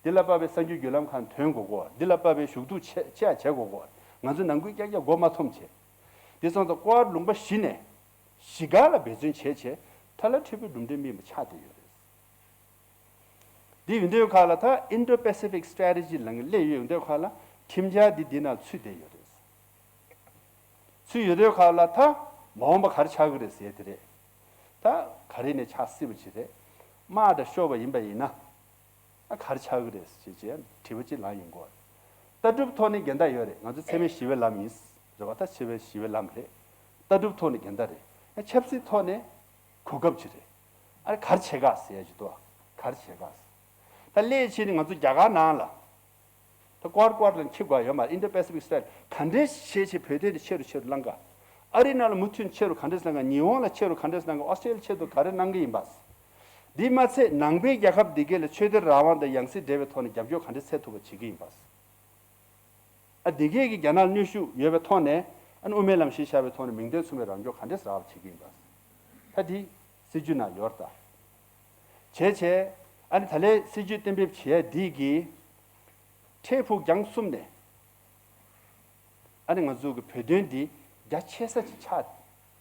འདི་ལ་དཔག་པའི་གསར་འགྱུར་བརྒྱུད་ལམ་ཁག་ཐོན་དགོས་ཀྱི་ཡོད་རེད། འདི་ལ་དཔག་པའི་ཞུ་གཏུག་བྱེད་བྱེད་ཡ་བྱེད་དགོས་ཀྱི་ཡོད་རེད། ང་ཚོ་ནང་ཁུལ་རྐྱང་རྐྱང་མགོ་མ་འཐོམས་བྱས། དེ་སོང་ཙང་ཀོ་ཝཱཌ་ལུང་པ་བཞི་ནས་བཞི་ག་ལ་འབད་བརྩོན་བྱས་བྱས་ཐ་ལ་འཕྲུལ་བུའི་གྲུབ་འབྲས་སྨིན་པ་ཆགས་བསྡད་ཡོད་རེད། འདི་ཡོད་དུས་སྒང་ལ་ད་Indo-Pacific Strategy ལབ་མཁན་སླེབས་ཡོད་དུས་སྒང་ལ་ཁྲིམས་འཆར་འདི་འདི་ནང་ཚུད་བསྡད་ཡོད་རེད། ཚུད་ཡོད་དུས་སྒང་ལ་ད་མ་འོངས་པ་ག་རེ་ཆགས་ཀྱི་རེད་ཟེར་དེ་རེད། ད་ག་རེ་ནས་ཆགས་སྲིད་པ་ཅིག་རེད། དམག་འདྲ་ཤོར་བ་ཡིན་པ་ཡིན་ན། ཨ་ག་རེ་ཆགས་ཀྱི་རེད་ཟེར་བྱས་དྲི་བ་ཅིག་ལངས་ཡོང་གི་ཡོད་རེད། ལྟ་གྲུབ་ཐོག་ནས་འགལ་ཟླ་ཡོད་རེད། ང་ཚོ་འཚེ་མེད་ཞི་བའི་ལམ་ཡིན་རེད་བ། ད་འཚེ་མེད་ཞི་བའི་ལམ་རེད། ལྟ་གྲུབ་ཐོག་ནས་འགལ་ཟླ་རེད། ཡང་ཆབ་སྲིད་ཐོག་ནས་གོ་སྐབས་ཅིག་རེད། ཨ་རེ་ག་རེ་བྱེད་ག་ཟེར་ཡ་ཅིག་འདུག་ག་རེ་བྱེད་ག་ཟེར། ད་སླད་ཕྱིན་ནི་ང་ཚོ་རྒྱ་གར་ནང་ལ་ད་ཀོ་ཝཱཌ་ཀོ་ཝཱཌ་ལ་འཁྱེར་དགོས་ཡོད་མ་རེད། Indo-Pacific Strategy ག་འདྲས་བྱས་བྱས་བོད་དོན་དེ་ཆེ་རུ་ཆེ་རུ་བསླང་ག། ཨ་རིའི་ནང་ལ་མུ་མཐུད་ཆེ་རུ་ག་འདྲས་བསླང་ག། ཉི་ཧོང་ལ་ཆེ་རུ་ག་འདྲས་བསླང་ག། ཨོ་སི་ཀྲི་ལི་ཡ་ཆེད་དུ་ག་རེ་གནང་གི་ཡིན་པ། འདི་མ་ཚད་ནང་པའི་རྒྱལ་ཁབ་འདི་གས་ལ་ཆོས་དད་རང་དབང་དང་ཡང་སྲིད་འབྲེལ་བའི་ཐོག་ནས་རྒྱབ་སྐྱོར་ག་འདྲས་འཚོལ་ཐུབ་པ་བྱེད་ཀྱི་ཡིན་པ། ཨ་འདི་གས་ཀྱི་རྒྱ་ནག་ལ་གནོན་ཤུགས་ཡོད་པའི་ཐོག་ནས། ཨ་ནི་དབུ་མའི་ལམ་གཞི་བཞག་པའི་ཐོག་ནས་མིང་དོན་མཚུངས་པའི་རང་སྐྱོང་ག་འདྲས་རག་པ་བྱེད་ཀྱི་ཡིན་པ། ད་འདི་སྲིད་བྱུས་ནང་ཡོད་རེད་ད། བྱས་བྱས་ཨ་ནི་ད་ལོའི་སྲིད་བྱུས་གཏན་འབེབས་བྱས་འདི་གིས་འཕྲལ་ཕུགས་རྒྱང་གསུམ་ནས། ཨ་ནི་ང་ཚོ་གི་བོད་དོན་འདི་རྒྱ་ཆེ་ས་ཅིག་ཆགས་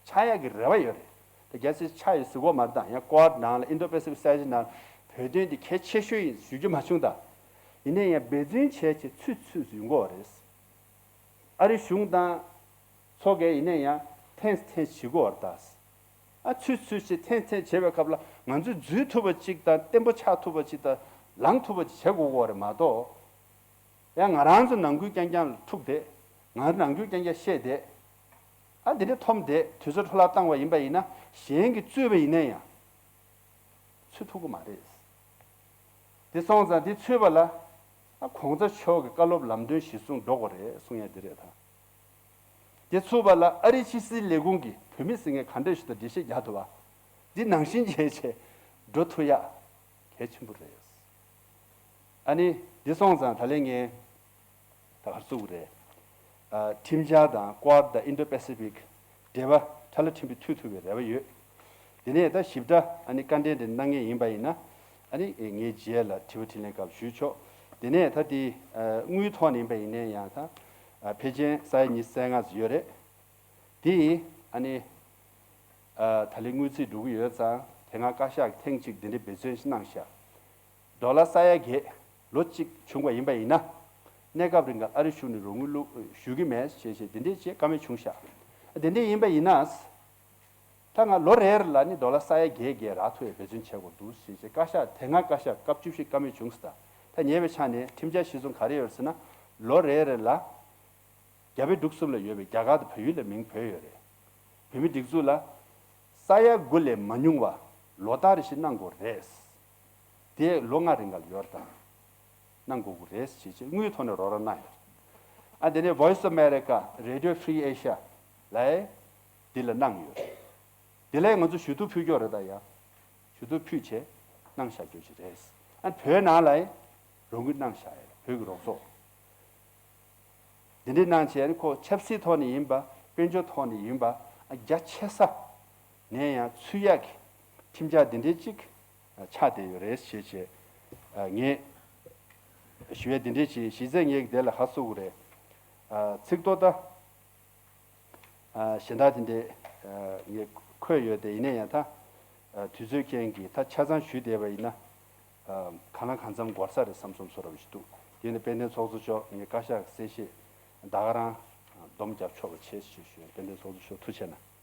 ཆགས་ཡག་གི་རེ་བ་ཡོད་རེད། ད་རྒྱ་ཆེ་ཆགས་ཡོད་ཟེར་གོ་མ་རེད། ད་ཡང་ཀོ་ཝཱཌ་ནང་ལ་Indo-Pacific Strategy ནང་བོད་དོན་འདི་གལ་ཆེ་ཤོས་ཡིན་ཞུ་རྒྱུ་མ་བྱུང་ད། ཡིན་ན་ཡང་འབད་བརྩོན་བྱས་བྱས་ཚུད་ཚུད་ཡོང་གི་ཡོད་རེད། ཨ་རི་གཞུང་དང་ཚོགས་ཀྱིས་ཡིན་ན་ཡང་ཐེངས་ཐེངས་བྱེད་དགོས་པ་རེད་ད། ཨ་ཚུད་ཚུད་བྱས་ཐེངས་ཐེངས་བྱེད་པའི་སྐབས་ལ་ང་ཚོས་འཛུལ་ཐུབ་པ་ཅིག་དང་བརྟན་པོ་ཆགས་ཐུབ་པ་ཅིག་དང་ལངས་ཐུབ་པ་ཅིག་བྱེད་དགོས་ཀྱི་ཡོད་རེད་མ་གཏོགས། ཡང་ང་རང་ཚོ་ནང་ཁུལ་རྐྱང་རྐྱང་ལ་ཐུག་བསྡད། ང་རང་ནང་ཁུལ་རྐྱང་རྐྱང་བཤད་བསྡད། ཨ་འདི་འདྲ་འཐོམ་བསྡད། དུས་ཚོད་འཕྲོ་བརླག་བཏང་བ་ཡིན་པ་ཡིན་ན། གཞན་གྱིས་རྩོད་པ་ཡིན་ན་ཡང་ཚུད་ཐུབ་ཀྱི་མ་རེད། དེ་སོང་ཙང་དེ་ཚུད་པ་ལ་ཨ་གོང་ས་མཆོག་གི་བཀའ་སློབ་ལམ་སྟོན་གཞིར་བཟུང་འགྲོ་དགོས་རེད་གསུང་ཡ་དེ་རེད་ད། དེ་ཚུད་པ་ལ་ཨ་རིའི་ཕྱི་སྲིད་ལས་ཁུངས་ཀྱིས་བོད་མི་ཟེར་མཁན་ག་འདྲ་ཞིག་དང་འགྲེལ་བཤད་རྒྱག་ཐུབ་པ། འདི་ནང་བཞིན་བྱས་བྱས་འགྲོ་ཐུབ་ཡ་གལ་ཆེན་པོ་རེད། ཨ་ནི་འདི་སོང་ཙང་ད་ལན་ངས་ད་ག་རེ་ཟེར་དགོས་རེད། ཨ་ཁྲིམས་འཆར་དང་ཀོ་ཝཱཌ་དང་Indo-Pacific འབྲེལ་བ་ཁྲ་ལ་ཁྲིམས་པའི་མཐུད་ཐུབ་པའི་རེ་བ་ཡོད། དེ་ནས་ད་ཞིབ་ཕྲ་ཨ་ནི་བཀའ་འདྲི་འདི་གནང་མཁན་ཡིན་པ་ཡིན་ན། ཨ་ནི་ངའི་རྗེས་ལ་དྲི་བ་དྲིས་ལན་སྐབས་ཞུས་ཆོག། དེ་ནས་ད་དེ་ཨ་དངུལ་ཐོག་ནས་ཡིན་པ་ཡིན་ན་ཡང་ད་ཨ་ཕལ་ཆེར་ས་ཡ་ཉི་ཤུ་རྩ་ལྔ་ཙམ་ཡོད་རེད། དེ་ཨ་ནི་ཨ་ད་ལན་དངུལ་རྩིས་འགྲོ་གི་ཡོད་ཙང་། དེ་སྔ་བཀའ་ཤག་གིས་ཐེངས་གཅིག་འདི་འདྲའི་འབད་བརྩོན་ཞིག་གནང་ཤག། ཌོ་ལར་ས་ཡ་བརྒྱད་ལོ་གཅིག་བྱུང་བ་ཡིན་པ་ཡིན་ན། གནས་སྐབས་རིང་ག་ཨ་རི་གཞུང་ནས་རོགས་དངུལ་བླུག་ཞུ་གི་མེད་ཞེས་བྱས་འདི་འདྲའི་བྱས་བཀའ་མོལ་བྱུང་ཤག། དེ་འདྲ་ཡིན་པ་ཡིན་ན། ད་ང་ལོ་རེ་རེ་ལ་ནི་ཌོ་ལར་ས་ཡ་བརྒྱད་བརྒྱད་རག་ཐུབ་པའི་འབད་བརྩོན་བྱེད་དགོས་འདུག་ཞེས་བྱས་བཀའ་ཤག་དེ་སྔ་བཀའ་ཤག་སྐབས་བཅུ་བཞི་བཀའ་མོལ་བྱུང་སོང་། ད་ད་ཉེ་བའི་ཆ་ནས་ཁྲིམས་འཆར་གཞིར་བཟུང་ག་རེ་ཡོད་ཟེར་ན། ལོ་རེ་རེ་ལ་རྒྱ་བལ་འབྲུག་གསུམ་ལ་ཡོད་པའི་རྒྱ་གར་དང་བལ་ཡུལ་ལ་མིང་བོས་ཡོད་རེད། བོད་མི་སྒྲིག་འཛུགས་ལ་ས་ཡ་དགུ་ལས་མ་ཉུང་བ་ལོ་ལྟར་རེ་བཞིན་གནང་དགོས་རེད། དེ་ལོ་ལྔ་རིང་ག་ལ་ཡོད་རེད་ད། གནང་དགོས་ཀྱི་རེད་ཞེས་བྱས་དངུལ་ཐོག་ནས་རོགས་རམ་གནང་ཡོད། ཨ་དེ་ནས་Voice of America, Radio Free Asia ལ་འདི་ལ་གནང་ཡོད། དེ་ལས་ང་ཚོ་ཞུ་གཏུག་ཕུལ་རྒྱུ་རེད་ད་ཡ། ཞུ་གཏུག་ཕུལ་བྱས་གནང་བཞག་རྒྱུ་ཞིག་རེད། ཨ་བོད་ནང་ལ་རོགས་དངུལ་གནང་བཞག་ཡོད་བོད་ཀྱི་རོགས་ཚོགས། འདི་འདྲའི་གནང་བྱས་ནི་ཁོ་ཆབ་སྲིད་ཐོག་ནས་ཡིན་པ། དཔལ་འབྱོར་ཐོག་ནས་ཡིན་པ། རྒྱ་ཆེ་ས་ནས་ཡང་ཚུད་ཡག་གི་ཁྲིམས་འཆར་འདི་འདྲའི་ཅིག་ཆགས་བསྡད་ཡོད་རེད་ཞེས་བྱས། ངས་ཞུ་ཡ་འདི་འདྲའི་ཅིག་གཞི་རྩའི་ངས་དེ་ལ་ཧ་གསུང་གི་རེད། ཚིག་ཐོ་ད། གཞན་དག་དེ་འདྲའི་ངས་འཁོད་ཡོད་དེ། ཡིན་ན་ཡང་ད་དུས་ཚོད་རྐྱེན་གྱིས་ད་ཆ་ཚང་ཞུས་བསྡད་པ་ཡིན་ན། གང་ལ་གང་འཚམ་འགོར་ས་རེད་བསམ་བསམ་བཟོ་འདྲ་བ་ཞིག་འདུག། ཡིན་ནའི་དཔལ་ལྡན་ཚོགས་གཙོ་མཆོག་ངའི་བཀའ་ཤག་གི་གསལ་བཤད་ད་ག་རང་སྡོམ་རྒྱབ་ཆོག་པ་བྱས་ཞེས་ཞུ། དཔལ་ལྡན་ཚོགས་གཙོ་མཆོག་ཐུགས་རྗེ་གནང་།